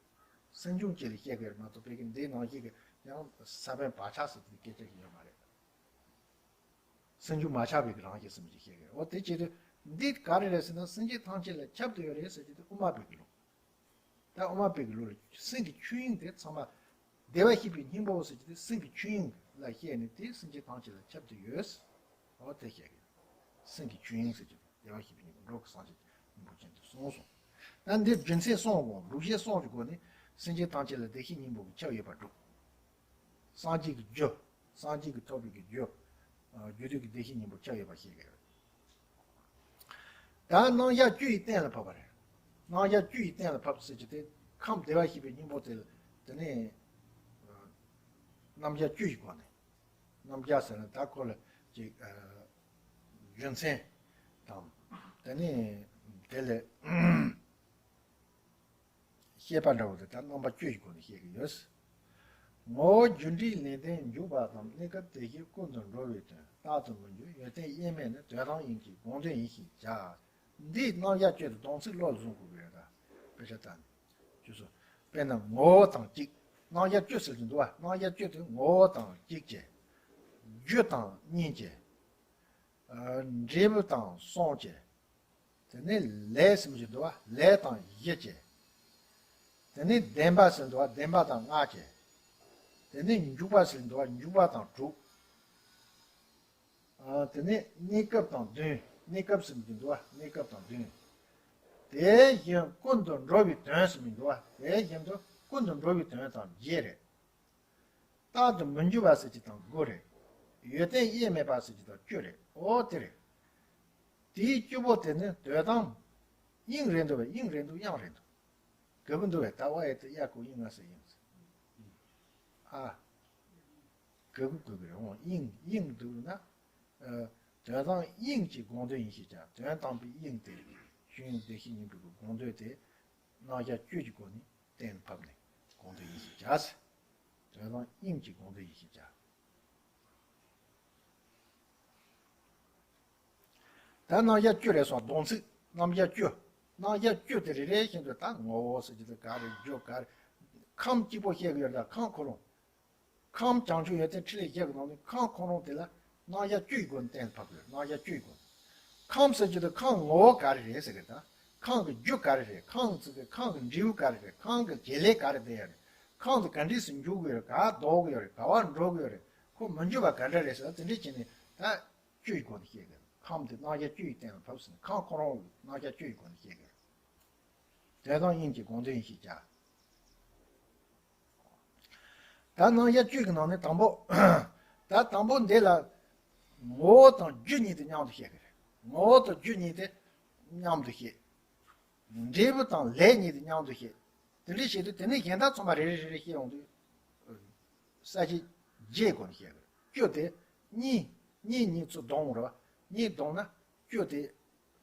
སེམས་བྱུང་ཅིག་ལ་བཤད་གི་རེད་མ་གཏོགས་པའི་གི་འདི་ནང་བཞིན་གི་ཡང་ས་བོན་བག་ཆགས་ཟེར་དེ་སྐད་ཆ་ཞིག་ཡོད་མ་རེད། སེམས་བྱུང་མ་ཆགས་པའི་གི་རང་བཞིན་སེམས་ཅན་ཞིག་རེད། འོ་དེ་བྱེད་དུས་འདི་ག་རེ་རེད་ཟེར་ན་སེམས་ཅན་ཐམས་ཅད་ལ་ཁྱབ་ཏུ་ཡོད་རེད་ཟེར་གྱི་དེ་དབུ་མ་པའི་གི་ལུགས། ད་དབུ་མ་པའི་གི་ལུགས་ལ་སེམས་ཀྱི་ཆོས་དབྱིངས་དེ་ཚང་མ། བདེ་བར་གཤེགས་པའི་སྙིང་པོ་ཟེར་གྱི་དེ་སེམས་ཀྱི་ཆོས་དབྱིངས་ལ་བཤད་ནས་དེ་སེམས་ཅན་ཐམས་ཅད་ལ་ཁྱབ་ཏུ་ཡོད། འོ་དེ་བཤད་གི། སེམས་ཀྱི་ཆོས་དབྱིངས་ཟེར་གྱི་བདེ་བར་གཤེགས་པའི་སྙིང་པོ་འགྲོ་ཀུན་སངས་རྒྱས་སྙིང་པོ་ཅན་དུ་གསུངས་སོ། ད་འདི་རྒྱུ་མཚན་གསུམ་གོ་སྒྲུབ་བྱེད་གསུམ་གྱི་སྒོ་ནས་སེམས་ཅན་ཐམས་ཅད་ལ་བདེ་གཤེགས་སྙིང་པོ་གི་ཁྱབ་ཡོད་པར་སྒྲུབ། སངས་རྒྱས་ཀྱི་རྒྱུ། སངས་རྒྱས་ཀྱི་ཐོབ་པའི་གི་རྒྱུ། རྒྱུ་དུས་ཀྱི་བདེ་གཤེགས་སྙིང་པོ་ཁྱབ་ཡོད་པ་ཤེས་དགོས། ད་རྣམ་གཞག་བཅུ་ཡི་གཏན་ལ་ཕབ་པ་རེད། རྣམ་གཞག་བཅུ་ཡི་གཏན་ལ་ཕབ་ཟེར་གྱི་དེ་ཁམས་བདེ་བར་གཤེགས་པའི་སྙིང་པོ་དེ་ལ་དེ་ནས་རྣམ་གཞག་བཅུ་ཡི་སྒོ་ནས། རྣམ་གཞག་ཟེར་ན་ད་ཁོ་ལ་ཅིག་རྒྱུ་མཚན་དང་དེ་ནས་དེ་ལས། བཤད་པ་འདྲ་བོ་དེ་ལྟར་རྣམ་པ་བཅུ་ཡི་སྒོ་ནས་བཤད་ཀྱི་ཡོད། ངོ་བོ་རྒྱུ་འབྲས་ལས་ལྡན་འཇུག་པ་དང་གནས་སྐབས་དེ་བཞིན་ཀུན་ཏུ་འགྲོ་བའི་དོན་རྟག་ཏུ་མི་འགྱུར་ཡོན་ཏན་དབྱེར་མེད་ནི་དོན་དམ་དབྱིངས་ཀྱི་དགོངས་དོན་ཡིན་ཞེས་བྱ། འདིའི་རྣམ་གཞག་བཅུ་དེ་སྡོམ་ཚིག་བློ་ལ་བཟུང་དགོས་ཀྱི་ཡོད་ད། དཔེ་ཆ་ལྟ་ནས། བཅུ་སོ། དཔེར་ན་ངོ་བོ་དང་གཅིག་རྣམ་གཞག་བཅུ་ཟེར་གྱི་འདུག་བ། རྣམ་གཞག་བཅུ་དེ་ངོ་བོ་དང་གཅིག་བྱས། རྒྱུ་དང་གཉིས་བྱས། འབྲས་བུ་དང་གསུམ་བྱས། དེ་ནས་ལས་ཟེར་གྱི་འདུག་བ། ལས་དང་བཞི་བྱས། དེ་ནས་བདེན་པ་ཟེར་འདུག་བ། བདེན་པ་དང་ལྔ་བྱས། དེ་ནས་འཇུག་པ་ཟེར་འདུག་བ། འཇུག་པ་དང་དྲུག་ཨ། དེ་ནས་གནས་སྐབས་དང་བདུན། གནས་སྐབས་ཟེར་གྱི་འདུག་བ། གནས་སྐབས་དང་བདུན། དེ་བཞིན་ཀུན་ཏུ་འགྲོ་བའི་དོན་ཟེར་གྱི་འདུག་བ། དེ་བཞིན་དུ་ཀུན་ཏུ་འགྲོ་བའི་དོན་དང་བརྒྱད་རེད། རྟག་ཏུ་མི་འགྱུར་བ་ཟེར་གྱི་དང་དགུ་རེད། ཡོན་ཏན་དབྱེར་མེད་པ་ཟེར་གྱི་དང་བཅུ་རེད། འོ་དེ་རེད། དེའི་བཅུ་པོ་དེ་ནི་དོན་དམ། དབྱིངས་རེད་འདུག་བས། དབྱིངས་རེད་འདུག་དབྱངས་རེད་འདུག་ག་གི་འདུག་བས། ད་ཝ་ཡ་ཏི་ཡ་གུ་དབྱིངས་ང་ས་དབྱིངས། ཨ། ག་གི་གུ་གི་རེད། འོ་དབྱིངས་དབྱིངས་འདུག་ན། ཨ། དོན་དམ་དབྱིངས་ཀྱི་དགོངས་དོན་ཡིན་ཞེས་བྱ། དོན་དམ་པའི་དབྱིངས་དེ་ཆོས་དབྱིངས་བདེ་གཤེགས་སྙིང་པོའི་དགོངས་དོན་དེ། རྣམ་གཞག་བཅུ་གྱི་སྒོ་ནས་གཏན་ལ་ཕབ་ནས་དགོངས་དོན་ཡིན་ཞེས་བྱ། དོན་དམ་དབྱིངས་ཀྱི་དགོངས་དོན་ཡིན་ཞེས་བྱ། ད་རྣམ་གཞག་བཅུ་རེད་སོང་། སྡོམ་ཚིག་རྣམ་གཞག་བཅུ། རྣམ་གཞག་བཅུ་དེ་རེ་རེ་བཞིན་དུ་ད་ངོ་བོ་ཟེར་གྱི་དེ་ག་རེ། རྒྱུ་ག་རེ། ཁམས་གཅིག་པོ་བཤད་གི་ཡོད་ད། ཁམས་ཁོ་རང་། ཁམས་བྱང་ཆུབ་ཡོན་ཏན་ཕྲིན་ལས་བཞི་གི་ནང་ནས་ཁམས་ཁོ་རང་དེ་ལ་རྣམ་གཞག་བཅུ་ཡི་སྒོ་ནས་གཏན་ལ་ཕབ་དགོས། རྣམ་གཞག་བཅུ་ཡི་སྒོ་ནས། ཁམས་ཟེར་གྱི་དེ་ཁམས་ངོ་བོ་ག་རེ་རེད་ཟེར་གི་ད། ཁམས་ཀྱི་རྒྱུ་ག་རེ་རེད། ཁམས་ཀྱི་ཁམས་ཀྱི་འབྲས་བུ་ག་རེ་རེད། ཁམས་ཀྱི་བྱེད་ལས་ག་རེ་འདི་ཡ་རེད། ཁམས་དེ་ག་འདྲས་སུ་འཇུག་གི་ཡོད་རེད། ག་ལྡོག་གི་ཡོད་རེད། ག་བ་འགྲོ་གི་ཡོད་རེད། ཁོ་མི་འཇུག་པ་ག་འདྲ་རེད་ཟེར་ན་དེ་འདྲས་བྱས་ནས་ད་བཅུ་ཡི་སྒོ་ནས་བཤད་གི། ཁམས་དེ་རྣམ་གཞག་བཅུ་ཡི་སྟེང་ལ་ཕབ་ཟིན། ཁམས་ཁོ་རང་རྣམ་གཞག་བཅུ་ཡི་སྒོ་ནས་བཤད་གི། དོན་དམ་དབྱིངས་ཀྱི་དགོངས་དོན་ཡིན་ཞེས་བྱ། ད་རྣམ་གཞག་བཅུ་གི་ནང་ནས་དང་པོ། ད་དང་པོ་འདི་ལ་ངོ་བོ་དང་རྒྱུ་གཉིས་དེ་མཉམ་དུ་བཤད་གི་རེད། ངོ་བོ་དང་རྒྱུ་གཉིས་དེ་མཉམ་དུ་བཤད། འབྲས་བུ་དང་ལས་གཉིས་དེ་མཉམ་དུ་བཤད། དེ་འདྲ་བྱེད་དུས་དེ་ནས་གཞན་དག་ཚང་མ་རེ་རེ་རེ་རེ་བཤད་ཡོང་དུས། ས་བཅད་བརྒྱད་སྒོ་ནས་བཤད་དགོས། བཅུ་དེ་གཉིས། གཉིས་གཉིས་ཚུར་བསྡོམས་རེད་བ། གཉིས་བསྡོམས་ན་བཅུ་དེ།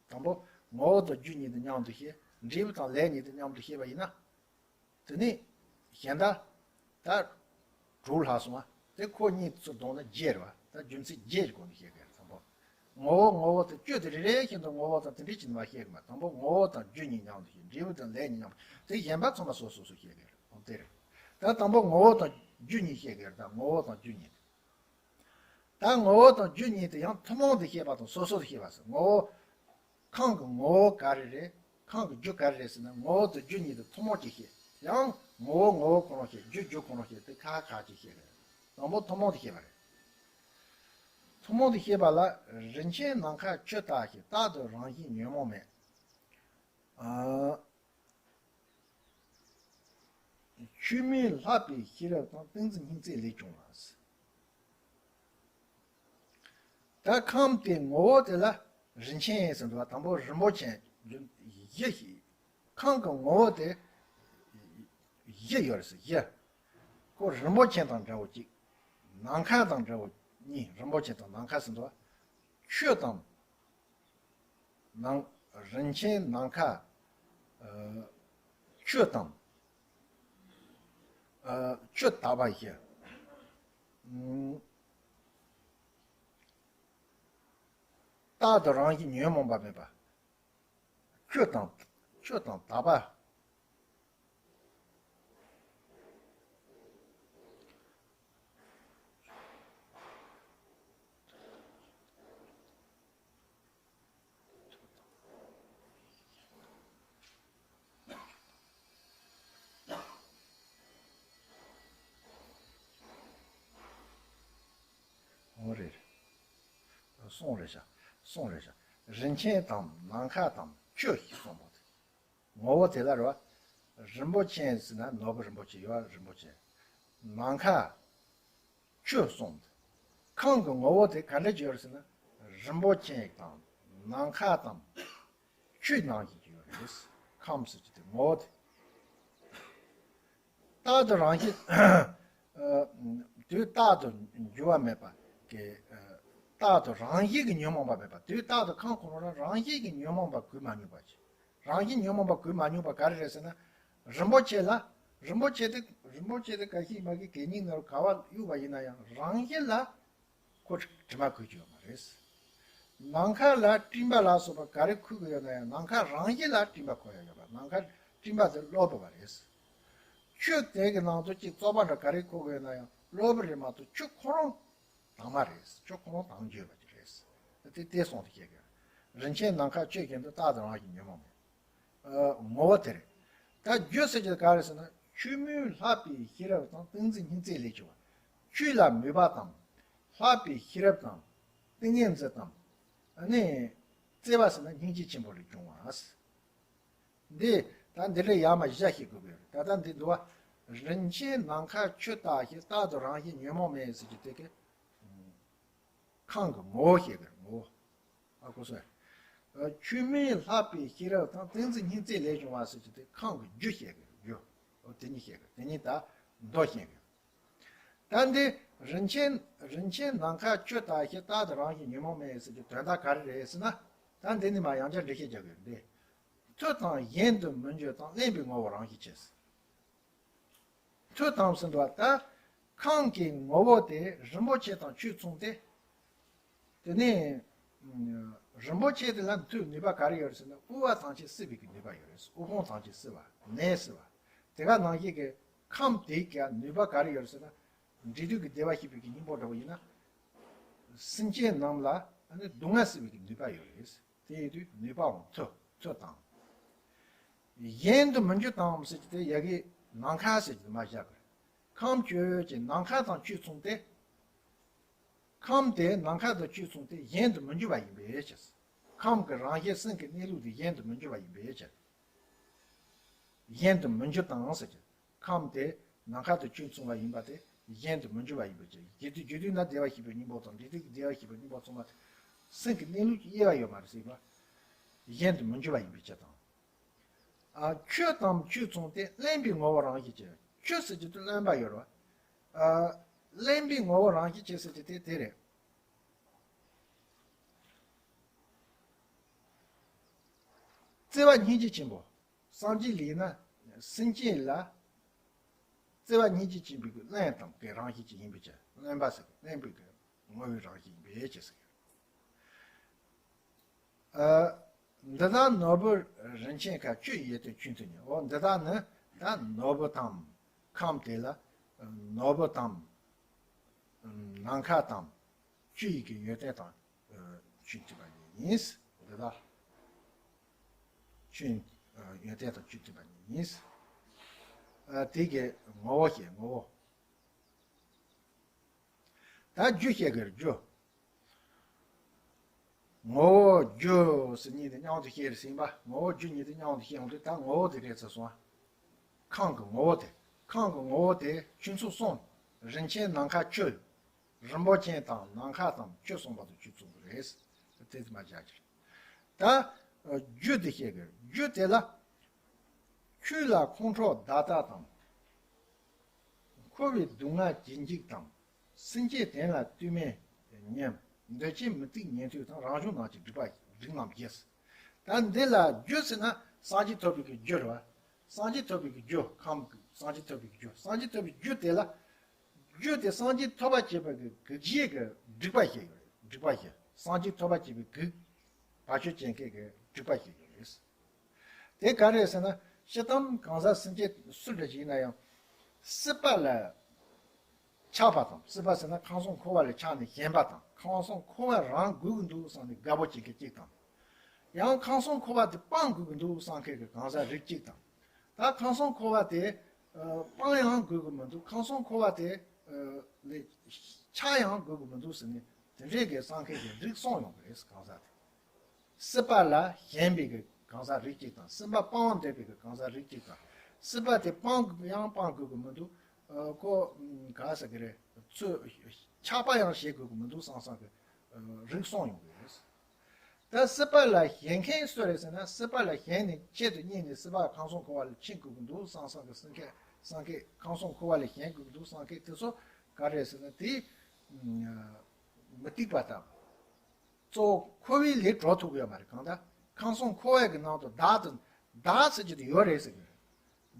དང་པོ་ངོ་བོ་དང་རྒྱུ་གཉིས་དང་མཉམ་དུ་བཤད། འབྲས་བུ་དང་ལས་གཉིས་དང་མཉམ་དུ་བཤད་པ་ཡིན་ན། དེ་ནས་གཞན་དག་ད་དྲུག་ལྷག་སོང་བ། དེ་ཁོ་གཉིས་ཚུར་བསྡོམས་ན་བརྒྱད་རེད་བ། ད་རྒྱུ་མཚན་བརྒྱད་ཀྱི་སྒོ་ནས་བཤད་དགོས། དང་པོ་ངོ་བོ། ངོ་བོ་དང་བཅུ་དེ་རེ་རེ་བཞིན་དུ་ངོ་བོ་དང་དེ་འདྲ་བྱས་ནས་མ་བཤད་གི་མ། དང་པོ་ངོ་བོ་དང་རྒྱུ་གཉིས་མཉམ་དུ་བཤད། འབྲས་བུ་དང་ལས་གཉིས་མཉམ་དུ། དེ་གཞན་པ་ཚང་མ་སོ་སོ་སོ་བཤད་གི་རེད། འོ་དེ་རེད། ད་དང་པོ་ངོ་བོ་དང་རྒྱུ་གཉིས་བཤད་གི་རེད། ད་ངོ་བོ་དང་རྒྱུ་གཉིས། ད་ངོ་བོ་དང་རྒྱུ་གཉིས་དེ་ཡང་ཐུན་མོང་དུ་བཤད་པ་དང་སོ་སོར་བཤད་པ་ཟེར། ངོ་བོ། ཁམས་ཀྱི་ངོ་བོ་ག་རེ་རེད། ཁམས་ཀྱི་རྒྱུ་ག་རེ་རེད་ཟེར་ན། ངོ་བོ་དང་རྒྱུ་གཉིས་དེ་ཐུན་མོང་གཅིག་བཤད། ཡང་ངོ་བོ་ངོ་བོ་ཁོ་རང་བཤད། རྒྱུ་རྒྱུ་ཁོ་རང་བཤད། དེ་ཁ་ཁ་གཅིག་བཤད་རེད། དང་པོ་ཐུན་མོང་དུ་བཤད་པ་རེད། ཐུན་མོང་དུ་བཤད་པ་ལ། རིན་ཆེན་ནམ་མཁའ་ཆུ་ལྟ་ཞིང་། རྟག་ཏུ་རང་བཞིན་ཉོན་མོངས་མེད། ཨ། ཆུ་མིག་ལྷག་པའི་ཤེས་རབ་དང་། ཏིང་འཛིན་སྙིང་བརྩེ་ལས་བྱུང་བ། ད་ཁམས་དེ་ངོ་བོ་དེ་ལ་རིན་ཆེན་ཟེར་འདུག་བ། དང་པོ་རིན་པོ་ཆེ་གཞི་ཞིག་ཁམས་ཀྱི་ངོ་བོ་དེ་གཞི་ཡོད་རེད་ཟེར། གཞི། ཁོ་རིན་པོ་ཆེ་དང་འདྲ་བོ་གཅིག་ནམ་མཁའ་དང་འདྲ་བོ་གཉིས། རིན་པོ་ཆེ་དང་ནམ་མཁའ་ཟེར་འདུག་བ། ཆུ་དང་། ནམ། རིན་ཆེན་ནམ་མཁའ། ཨ། ཆུ་དང་། ཨ། ཆུ་དག་པ་ཞིག་ཨུམ། རྟག་ཏུ་རང་བཞིན་ཉོན་མོངས་པ་མེད་པ། ཆུ་དང་། ཆུ་དང་དག་པ། འོ་རེད། གསུང་རེད་ཤག་གསུང་རེད་ཤག་རིན་ཆེན་དང་ནམ་མཁའ་དང་ཆུ་ཞེས་གསུངས་པ་དེ། ངོ་བོ་དེ་ལ་རེད་བ། རིན་པོ་ཆེ་ཟེར་ན་ནོར་བུ་རིན་པོ་ཆེ་ཡོད་བ། རིན་པོ་ཆེ། ནམ་མཁའ། ཆུ་གསུངས་ཏེ། ཁམས་ཀྱི་ངོ་བོ་དེ་ག་འདྲ་ཅིག་ཡོད་རེད་ཟེར་ན། རིན་པོ་ཆེ་དང་ནམ་མཁའ་དང་ཆུ་ནང་བཞིན་གྱི་ཡོད་རེད། ཁམས་ཟེར་གྱི་དེ་ངོ་བོ་དེ། རྟག་ཏུ་རང་བཞིན། ཨ། དུས་རྟག་ཏུ་འགྱུར་བ་མེད་པ་གི། ཨ། རྟག་ཏུ་རང་བཞིན་གྱིས་ཉོན་མོངས་པ་མེད་པ། དུས་རྟག་ཏུ་ཁམས་ཁོ་ན་རང་བཞིན་གྱིས་ཉོན་མོངས་པ་གོས་མ་མྱོང་བ་ཞིག་རང་བཞིན་ཉོན་མོངས་པ་གོས་མ་མྱོང་བ་ག་རེ་རེད་ཟེར་ན། རིན་པོ་ཆེ་ལ། རིན་པོ་ཆེ་དེ། རིན་པོ་ཆེ་དེ་ག་ཤེད་མ་གི་གད་སྙིགས་ནང་ག་བ་གཡུགས་པ་ཡིན་ན་ཡང་རང་བཞིན་ལ་ཁོ་དྲི་མ་གོས་ཀྱི་ཡོད་མ་རེད། ནམ་མཁའ་ལ་སྤྲིན་པ་ལ་སོགས་པ་ག་རེ་འཁོར་གྱི་ཡོད་ན་ཡང་ནམ་མཁའ་རང་བཞིན་ལ་སྤྲིན་པ་འཁོར་ཡ་ཡོད་པ། ནམ་མཁའ་སྤྲིན་པ་དེ་གློ་བུར་བ་རེད། ཆུ་དེ་གི་ནང་དུ་གཅིག་བཙོག་པ་འདྲ་ག་རེ་འཁོར་གྱི་ཡོད་ན་ཡང་གློ་བུར་རེད་མ་གཏོགས་ཆུ་ཁོ་རང་དྭངས་མ་རེད། ཆུ་ཁོ་རང་དྭངས་རྒྱུ་ཡོད་པ་ཅིག་རེད། དེ་དེ་གསུངས་ཏེ་བཤད་དགོས། རིན་ཆེན་ནམ་མཁའ་ཆུ་བཞིན་དུ། རྟག་ཏུ་རང་བཞིན་ཉོན་མོངས་མེད། ཨ། ངོ་བོ་དེ་རེད། ད་རྒྱུ་ཟེར་གྱི་ག་རེ་ཟེར་ན། ཆུ་མིག་ལྷག་པའི་ཤེས་རབ་དང་། ཏིང་འཛིན་སྙིང་བརྩེ་ལས་བྱུང་བ། ཆུ་ལ་མོས་པ་དང་། ལྷག་པའི་ཤེས་རབ་དང་། ཏིང་ངེ་འཛིན་དང་། ཨ་ནི། བརྩེ་བ་ཟེར་ན་སྙིང་རྗེ་ཆེན་པོ་ལས་བྱུང་བ། འདི། ད་འདི་འདྲ་ཡར་མར་བཞག་ཤེས་དགོས་པའི་རེད། ད་ལྟ་འདི་འདུག་བ། རིན་ཆེན་ནམ་མཁའ་ཆུ་ལྟ་ཞིང་། རྟག་ཏུ་རང་བཞིན་ཉོན་མོངས་མེད་ཟེར་གྱི་དེ་གི། ཁམས་ཀྱི་ངོ་བོ་བཤད་ཀྱི་རེད། ངོ་བོ། ཨ་ཁུ་སོ། ཆུ་མིག་ལྷག་པའི་ཤེས་རབ་དང་། ཏིང་འཛིན་སྙིང་བརྩེ་ལས་བྱུང་བ་ཟེར་གྱི་དེ་ཁམས་ཀྱི་རྒྱུ་བཤད་ཀྱི་རེད། རྒྱུ། འོ་དེ་གཉིས་བཤད་ཀྱི་རེད། དེ་གཉིས་ད་མདོ་བཤད་ཀྱི་རེད། ད་འདི་རིན་ཆེན། རིན་ཆེན་ནམ་མཁའ་ཆུ་ལྟ་ཞིང་། རྟག་ཏུ་རང་བཞིན་ཉོན་མོངས་མེད་ཟེར་གྱི་དོན་དག་ག་རེ་རེད་ཟེར་ན། ད་འདི་ནི་མ་ཡང་བསྐྱར་འགྲེལ་བཤད་རྒྱག་གི་རེད། འདི། མཐུ་དང་གཞན་དུ་མི་འགྱུར་དང་། གླེན་པའི་ངོ་བོ་རང་བཞིན་ཆེ། མཐུ་དང་ཟེར་འདུག་བ། ད་ཁམས་ཀྱི་ངོ་བོ་དེ་རིན་པོ་ཆེ་དང་ཆུས་མཚུངས་ཏེ། དེ་ནས་རིན་པོ་ཆེ་དེ་ལ་མཐུ་ནུས་པ་ག་རེ་ཡོད་རེད་ཟེར་ན། དབུལ་བ་ཐམས་ཅད་བསིལ་བའི་གི་ནུས་པ་ཡོད་རེད། དབུལ་ཕོངས་ཐམས་ཅད་བསིལ་བ། ནད་བསིལ་བ། དེ་ག་ནང་བཞིན་གྱི་ཁམས་དེ་གི་ནུས་པ་ག་རེ་ཡོད་རེད་ཟེར་ན། འབྲས་དུས་ཀྱི་བདེ་བ་བྱེད་པའི་གི་སྙིང་པོ་འདྲ་བོ་ཡིན་ན། སེམས་ཅན་རྣམས་ལ་ཨ་ནི་སྡུག་བསྔལ་བསིལ་བའི་གི་ནུས་པ་ཡོད་རེད། དེ་ཡིན་དུས་ནུས་པའང་མཐུ། མཐུ་དང་། གཞན་དུ་མི་འགྱུར་དང་ཟེར་གྱི་དེ་ཡ་གི་ནམ་མཁའ་ཟེར་གྱི་མ་བཞག་གི། ཁམས་ཆོས་ཀྱི་ནམ་མཁའ་དང་ཆོས་མཚུངས་ཏེ། ཁམས་དེ་ནམ་མཁའ་དང་ཆོས་མཚུངས་ཏེ་གཞན་དུ་མི་འགྱུར་བ་ཡིན་པའི་ཕྱིར། ཁམས་ཀྱི་རང་བཞིན་སེམས་ཀྱི་གནས་ལུགས་དེ་གཞན་དུ་མི་འགྱུར་བ་ཡིན་པའི་ཕྱིར། གཞན་དུ་མི་འགྱུར་དང་ཟེར་གྱི། ཁམས་དེ་ནམ་མཁའ་དང་ཆོས་མཚུངས་པ་ཡིན་པ་དེ་གཞན་དུ་མི་འགྱུར་བ་ཡིན་པའི་ཕྱིར། རྒྱུ་དུས་རྒྱུ་དུས་ན་བདེ་བར་གཤེགས་པའི་སྙིང་པོ་དང་། འབྲས་དུས་ཀྱི་བདེ་བར་གཤེགས་པའི་སྙིང་པོ་ཚང་མ་སེམས་ཀྱི་གནས་ལུགས་ཀྱི་དབྱེ་བ་ཡོད་མ་རེད་ཟེར་བ། གཞན་དུ་མི་འགྱུར་བ་ཡིན་པའི་ཕྱིར་དང་། ཨ། ཁྱོད་དང་ཁྱོད་མཚུངས་ཏེ་བརླན་པའི་ངོ་བོ་རང་བཞིན་གྱིས། ཁྱོད་ཟེར་གྱི་དེ་བརླན་པ་ཡོད་རེད་བ། ཨ། བརླན་པའི་ངོ་བོ་རང་བཞིན་གྱིས་ཟེར་གྱི་དེ་དེ་རེད། བརྩེ་བ་སྙིང་རྗེ་ཆེན་པོ། སངས་རྒྱས་ལ་ཡིན་ན་སེམས་ཅན་ལ་བརྩེ་བ་སྙིང་རྗེ་ཆེན་པོའི་གི་བརླན་དང་གི་རང་བཞིན་ཅན་ཡིན་པའི་ཕྱིར། བརླན་པ་ཟེར་གི་བརླན་པའི་གི་ངོ་བོའི་རང་བཞིན་ཡིན་པའི་ཕྱིར་ཟེར་གི། ཨ། འདི་དག་ནོར་བུ་རིན་ཆེན་ཁ། ཁྱོད་ཡིད་དུ་ཆུད་དུ་ཉེ། འོ་འདི་དག་ནི་ད་ནོར་བུ་དང་ཁམས་དེ་ལ། ནོར་བུ་དང་ནམ་མཁའ་དང་ཆུ་ཡི་གི་ཡོན་ཏན་དང་ཆུ་མཐུན་པ་ཉིད་ཡིན། འདི་དག་ཆུ་ཡོན་ཏན་དང་ཆུ་མཐུན་པ་ཉིད་ཡིན། ཨ། དེ་གི་ངོ་བོ་ཞེས་ངོ་བོ། ད་རྒྱུ་བཤད་དགོས་རྒྱུ། ངོ་བོ་རྒྱུ་ཟེར་གཉིས་དེ་མཉམ་དུ་བཤད་རེད་ཟིན་པ། ངོ་བོ་རྒྱུ་གཉིས་དེ་མཉམ་དུ་བཤད་ཡོང་དུས། ད་ངོ་བོ་དེ་རེད་ཚར་སོང་ཨ། ཁམས་ཀྱི་ངོ་བོ་དེ། ཁམས་ཀྱི་ངོ་བོ་དེ་ཆུ་མཚོ་གསུམ། རིན་ཆེན་ནམ་མཁའ་ཆུ། རིན་པོ་ཆེ་དང་ནམ་མཁའ་དང་ཆུ་གསུམ་པ་དང་ཆུ་གསུམ་པོ་རེད། དེ་དེ་མ་བྱ་ཕྱིར། ད་རྒྱུ་དེ་བཤད་དགོས། རྒྱུ་དེ་ལ། ཆོས་ལ་ཁོང་ཁྲོ་བདག་ལྟ་དང་། འཁོར་བའི་སྡུག་བསྔལ་ཇི་འཇིགས་དང་། སེམས་ཅན་དོན་ལ་ལྟོས་མེད་སྙམ། འདོད་ཆེན་མུ་སྟེགས་ཉན་ཐོས་དང་། རང་བྱུང་ནང་གི་སྒྲིབ་པ་སྒྲིབ་རྣམ་བརྒྱད། ད་འདི་ལ་རྒྱུ་ཟེར་ན་སངས་རྒྱས་ཐོབ་པའི་གི་རྒྱུ་རེད་བ། སངས་རྒྱས་ཐོབ་པའི་གི་རྒྱུ། ཁམས་ཀྱི་སངས་རྒྱས་ཐོབ་པའི་གི་རྒྱུ། སངས་རྒྱས་ཐོབ་པའི་རྒྱུ་དེ་ལ། རྒྱུ་དེ་སངས་རྒྱས་ཐོབ་པར་བྱེད་པ་གི་གི་གཞི་གི་སྒྲིབ་པ་བཤད་ཡོད་རེད། སྒྲིབ་པ་བཤད། སངས་རྒྱས་ཐོབ་པར་བྱེད་པའི་གི་བར་ཆད་བྱེད་མཁན་གི་སྒྲིབ་པ་བཤད་ཡོད་རེད། དེ་ག་རེ་ཟེར་ན། སྤྱིར་བཏང་གང་ཟག་སེམས་ཅན་སུ་འདྲ་ཞིག་ཡིན་ན་ཡང་། སྲིད་པ་ལ་ཆགས་པ་དང་། སྲིད་པ་ཟེར་ན་ཁམས་གསུམ་འཁོར་བ་ལ་ཆགས་ནས་ཞེན་པ་དང་། ཁམས་གསུམ་འཁོར་བ་རང་དགོས་ཀྱི་འདུག་བསམ་ནས་དགའ་པོ་བྱེད་མཁན་གཅིག་དང་། ཡང་ཁམས་གསུམ་འཁོར་བ་དེ་སྤང་དགོས་ཀྱི་འདུག་བསམ་མཁན་གྱི་གང་ཟག་རིགས་གཅིག་དང་། ད་ཁམས་གསུམ་འཁོར་བ་དེ་ཨ་སྤང་ཡང་དགོས་ཀྱི་མི་འདུག་ཁམས་གསུམ་འཁོར་བ་དེ་ཨ་ལས་ཆགས་ཡང་དགོས་ཀྱི་མི་འདུག་ཟེར་ནས་དེ་འདྲའི་གི་བསམ་མཁན་གྱི་རིགས་གསུམ་ཡོང་གི་རེད། གང་ཟག་དེ། སྲིད་པ་ལ་ཞེན་པའི་གི་གང་ཟག་རིགས་གཅིག་དང་། སྲིད་པ་སྤང་བ་འདོད་པའི་གི་གང་ཟག་རིགས་གཅིག་དང་། སྲིད་པ་དེ་སྤང་དགོས་ཀྱི་ཡང་སྤང་དགོས་ཀྱི་མི་འདུག་ཨ་ཁོ་ག་ཟེར་གི་རེད། ཚུར་ཆགས་པ་ཡང་བྱེད་དགོས་ཀྱི་མི་འདུག་བསམ་བསམ་གི་ཨ་རིགས་གསུམ་ཡོང་གི་རེད། ད་སྲིད་པ་ལ་ཞེན་མཁན་སུ་རེད་ཟེར་ན། སྲིད་པ་ལ་ཞེན་ནས་ཆེད་དུ་གཉེར་ནས་སྲིད་པ་ཁམས་གསུམ་འཁོར་བ་ལ་འཆིང་དགོས་ཀྱི་འདུག་བསམ་བསམ་གི་བསམ་མཁན་བསམ་མཁན། ཁམས་གསུམ་འཁོར་བ་ལ་ཞེན་དགོས་ཀྱི་འདུག་བསམ་མཁན་དེ་ཚོ་ག་རེ་རེད་ཟེར་ན། དེ་མུ་སྟེགས་པ་དང་། གཙོ་བོ་འཁོར་བའི་ལས་གྲོལ་ཐུབ་ཀྱི་ཡོད་མ་རེད། གང་ལྟར་ཁམས་གསུམ་འཁོར་བའི་གི་ནང་དུ་བདག་དང་བདག་ཟེར་གྱི་དེ་ཡོད་རེད་ཟེར་གྱི་རེད།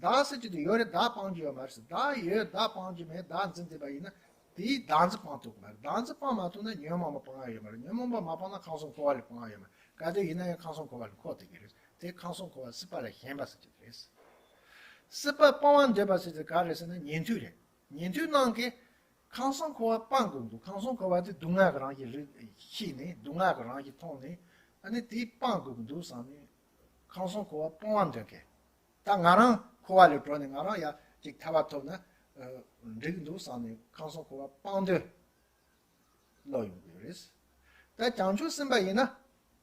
བདག་ཟེར་གྱི་དེ་ཡོད་རེད། བདག་སྤང་རྒྱུ་ཡོད་མ་རེད་ཟེར། བདག་ཡོད། བདག་སྤང་རྒྱུ་མེད། བདག་འཛིན་བསྡད་པ་ཡིན་ན་དེའི་བདག་འཛིན་སྤང་ཐུབ་ཀྱི་མ་རེད། བདག་འཛིན་སྤང་མ་ཐུབ་ན་ཉོན་མོངས་པ་སྤང་ཡ་ཡོད་མ་རེད། ཉོན་མོངས་པ་མ་སྤངས་ན་ཁམས་གསུམ་འཁོར་བ་ལས་སྤང་ཡ་ཡོད་མ་རེད། ག་དུས་ཡིན་ན་ཡང་ཁམས་གསུམ་འཁོར་བ་ལས་འཁོར་བསྡད་ཀྱི་རེད། དེ་ཁམས་གསུམ་འཁོར་བ་སྲིད་པ་ལ་ཞེན་པ་ཟེར་གྱི་དེ་རེད། སྲིད་པ་སྤང་བ་འདོད་པ་ཟེར་དེ་ག་རེད་ཟེར་ན་ཉན་ཐོས་རེད། ཉན་ཐོས་རྣམས་ཀྱིས་ཁམས་གསུམ་འཁོར་བ་སྤང་དགོས་འདུག་ཁམས་གསུམ་འཁོར་བ་དེ་སྡུག་བསྔལ་གྱི་རང་བཞིན་རིགས་ཤེས་ནས། སྡུག་བསྔལ་གྱི་རང་བཞིན་མཐོང་ནས། ཨ་ནི་དེ་སྤང་དགོས་ཀྱི་འདུག་བསམ་ནས་ཁམས་གསུམ་འཁོར་བ་སྤོང་བ་འདོད་མཁན། ད་ང་རང་འཁོར་བ་ལས་གྲོལ་ནས་ང་རང་ཡང་ཅིག་ཐར་པ་ཐོབ་ན་ཨ་འགྲིག་གི་འདུག་བསམ་ནས་ཁམས་གསུམ་འཁོར་བ་སྤང་འདོད་ལོག་ཡོང་གི་ཡོད་རེད། ད་བྱང་ཆུབ་སེམས་དཔའ་ཡིན་ན་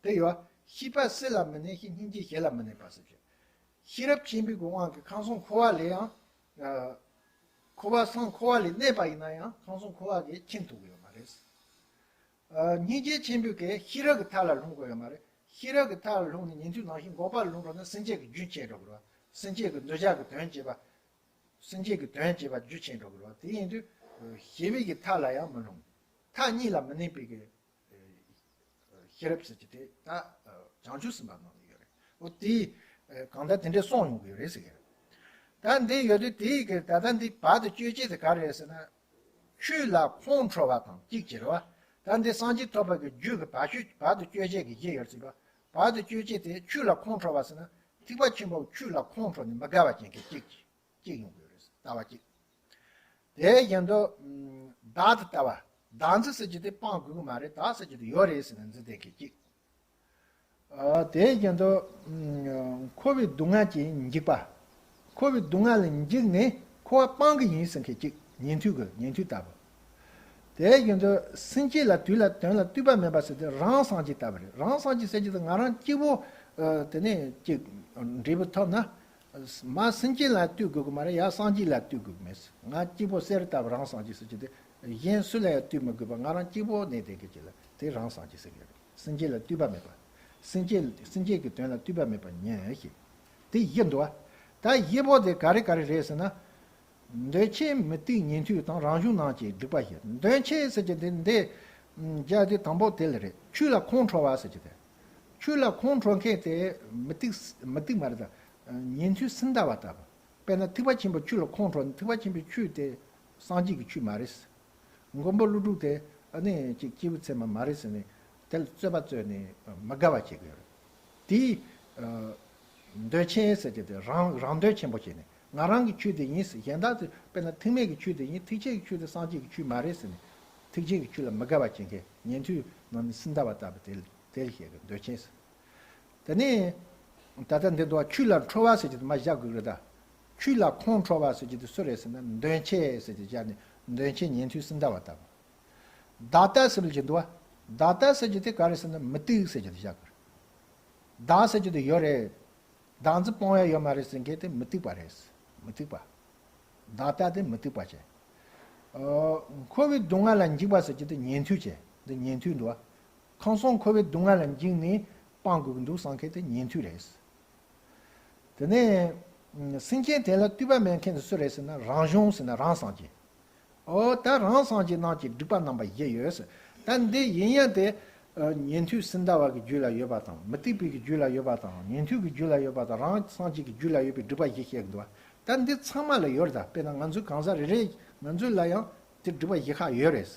དེ་ཡོད། ཤེས་པ་སྲིད་ལ་མི་གནས་ཤིང་། སྙིང་རྗེ་གཞན་ལ་མི་གནས་པ་ཟེར་གྱི། ཤེས་རབ་ཆེན་པོའི་གི་དབང་གིས་ཁམས་གསུམ་འཁོར་བ་ལས་ཡང་། ཨ། འཁོར་བ་སང་འཁོར་བ་ལས་གནས་པ་ཡིན་ན་ཡང་ཁམས་གསུམ་འཁོར་བ་གིས་འཆིང་ཐུབ་ཀྱི་ཡོད་མ་རེད། ཨ། སྙིང་རྗེ་ཆེན་པོའི་གིས་ཤེས་རབ་ཀྱི་མཐའ་ལ་ལྷུང་དགོས་ཡོད་མ་རེད། ཤེས་རབ་ཀྱི་མཐའ་ལ་ལྷུང་ནས་ཉན་ཐོས་ནང་བཞིན་འགོག་པ་ལ་ལྷུང་འགྲོ་ན་སེམས་ཅན་གྱི་རྒྱུན་ཆད་འགྲོ་གི་རེད་བ། སེམས་ཅན་གྱི་འདོད་ཆགས་ཀྱི་དོན་བྱེད་པ། སེམས་ཅན་གྱི་དོན་བྱེད་པ་རྒྱུན་ཆད་འགྲོ་གི་རེད་བ། དེ་ཡིན་དུས་ཞི་བའི་གི་མཐའ་ལ་ཡང་མི་ལྷུང་། མཐའ་གཉིས་ལ་མི་གནས་པའི་གི་ཤེས་རབ་ཟེར་གྱི་དེ་ད་བྱང་ཆུབ་སེམས་དཔའ་ནང་ལ་ཡོད་རེད། འོ་དེ་གང་ལྟར་དེ་འདྲའི་གསུངས་ཡོང་གི་རེད་ཟེར་གྱི་རེད། ད་འདི་ཡོད་དུས་དེའི་གི་ད་ལྟ་འདི་བར་དུ་གཅོད་བྱེད་དེ་ག་རེ་རེད་ཟེར་ན། ཆོས་ལ་ཁོང་ཁྲོ་བ་དང་གཅིག་བྱེད་རེད་བ། ད་འདི་སངས་རྒྱས་ཐོབ་པ་གི་རྒྱུ་གི་བར་ཆད་བར་དུ་གཅོད་བྱེད་ཀྱི་གཞི་ཡོད་ཟེར་བ། བར་དུ་གཅོད་བྱེད་དེ་ཆོས་ལ་ཁོང་ཁྲོ་བ་ཟེར་ན་ཐེག་པ་ཆེན་པོ་ཆོས་ལ་ཁོང་ཁྲོ་ནས་མི་དགའ་བ་ཅན་གྱི་གཅིག་གཅིག་ཡོང་གི་རེད། ལྟ་བ་གཅིག་དེ་བཞིན་དུ་བདག་ཏུ་ལྟ་བ། བདག་འཛིན་ཟེར་གྱི་དེ་སྤང་དགོས་ཀྱི་མ་རེད། བདག་ཟེར་གྱི་དེ་ཡོད་རེད་ཟེར་ནས་འཛིན་བསྡད་མཁན་གཅིག་ཨ། དེ་བཞིན་དུ་འཁོར་བའི་སྡུག་བསྔལ་གྱིས་འཇིགས་པ། འཁོར་བའི་སྡུག་བསྔལ་ལས་འཇིགས་ནས་འཁོར་བ་སྤང་གི་ཡིན་ཟེར་མཁན་གཅིག་ཉན་ཐོས་ཀྱི་ཉན་ཐོས་ལྟ་བུ། དེ་བཞིན་དུ་སེམས་ཅན་ལ་དུས་ལ་དོན་ལ་ལྟོས་པ་མེད་པ་ཟེར་དེ་རང་སངས་རྒྱས་ལྟ་བུ་རེད། རང་སངས་རྒྱས་ཟེར་གྱི་དེ་ང་རང་གཅིག་པོ་ཨ་དེ་ནས་ཅིག་འབྲས་བུ་ཐོབ་ན། མ་སེམས་ཅན་ལ་ལྟོས་དགོས་ཀྱི་མ་རེད། ཡ་སངས་རྒྱས་ལ་ལྟོས་དགོས་ཀྱི་མེད། ང་གཅིག་པོ་གསེར་ལྟ་བུ་རང་སངས་རྒྱས་ཟེར་གྱི་དེ། གཞན་སུ་ལ་ཡང་ལྟོས་མི་དགོས་པ་ང་རང་གཅིག་པོ་གནས་བསྡད་མཁན་ཅིག་ལ་དེ་རང་སངས་རྒྱས་ཟེར་གྱི་རེད། སེམས་ཅན་ལ་ལྟོས་པ་མེད་པ། སེམས་ཅན་སེམས་ཅན་གྱི་དོན་ལ་ལྟོས་པ་མེད་པ་ཉིད་ཞེས། དེ་བཞི་འདུག་བ། ད་བཞི་པོ་དེ་ག་རེ་ག་རེ་རེད་ཟེར་ན། འདོད་ཆེན་མུ་སྟེགས་ཉན་ཐོས་དང་རང་གཞུང་རྣམས་ཀྱི་སྒྲིབ་པ་བཞི། འདོད་ཆེན་ཟེར་གྱི་དེ་འདི་རྒྱ་དེ་དང་པོ་དེ་ལ་རེད། ཆོས་ལ་ཁོང་ཁྲོ་བ་ཟེར་གྱི་དེ། ཆོས་ལ་ཁོང་ཁྲོ་མཁན་དེ་མུ་སྟེགས་མུ་སྟེགས་མ་རེད་ད། ཉན་ཐོས་སུ་འདྲ་བ་ལྟ་བུ། དཔེར་ན་ཐེག་པ་ཆེན་པོའི་ཆོས་ལ་ཁོང་ཁྲོ་ནས་ཐེག་པ་ཆེན་པོའི་ཆོས་དེ་སངས་རྒྱས་ཀྱི་ཆོས་མ་རེད། མགོན་པོ་ཀླུ་སྒྲུབ་དེ་ཨ་ནི་ཅིག་སྐྱེས་བུ་ཚད་མ་མ་རེད་ཟེར་ནས་དེ་ལ་རྩོད་པ་རྩོད་ནས་མི་དགའ་བ་བྱེད་ཀྱི་ཡོད་རེད། དེས་འདོད་ཆེན་ཟེར་གྱི་དེ་རང་རང་འདོད་ཆེན་པོ་བྱས་ནས་ང་རང་གི་ཆོས་དེ་ཡིན་ཟེར། གཞན་དག་དེ་དཔེར་ན་ཐེག་དམན་གྱི་ཆོས་དེ་ཡིན། ཐེག་ཆེན་གྱི་ཆོས་དེ་སངས་རྒྱས་ཀྱི་ཆོས་མ་རེད་ཟེར་ནས་ཐེག་ཆེན་གྱི་ཆོས་ལ་མི་དགའ་བ་བྱེད་མཁན་ཉན་ཐོས་རྣམས་ནི་སུ་འདྲ་བ་ལྟ་བུ་དེ་ལ་དེ་ལ་བཤད་ཀྱི་འདོད་ཆེན་ཟེར། དེ་ནས་ད་ལྟ་འདི་འདུག་བ། ཆོས་ལ་ཁྲོ་བ་ཟེར་གྱི་དེ་མར་བཞག་དགོས་ཀྱི་རེད་ད། ཆོས་ལ་ཁོང་ཁྲོ་བ་ཟེར་གྱི་དེ་སུ་རེད་ཟེར་ན་འདོད་ཆེན་ཟེར་གྱི་བཞག་ནས་འདོད་ཆེན་ཉན་ཐོས་སུ་འདྲ་བ་ལྟ་བུ། བདག་ལྟ་ཟེར་གྱི་འདུག་བ། བདག་ལྟ་ཟེར་གྱི་དེ་ག་རེ་ཟེར་ན་མུ་སྟེགས་ཟེར་གྱི་དེ་བཞག་དགོས་རེད། བདག་ཟེར་གྱི་དེ་ཡོད་རེད། བདག་འཛིན་སྤང་ཡ་ཡོད་མ་རེད་ཟེར་མཁན་དེ་མུ་སྟེགས་པ་རེད། མུ་སྟེགས་པ། བདག་ལྟ་དེ་མུ་སྟེགས་པ་བྱས། ཨོ། འཁོར་བའི་སྡུག་བསྔལ་ལ་འཇིགས་པ་ཟེར་གྱི་དེ་ཉན་ཐོས་བྱས། འདི་ཉན་ཐོས་འདུག་བ། ཁམས་གསུམ་འཁོར་བའི་སྡུག་བསྔལ་ལ་འཇིགས་ནས་སྤང་དགོས་ཀྱི་འདུག་བསམ་མཁན་དེ་ཉན་ཐོས་རེད། དེ་ནས་སེམས་ཅན་དེ་ལ་ལྟོས་པ་མེད་མཁན་དེ་སུ་རེད་ཟེར་ན་རང་གཞུང་ཟེར་ན་རང་སངས་རྒྱས། ཨོ། ད་རང་སངས་རྒྱས་རྣམས་ཀྱི་སྒྲིབ་པ་རྣམ་པ་བཞི་ཡོད་ཟེར། ད་འདི་ཡིན་ཡང་དེ་ཉན་ཐོས་སུ་འདྲ་བ་གི་རྒྱུད་ལ་ཡོད་པ་དང་མུ་སྟེགས་པའི་གི་རྒྱུད་ལ་ཡོད་པ་དང་ཉན་ཐོས་ཀྱི་རྒྱུད་ལ་ཡོད་པ་དང་རང་སངས་རྒྱས་ཀྱི་རྒྱུད་ལ་ཡོད་པའི་སྒྲིབ་པ་བཞི་བཤད་གི་འདུག་བ། ད་འདི་ཚང་མ་ལ་ཡོད་རེད་ད། དཔེར་ན་ང་ཚོ་གང་ཟག་རེ་རེ་ང་ཚོ་ལ་ཡང་དེ་སྒྲིབ་པ་བཞི་ཁག་ཡོད་རེད།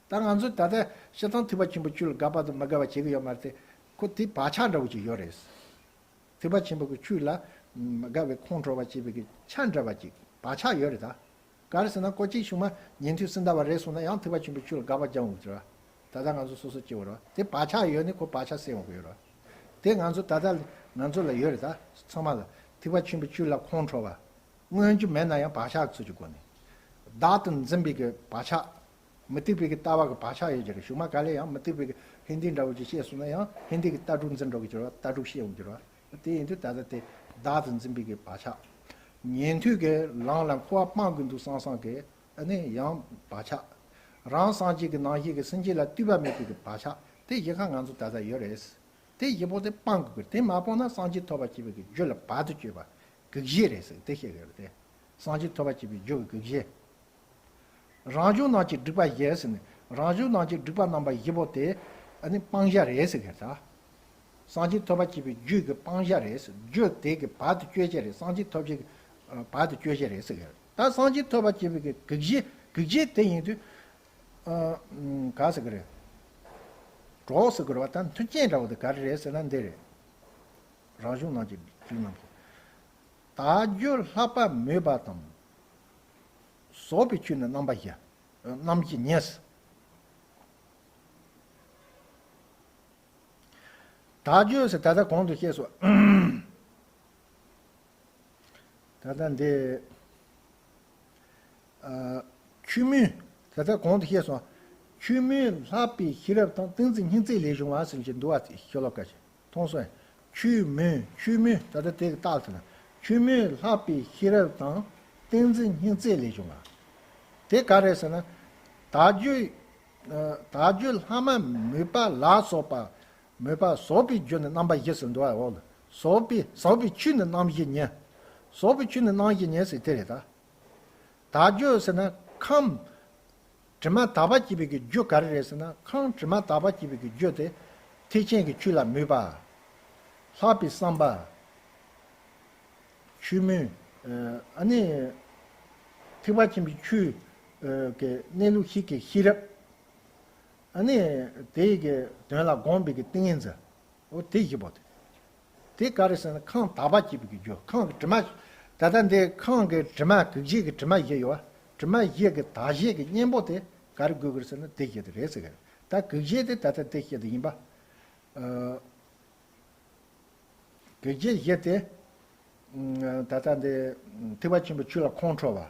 ད་ང་ཚོ་ད་ལྟ་སྤྱིར་བཏང་ཐེག་པ་ཆེན་པོའི་ཆོས་ལ་དགའ་བ་དང་མ་དགའ་བ་བྱེད་ཀྱི་ཡོད་མ་རེད་དེ། ཁོ་དེ་བག་ཆགས་འདྲ་བོ་ཅིག་ཡོད་རེད། ཐེག་པ་ཆེན་པོ་གི་ཆོས་ལ་མ་དགའ་བའི་ཁོང་ཁྲོ་བ་བྱེད་པའི་གི་ཆ་འདྲ་བ་ཅིག་བག་ཆགས་ཡོད་རེད་ད། ག་རེ་ཟེར་ན་ཁོ་གཅིག་གཞུག་མ་ཉན་ཐོས་སུ་འདྲ་བ་རེད་སོང་ན་ཡང་ཐེག་པ་ཆེན་པོའི་ཆོས་ལ་དགག་པ་རྒྱག་འོང་གི་རེད་བ། ད་ལྟ་ང་ཚོ་སོ་སོ་སྐྱེ་བོ་རེད་བ། དེ་བག་ཆགས་ཡོད་ནི་ཁོ་བག་ཆགས་སད་འོང་གི་ཡོད་རེད་བ། དེ་ང་ཚོ་ད་ལྟ་ང་ཚོ་ལ་ཡོད་རེད་ད། ཚང་མ་ལ་ཐེག་པ་ཆེན་པོའི་ཆོས་ལ་ཁོང་ཁྲོ་བ། མངོན་རྒྱུ་མེད་ན་ཡང་བག་ཆགས་ཚུལ་གྱི་སྒོ་ནས། བདག་ཏུ་འཛིན་པའི་གི་བག་ཆགས། མུ་སྟེགས་པའི་གི་ལྟ་བ་གི་བག་ཆགས་ཡོད་ཀྱི་རེད། གཞུག་མ་ག་ལེ་ཡང་མུ་སྟེགས་པའི་གི་ཧིན་དི་འདྲ་བོ་ཅིག་བཤད་སོང་ན་ཡང་ཧིན་དི་གི་ལྟ་གྲུབ་འཛིན་འགྲོ་གི་ཀྱི་རེད་བ། ལྟ་གྲུབ་བཤད་འོང་གི་རེད་བ། དེ་ཡིན་དུས་ད་ལྟ་དེ་བདག་ཏུ་འཛིན་པའི་གི་བག་ཆགས། ཉན་ཐོས་ཀྱི་ལམ་ལ་འཁོར་བ་སྤང་དགོས་འདུག་བསམ་བསམ་གི་ཨ་ནི་ཡང་བག་ཆགས། རང་སངས་རྒྱས་ཀྱི་རྣམ་ཤེས་ཀྱི་སེམས་ཅན་ལ་ལྟོས་པ་མེད་པའི་གི་བག་ཆགས་དེ་བཞི་ཁ་ང་ཚོ་ད་ལྟ་ཡོད་རེད། དེ་བཞི་པོ་དེ་སྤང་དགོས་ཀྱི་རེད། དེ་མ་སྤངས་ན་སངས་རྒྱས་ཐོབ་པར་བྱེད་པའི་གི་རྒྱུ་ལ་བར་དུ་གཅོད་པ་གེགས་བྱེད་རེད་ཟེར་དེ་བཤད་ཀྱི་རེད་དེ། སངས་རྒྱས་ཐོབ་པར་བྱེད་པའི་རྒྱུ་གི་གེགས་བྱེད། རང་གཞུང་རྣམས་ཀྱི་སྒྲིབ་པ་བཞི་ཟེར་ནས་རང་གཞུང་རྣམས་ཀྱི་སྒྲིབ་པ་རྣམ་པ་བཞི་པོ་དེ་ཨ་ནི་སྤང་བྱ་རེད་ཟེར་གི་རེད་ད། སངས་རྒྱས་ཐོབ་པར་བྱེད་པའི་རྒྱུ་གི་སྤང་བྱ་རེད་ཟེར། རྒྱུ་དེ་གི་བར་དུ་གཅོད་བྱ་རེད། སངས་རྒྱས་ཐོབ་བྱེད་ཀྱི་བར་དུ་གཅོད་བྱ་རེད་ཟེར་གི་རེད། ད་སངས་རྒྱས་ཐོབ་པར་བྱེད་པའི་གི་གེགས་བྱེད་གེགས་བྱེད་དེ་ཡིན་དུས་ཨ་ག་ཟེར་གི་རེད། གྲོགས་ཟེར་གི་རེད་བ། ད་མཐུན་རྐྱེན་འདྲ་བོ་དེ་ག་རེ་རེད་ཟེར་ན་འདི་རེད། རང་གཞུང་རྣམས་ཀྱི་རྒྱུ་རྣམས་ཀྱི། དལ་འབྱོར་ལྷག་པ་མོས་པ་དང་། ཟོག་པོའི་ཆོས་ནི་རྣམ་པ་བཞི། རྣམ་བཞི་ཉིད། དལ་འབྱོར་ཟེར་ད་ལྟ་གོང་དུ་བཤད་སོང་། ད་ལྟ་འདི། ཨ། ཆོས་མིན། ད་ལྟ་གོང་དུ་བཤད་སོང་། ཆོས་མིན་ལྷག་པའི་ཤེས་རབ་དང་། ཏིང་འཛིན་སྙིང་བརྩེ་ལས་བྱུང་བ་ཟེར་གྱི་འདུག་བ། ཤོ་ལོ་ཀ་ཞིག་མཐོང་སོང་། ཆོས་མིན། ཆོས་མིན། ད་ལྟ་དེ་གི་རྟགས་དེ་ན། ཆོས་མིན་ལྷག་པའི་ཤེས་རབ་དང་། ཏིང་འཛིན་སྙིང་བརྩེ་ལས་བྱུང་བ། དེ་ག་རེ་ཟེར་ན། དལ་འབྱོར། ཨ། དལ་འབྱོར་ལྷག་མ་མོས་པ་ལ་སོགས་པ། མོས་པ་ཟོག་པོའི་རྒྱུ་ནི་རྣམ་པ་བཞི་ཟེར་འདུག་བ། འོ། ཟོག་པོའི་ཟོག་པོའི་ཆོས་ནི་རྣམ་བཞི་ཉིད། ཟོག་པོའི་ཆོས་ནི་རྣམ་བཞི་ཉིད་ཟེར་དེ་རེད་ད། དལ་འབྱོར་ཟེར་ན་ཁམས་དྲི་མ་དག་པ་སྐྱེད་པའི་གི་རྒྱུ་ག་རེ་རེད་ཟེར་ན། ཁམས་དྲི་མ་དག་པ་སྐྱེད་པའི་གི་རྒྱུ་དེ་ཐེག་ཆེན་གྱི་ཆོས་ལ་མོས་པ། ལྷག་པའི་བསམ་པ། ཆོས་མིན། ཨ་ནི་ཐེག་པ་ཆེན་པོའི་ཆོས་ཀྱི་གནས་ལུགས་ཤེས་ཀྱི་ཤེས་རབ། ཨ་ནི་དེ་ཡི་གི་དོན་ལ་དགོངས་པའི་གི་ཏིང་ངེ་འཛིན། འོ་དེ་བཞི་པོ་དེ། དེ་ག་རེ་ཟེར་ན་ཁམས་དག་པ་སྐྱེད་པའི་གི་རྒྱུ། ཁམས་ཀྱི་དྲི་མ། ད་ལྟ་འདི་ཁམས་ཀྱི་དྲི་མ་གེགས་བྱེད་ཀྱི་དྲི་མ་བཞི་ཡོད་བ། དྲི་མ་བཞི་གི་དག་བྱེད་ཀྱི་གཉེན་པོ་དེ་ག་རེ་དགོས་ཀྱི་རེད་ཟེར་ན་དེ་བཞི་དེ་རེད་ཟེར་གི་རེད། ད་གེགས་བྱེད་དེ་ད་ལྟ་དེ་བཞི་དེ་ཡིན་པ། ཨ། གེགས་བྱེད་བཞི་དེ། ད་ལྟ་འདི་ཐེག་པ་ཆེན་པོའི་ཆོས་ལ་ཁོང་ཁྲོ་བ།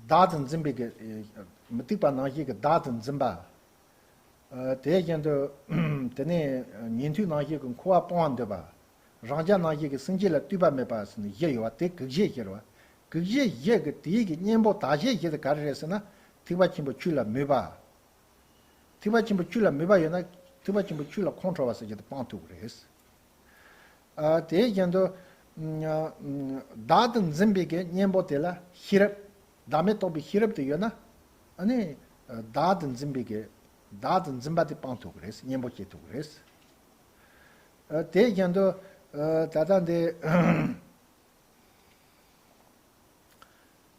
བདག་ཏུ་འཛིན་པའི་གི། མུ་སྟེགས་པ་ནང་བཞིན་གྱི་བདག་ཏུ་འཛིན་པ། དེ་བཞིན་དུ་དེ་ནས་ཉན་ཐོས་ནང་བཞིན་གྱི་འཁོར་བ་སྤོང་བར་འདོད་པ། རང་རྒྱལ་ནང་བཞིན་གྱི་སེམས་ཅན་ལ་ལྟོས་པ་མེད་པ་ཟེར་ནས་བཞི་ཡོད་བ། དེ་གེགས་བྱེད་བཞི་རེད་བ། གེགས་བྱེད་བཞི་གི་དེའི་གི་གཉེན་པོ་དག་བྱེད་བཞི་དེ་ག་རེ་རེད་ཟེར་ན། ཐེག་པ་ཆེན་པོའི་ཆོས་ལ་མོས་པ། ཐེག་པ་ཆེན་པོའི་ཆོས་ལ་མོས་པ་ཡོད་ན་ཐེག་པ་ཆེན་པོའི་ཆོས་ལ་ཁོང་ཁྲོ་བ་ཟེར་གྱི་དེ་སྤང་ཐུབ་ཀྱི་རེད། ཨ། དེ་བཞིན་དུ་ བདག་ཏུ་འཛིན་པའི་གི་གཉེན་པོ་དེ་ལ་ཤེས་རབ། བདག་མེད་རྟོགས་པའི་ཤེས་རབ་དེ་ཡོད་ན། ཨ་ནི་བདག་ཏུ་འཛིན་པའི་གི་བདག་ཏུ་འཛིན་པ་དེ་སྤང་ཐུབ་ཀྱི་རེད། གཉེན་པོ་སྐྱེ་ཐུབ་ཀྱི་རེད། དེ་བཞིན་དུ་ད་ལྟ་འདི།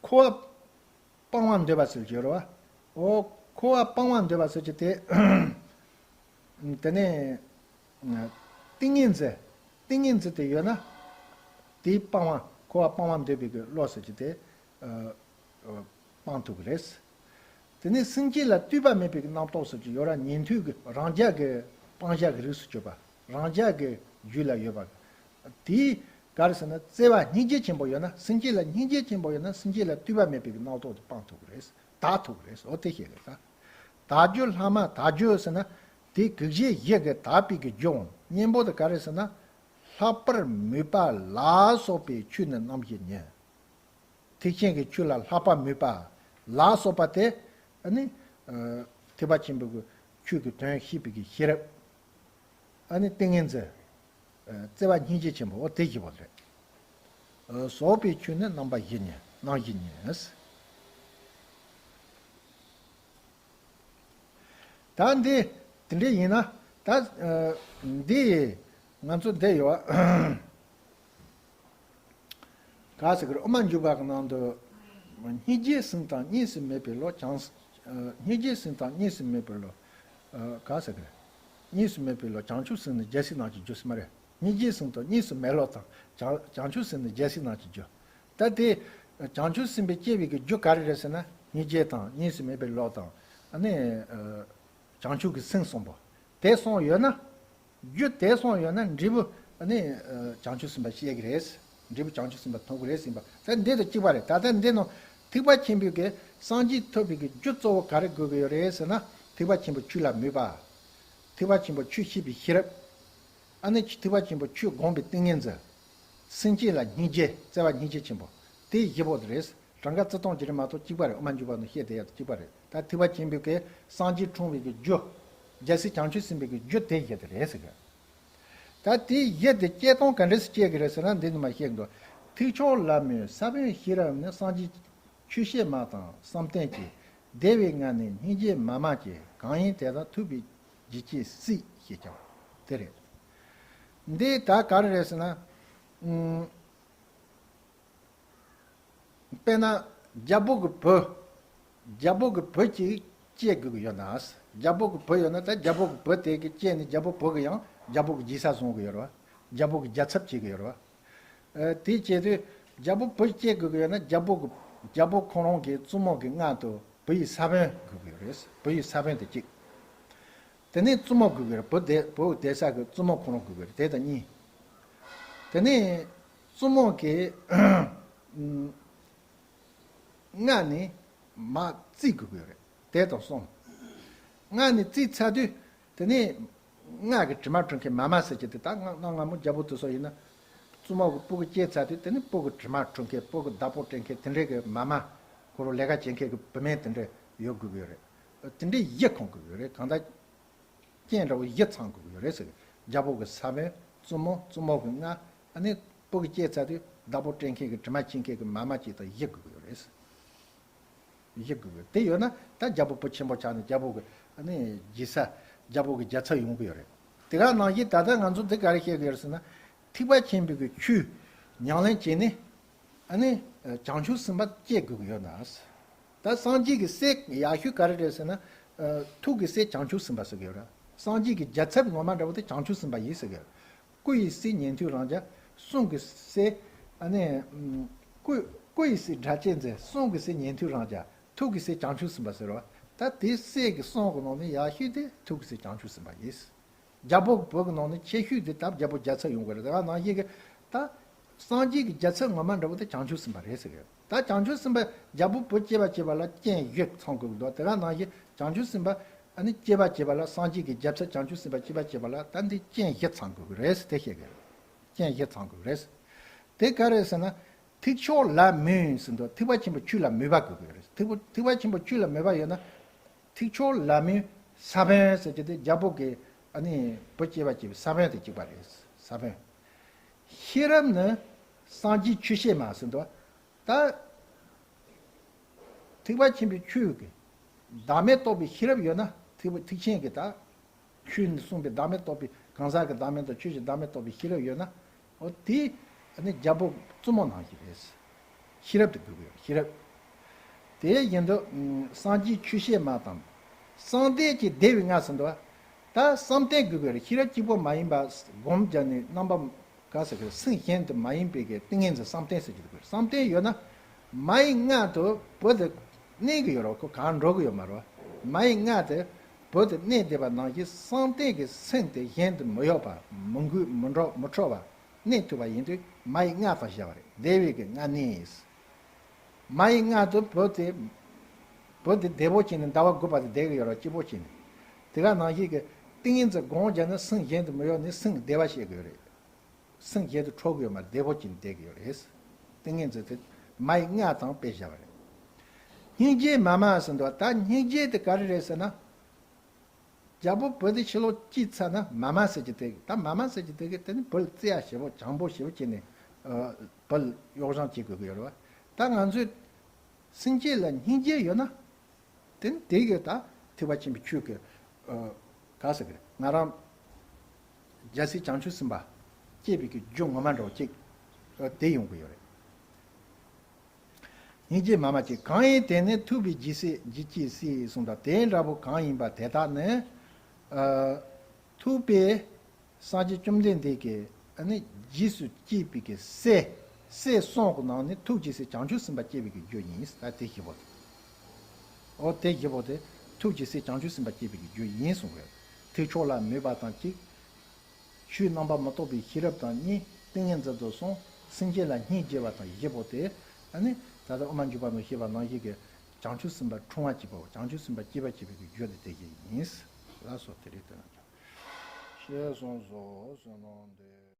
འཁོར་བ་སྤང་བར་འདོད་པ་ཟེར་གྱི་ཡོད་རེད་བ། འོ། འཁོར་བ་སྤང་བར་འདོད་པ་ཟེར་གྱི་དེ། དེ་ནས་ཏིང་ངེ་འཛིན། ཏིང་ངེ་འཛིན་དེ་ཡོད་ན། དེའི་སྤང་བ། འཁོར་བ་སྤང་བར་འདོད་པའི་གི་བློ་ཟེར་གྱི་དེ། སྤང་ཐུབ་ཀྱི་རེད། དེ་ནས་སེམས་བསྐྱེད་ལ་ལྟོས་པ་མེད་པའི་རྣམ་རྟོག་ཟེར་གྱི་ཡོད་ར། ཉན་ཐོས་ཀྱི་རང་རྒྱལ་གྱི་སྤང་བྱ་གི་རིགས་སུ་གྱུར་པ། རང་རྒྱལ་གྱི་རྒྱུད་ལ་ཡོད་པ། དེའི་ག་རེ་ཟེར་ན། བརྩེ་བ་སྙིང་རྗེ་ཆེན་པོ་ཡོད་ན། སེམས་བསྐྱེད་ལ་སྙིང་རྗེ་ཆེན་པོ་ཡོད་ན། སེམས་བསྐྱེད་ལ་ལྟོས་པ་མེད་པའི་རྣམ་རྟོག་དེ་སྤང་ཐུབ་ཀྱི་རེད། དག་ཐུབ་ཀྱི་རེད། འོ་དེ་བཤད་ཀྱི་རེད། དག་རྒྱུ་ལྷག་མ་དག་རྒྱུ་ཟེར་ན། དེ་གུག་བཞི་བཞི་གི་དག་པའི་གི་རྒྱུའམ་གཉེན་པོ་དེ་ག་རེ་ཟེར་ན། ལྷག་པར་མོས་པ་ལ་སོགས་པའི་ཆོས་ནི་རྣམ་བཞི་ཉིད། ཐེག་ཆེན་གྱི་ཆོས་ལ་ལྷག་པར་མོས་པ་ལ་སོགས་པ་དེ། ཨ་ནི། ཨ། ཐེག་པ་ཆེན་པོའི་གི་ཆོས་ཀྱི་དོན་ཤེས་པའི་གི་ཤེས་རབ། ཨ་ནི་ཏིང་ངེ་འཛིན། ཨ། བརྩེ་བ་སྙིང་རྗེ་ཆེན་པོ། འོ་དེ་བཞི་པོ་རེད། ཨ། སོགས་པའི་ཆོས་ནི་རྣམ་པ་བཞི་ཉིད། རྣམ་བཞི་ཉིད། ད་འདི་དེ་འདྲ་ཡིན་ན། ད་འདི་ང་ཚོ་འདི་ཡོད། ག་ཟེར་གི་རེད། དབུ་མ་འཇུག་པ་གི་ནང་དུ། སྙིང་རྗེ་ཟིན་དང་གཉིས་སུ་མེད་པའི་བློ། བྱང་། སྙིང་རྗེ་ཟིན་དང་གཉིས་སུ་མེད་པའི་བློ། ག་ཟེར་གི་རེད། གཉིས་སུ་མེད་པའི་བློ། བྱང་ཆུབ་ཟིན་ནི་རྒྱལ་སྲས་རྣམས་ཀྱི་རྒྱུ་ཟེར་མ་རེད། སྙིང་རྗེ་ཟིན་དང་གཉིས་སུ་མེད་བློ་དང་། བྱང་། བྱང་ཆུབ་ཟིན་ནི་རྒྱལ་སྲས་རྣམས་ཀྱི་རྒྱུ། ད་དེ། བྱང་ཆུབ་སེམས་དཔའ་སྐྱེ་བའི་གི་རྒྱུ་ག་རེ་རེད་ཟེར་ན། སྙིང་རྗེ་དང་གཉིས་སུ་མེད་པའི་བློ་དང་། ཨ་ནི། བྱང་ཆུབ་ཀྱི་སེམས་གསུམ་པོ། དེ་གསུམ་ཡོད་ན། རྒྱུ་དེ་གསུམ་ཡོད་ན་འབྲས་བུ། ཨ་ནི། བྱང་ཆུབ་སེམས་དཔའ་སྐྱེ་གི་རེད། འབྲས་བུ་བྱང་ཆུབ་སེམས་དཔའ་ཐོབ་གི་རེད་ཟེར་བ། ད་འདི་དང་གཅིག་པ་རེད། ད་ལྟ་འདི་ནང་ཐེག་པ་ཆེན་པོའི་གི་སངས་རྒྱས་ཐོབ་པའི་གི་རྒྱུ་གཙོ་བོ་ག་རེ་དགོས་ཀྱི་ཡོད་རེད་ཟེར་ན། ཐེག་པ་ཆེན་པོའི་ཆོས་ལ་མོས་པ། ཐེག་པ་ཆེན་པོའི་ཆོས་ཤེས་པའི་ཤེས་རབ། ཨ་ནི་ཐེག་པ་ཆེན་པོའི་ཆོས་སྒོམ་པའི་ཏིང་ངེ་འཛིན། སེམས་བསྐྱེད་ལ་སྙིང་རྗེ། བརྩེ་བ་སྙིང་རྗེ་ཆེན་པོ། དེ་བཞི་པོ་དེ་རེད། གྲངས་ཀ་བརྩི་སྟངས་ཅིག་རེད་མ་གཏོགས་གཅིག་པ་རེད། དབུ་མ་འཇུག་པ་ནང་བཤད་བསྡད་ཡག་དེ་གཅིག་པ་རེད། ད་ཐེག་པ་ཆེན་པོའི་གི་སངས་རྒྱས་འཁྲུངས་པའི་གི་རྒྱུ། རྒྱལ་སྲས་བྱང་ཆུབ་སེམས་དཔའི་གི་རྒྱུ་དེ་བཞི་དེ་རེད་ཟེར་གི། ད་དེ་བཞི་དེ་སྐྱེ་སྟངས་ག་འདྲས་སེ་སྐྱེ་གི་རེད་ཟེར་ན། འདི་ནི་མ་བཤད་འདུག་ཐེག་མཆོག་ལམ་མོའི་ས་བོན་ཤེས་རབ་ནི། སངས་རྒྱས་ཆོས་བཤད་མ་དང་བསམ་གཏན་གྱི། བདེ་བའི་ངང་ནས་སྙིང་རྗེ་མ་མ་སྐྱེས། གང་ཡིན་དེ་དག་ཐུབ་པའི་ཇི་སྐད་སྲིད་ཞེས་ཀྱང་། དེ་རེད། འདི་ད་ག་རེ་རེད་ཟེར་ན། ཨུམ། དཔེར་ན། རྒྱལ་པོ་གི་བུ། རྒྱལ་པོ་གི་བུ་གཅིག་སྐྱེ་དགོས་ཀྱི་ཡོད་ན། རྒྱལ་པོ་གི་བུ་ཡོད་ན། ད་རྒྱལ་པོ་གི་བུ་དེ་གི་སྐྱེས་ནས་རྒྱལ་པོ་བུ་གི་ཡང་རྒྱལ་པོ་གི་རྗེས་ས་བཟུང་གི་ཡོད་རེད་བ། རྒྱལ་པོ་གི་རྒྱལ་ཚབ་བྱེད་ཀྱི་ཡོད་རེད་བ། ཨ། དེ་བྱེད་དུས་རྒྱལ་པོ་བུ་སྐྱེ་དགོས་ཀྱི་ཡོད་ན། རྒྱལ་པོ་གི། རྒྱལ་པོ་ཁོ་རང་གི་བཙུན་མོ་གི་མངལ་དུ་བུ་ཡི་ས་བོན་དགོས་ཀྱི་ཡོད་རེད། བུ་ཡི་ས་བོན་དེ་གཅིག་དེ་ནས་བཙུན་མོ་དགོས་ཀྱི་རེད། བུ་དེ། བུ་བསྡད་ས་གི་བཙུན་མོ་ཁོ་རང་དགོས་ཀྱི་རེད། དེ་དང་གཉིས། དེ་ནས་བཙུན་མོ་གི་མངལ་ནས་མ་བཙས་དགོས་ཀྱི་རེད། དེ་དང་གསུམ། མངལ་ནས་བཙས་ཚར་དུས། དེ་ནས་མངལ་གྱི་དྲི་མ་བཀྲུ་མཁན་མ་མ་ཟེར་གྱི་དེ། ད་གནའ་སྔ་མོ་རྒྱལ་པོ་དེ་ཚོ་ཡིན་ན། བཙུན་མོ་གི་སྤུ་གུ་སྐྱེས་ཚར་དུས། དེ་ནས་སྤུ་གུ་དྲི་མ་བཀྲུ་མཁན། སྤུ་གུ་བདག་པོ་སྤྲད་མཁན། དེ་འདྲའི་གི་མ་མ། ཁོ་རང་ལས་ཀ་བྱེད་མཁན་གྱི་བུད་མེད་དེ་འདྲ་ཡོད་དགོས་ཀྱི་ཡོད་རེད། དེ་འདྲའི་བཞི་ཁོང་དགོས་ཀྱི་ཡོད་རེད། གང་ལྟར་རྐྱེན་འདྲ་བོ་བཞི་ཚང་དགོས་ཀྱི་ཡོད་རེད་ཟེར། རྒྱལ་པོ་གི་ས་བོན། བཙུན་མོ། བཙུན་མོ་གི་མངལ། ཨ་ནི་སྤུ་གུ་སྐྱེས་ཚར་དུས་བདག་པོ་སྤྲད་མཁན་གྱི་དྲི་མ་བྱིན་མཁན་གྱི་མ་མ་གཅིག་དང་བཞི་དགོས་ཀྱི་ཡོད་རེད་ཟེར། བཞི་དགོས་ཀྱི་ཡོད། དེ་ཡོད་ན་ད་རྒྱལ་པོ་བུ་ཆེན་པོ་ཆགས་ནས་རྒྱལ་པོ་གི། ཨ་ནི་རྗེས་ས། རྒྱལ་པོ་གི་རྒྱལ་ཚབ་ཡོང་གི་ཡོད་རེད། དེ་ག་ནང་བཞིན་ད་ལྟ་ང་ཚོ་འདི་ག་རེ་བཤད་ཀྱི་ཡོད་རེད་ཟེར་ན། ཐེག་པ་ཆེན་པོའི་གི་ཆོས་ཉམས་ལེན་བྱས་ནས། ཨ་ནི་བྱང་ཆུབ་སེམས་དཔའ་སྐྱེ་དགོས་ཀྱི་ཡོད་ན། ད་སངས་རྒྱས་ཀྱི་སྲས་ཡག་ཤོས་ག་རེ་རེད་ཟེར་ན། ཐུགས་ཀྱི་སྲས་བྱང་ཆུབ་སེམས་དཔའ་ཟེར་གྱི་ཡོད་རེད། སངས་རྒྱས་ཀྱི་རྒྱལ་ཚབ་ངོ་མ་འདྲ་བོ་དེ་བྱང་ཆུབ་སེམས་དཔའ་ཡིན་ཟེར་གྱི་ཡོད་རེད། སྐུ་ཡི་སྲས་ཉན་ཐོས་རང་རྒྱལ། གསུང་གི་སྲས། ཨ་ནི། སྐུ། སྐུ་ཡི་སྲས་སྒྲ་གཅན་འཛིན། གསུང་གི་སྲས་ཉན་ཐོས་རང་རྒྱལ། ཐུགས་ཀྱི་སྲས་བྱང་ཆུབ་སེམས་དཔའ་ཟེར་བ། ད་དེ་སྲས་ཀྱི་གསུང་གི་ནང་ནས་ཡག་ཤོས་དེ་ཐུགས་ཀྱི་སྲས་བྱང་ཆུབ་སེམས་དཔའ་ཡིན། རྒྱལ་པོ་གི་བུ་གི་ནང་ནས་ཆེ་ཤོས་དེ་ད་རྒྱལ་པོ་རྒྱལ་ཚབ་ཡོང་གི་རེད། དེ་ག་ནང་བཞིན་གྱི་ད་སངས་རྒྱས་ཀྱི་རྒྱལ་ཚབ་ངོ་མ་འདྲ་བོ་དེ་བྱང་ཆུབ་སེམས་དཔའ་རེད་ཟེར་གི། ད་བྱང་ཆུབ་སེམས་དཔའ་རྒྱལ་པོ་བུ་སྐྱེ་བ་བྱེད་པ་ལ་རྐྱེན་བཞི་ཚང་དགོས་ཀྱི་འདུག་དེ་ག་ནང་བཞིན་བྱང་ཆུབ་སེམས་དཔའ། ཨ་ནི་སྐྱེ་བ་བྱེད་པ་ལ། སངས་རྒྱས་ཀྱི་རྒྱལ་ཚབ་བྱང་ཆུབ་སེམས་དཔའ་སྐྱེ་བ་བྱེད་པ་ལ་ད་འདི་རྐྱེན་བཞི་ཚང་དགོས་ཀྱི་རེད་ཟེར་དེ་བཤད་གི་རེད། རྐྱེན་བཞི་ཚང་དགོས་ཀྱི་རེད། དེ་ག་རེད་ཟེར་ན། ཐེག་མཆོག་ལ་མོས་ཟེར་འདུག་ཐེག་པ་ཆེན་པོའི་ཆོས་ལ་མོས་པ་དགོས་ཀྱི་རེད། ཐེག་པ། ཐེག་པ་ཆེན་པོའི་ཆོས་ལ་མོས་པ་ཡོད་ན། ཐེག་མཆོག་ལ་མོའི་ས་བོན་ཟེར་གྱི་དེ་རྒྱལ་པོ་གི། ཨ་ནི་བུ་སྐྱེ་བ་སྐྱེ་བའི་ས་བོན་དེ་གཅིག་པ་རེད། ས་བོན། ཤེས་རབ་ནི། སངས་རྒྱས་ཆོས་བཤད་མ་ཟེར་འདུག་ད་ཐེག་པ་ཆེན་པོའི་ཆོས་ཀྱི་བདག་མེད་རྟོགས་པའི་ཤེས་རབ་ཡོད་ན། ཐེག་པ་ཐེག་ཆེན་གྱི་ད་ཆོས་ནས་གསུངས་པའི་བདག་མེད་རྟོགས་པའི་གང་ཟག་གི་བདག་མེད་དང་ཆོས་ཀྱི་བདག་མེད་རྟོགས་པའི་ཤེས་རབ་ཡོད་ན། འོ་དེ་ནི་རྒྱལ་པོ་བཙུན་མོ་ནང་བཞིན་རེད། ཤེས་རབ་དེ་དགོས་ཀྱི་ཡོད། ཤེས་རབ། དེ་བཞིན་དུ་སངས་རྒྱས་ཆོས་བཤད་མ་དང་། བསམ་གཏན་གྱི་བདེ་བའི་ངང་ཟེར་འདུག་ད་བསམ་གཏན་དགོས་ཀྱི་རེད། ཤེས་རབ་གཅིག་པོ་མ་ཡིན་པ་སྒོམ་བརྒྱབ་ནས་རྣམ་པ་ག་ཟེར་གི་སེམས་གཞན་དུ་མ་ཡིན་པའི་གི་ཏིང་ངེ་འཛིན་བསམ་གཏན་ཟེར་གྱི་འདུག་བསམ་གཏན་ཡོད་ན་མ་ཡི་མངལ་དུ་བུ་དེ་གནས་ཀྱི་ཡོད་རེད། ཁོ་གང་འགྲོ་གི་ཡོད་མ་རེད། མ་ཡི་མངལ་དུ་བུ་དེ་གནས་བསྡད་པ་ནང་བཞིན་བསམ་གཏན་གྱི་སེམས་དེ་གཞན་དུ་མི་གཡོ་བ། མི་འགུལ་མི་འགྲོ་མི་འཕྲོ་བ་གནས་ཐུབ་པ་ཡིན་དུས་མ་ཡི་མངལ་དང་བཞག་པ་རེད། བདེ་བའི་གི་མངལ་གནས། མ་ཡི་མངལ་དུ་བུ་དེ། བུ་དེ་བདེ་པོ་བྱས་ནས་ཟླ་བ་དགུ་པ་དེ་བསྡད་ཀྱི་ཡོད་རེད། སྐྱིད་པོ་བྱས་ནས། དེ་ག་ནང་བཞིན་གྱི་ཏིང་ངེ་འཛིན་སྒོམ་བརྒྱབ་ནས་སེམས་གཞན་དུ་མི་གཡོ་ནས་སེམས་བདེ་བ་བྱེད་ཀྱི་ཡོད་རེད། སེམས་གཞན་དུ་འཕྲོ་གི་ཡོད་མ་རེད། བདེ་པོ་བྱས་ནས་བསྡད་ཀྱི་ཡོད་རེད། ཏིང་ངེ་འཛིན་དེ་མ་ཡི་མངལ་དང་དཔེ་བཞག་པ་རེད། སྙིང་རྗེ་མ་མ་ཟེར་འདུག་ད་སྙིང་རྗེ་དེ་ག་རེ་རེད་ཟེར་ན། རྒྱལ་པོ་བུ་དེ་ཕྱི་ལོགས་སྐྱེས་ཚར་ན་མ་མ་ཟེར་གྱི་དེ། ད་མ་མ་ཟེར་གྱི་དེ་གི་དེ་ནི་བུ་ལ་བརྩེ་ཡ་ཞེ་པོ་བྱམས་པོ་ཞེ་པོ་བྱས་ནས་ཨ་བུ་ལ་གཡོག་བྱམས་བྱེད་དགོས་ཀྱི་ཡོད་རེད་བ། ད་ང་ཚོས་སེམས་ཅན་ལ་སྙིང་རྗེ་ཡོད་ན། དེ་ནི་དེ་གི་ད་ཐེག་པ་ཆེན་པོའི་ཆོས་ཀྱི་ཨ་ག་ཟེར་གི་རེད། ང་རང་རྒྱལ་སྲས་བྱང་ཆུབ་སེམས་དཔའ་སྐྱེས་པའི་གི་རྒྱུ་ངོ་མ་འདྲ་བོ་ཅིག་ཨ་དེ་ཡོང་གི་ཡོད་རེད། སྙིང་རྗེ་མ་མ་ཅིག་གང་ཡིན་དེ་ནི་ཐུབ་པའི་རྒྱུས་སྲིད་རྒྱུས་སྐྱེས་སྲིད་གསུངས་དང་། དེ་འདྲ་པོ་གང་ཡིན་པ་དེ་དག་ནི། ཨ་ཐུབ་པའི་སངས་རྒྱས་བཅོམ་ལྡན་འདས་ཀྱི་ཨ་ནི་རྗེས་སུ་སྐྱེས་པའི་གི་སྲས། སྲས་གསུམ་གྱི་ནང་ནས་ཐུགས་རྗེས་སུ་བྱང་ཆུབ་སེམས་དཔའ་སྐྱེས་པའི་གི་རྒྱུ་ཡིན། ད་དེ་ཞེ་པོ་དེ། འོ་དེ་ཞེ་པོ་དེ་ཐུགས་རྗེས་སུ་བྱང་ཆུབ་སེམས་དཔའ་སྐྱེས་པའི་གི་རྒྱུ་ཡིན་གསུངས་པས། ཐེག་མཆོག་ལ་མོས་པ་དང་གཅིག་ཆོས་རྣམ་པ་མི་རྟོག་པའི་ཤེས་རབ་དང་གཉིས། ཏིང་ངེ་འཛིན་དུ་གསུམ། སེམས་ཅན་ལ་སྙིང་རྗེ་བ་དང་བཞི་པོ་དེ། ཨ་ནི་ད་ལྟ་དབུ་མ་འཇུག་པ་ནང་བཤད་པ་ནང་བཞིན་གྱི་བྱང་ཆུབ་སེམས་དཔའ་འཁྲུངས་པ་བྱེད་པའོ། བྱང་ཆུབ་སེམས་དཔའ་སྐྱེས་པ་བྱེད་པའི་རྒྱུ་དེ་དེ་བཞིན་ཡིན། ལགས་སོ། དེ་རིང་དེ་ན་ཆོག་ཞེས་གསུངས་སོ། བསོད་ནམས་འདི།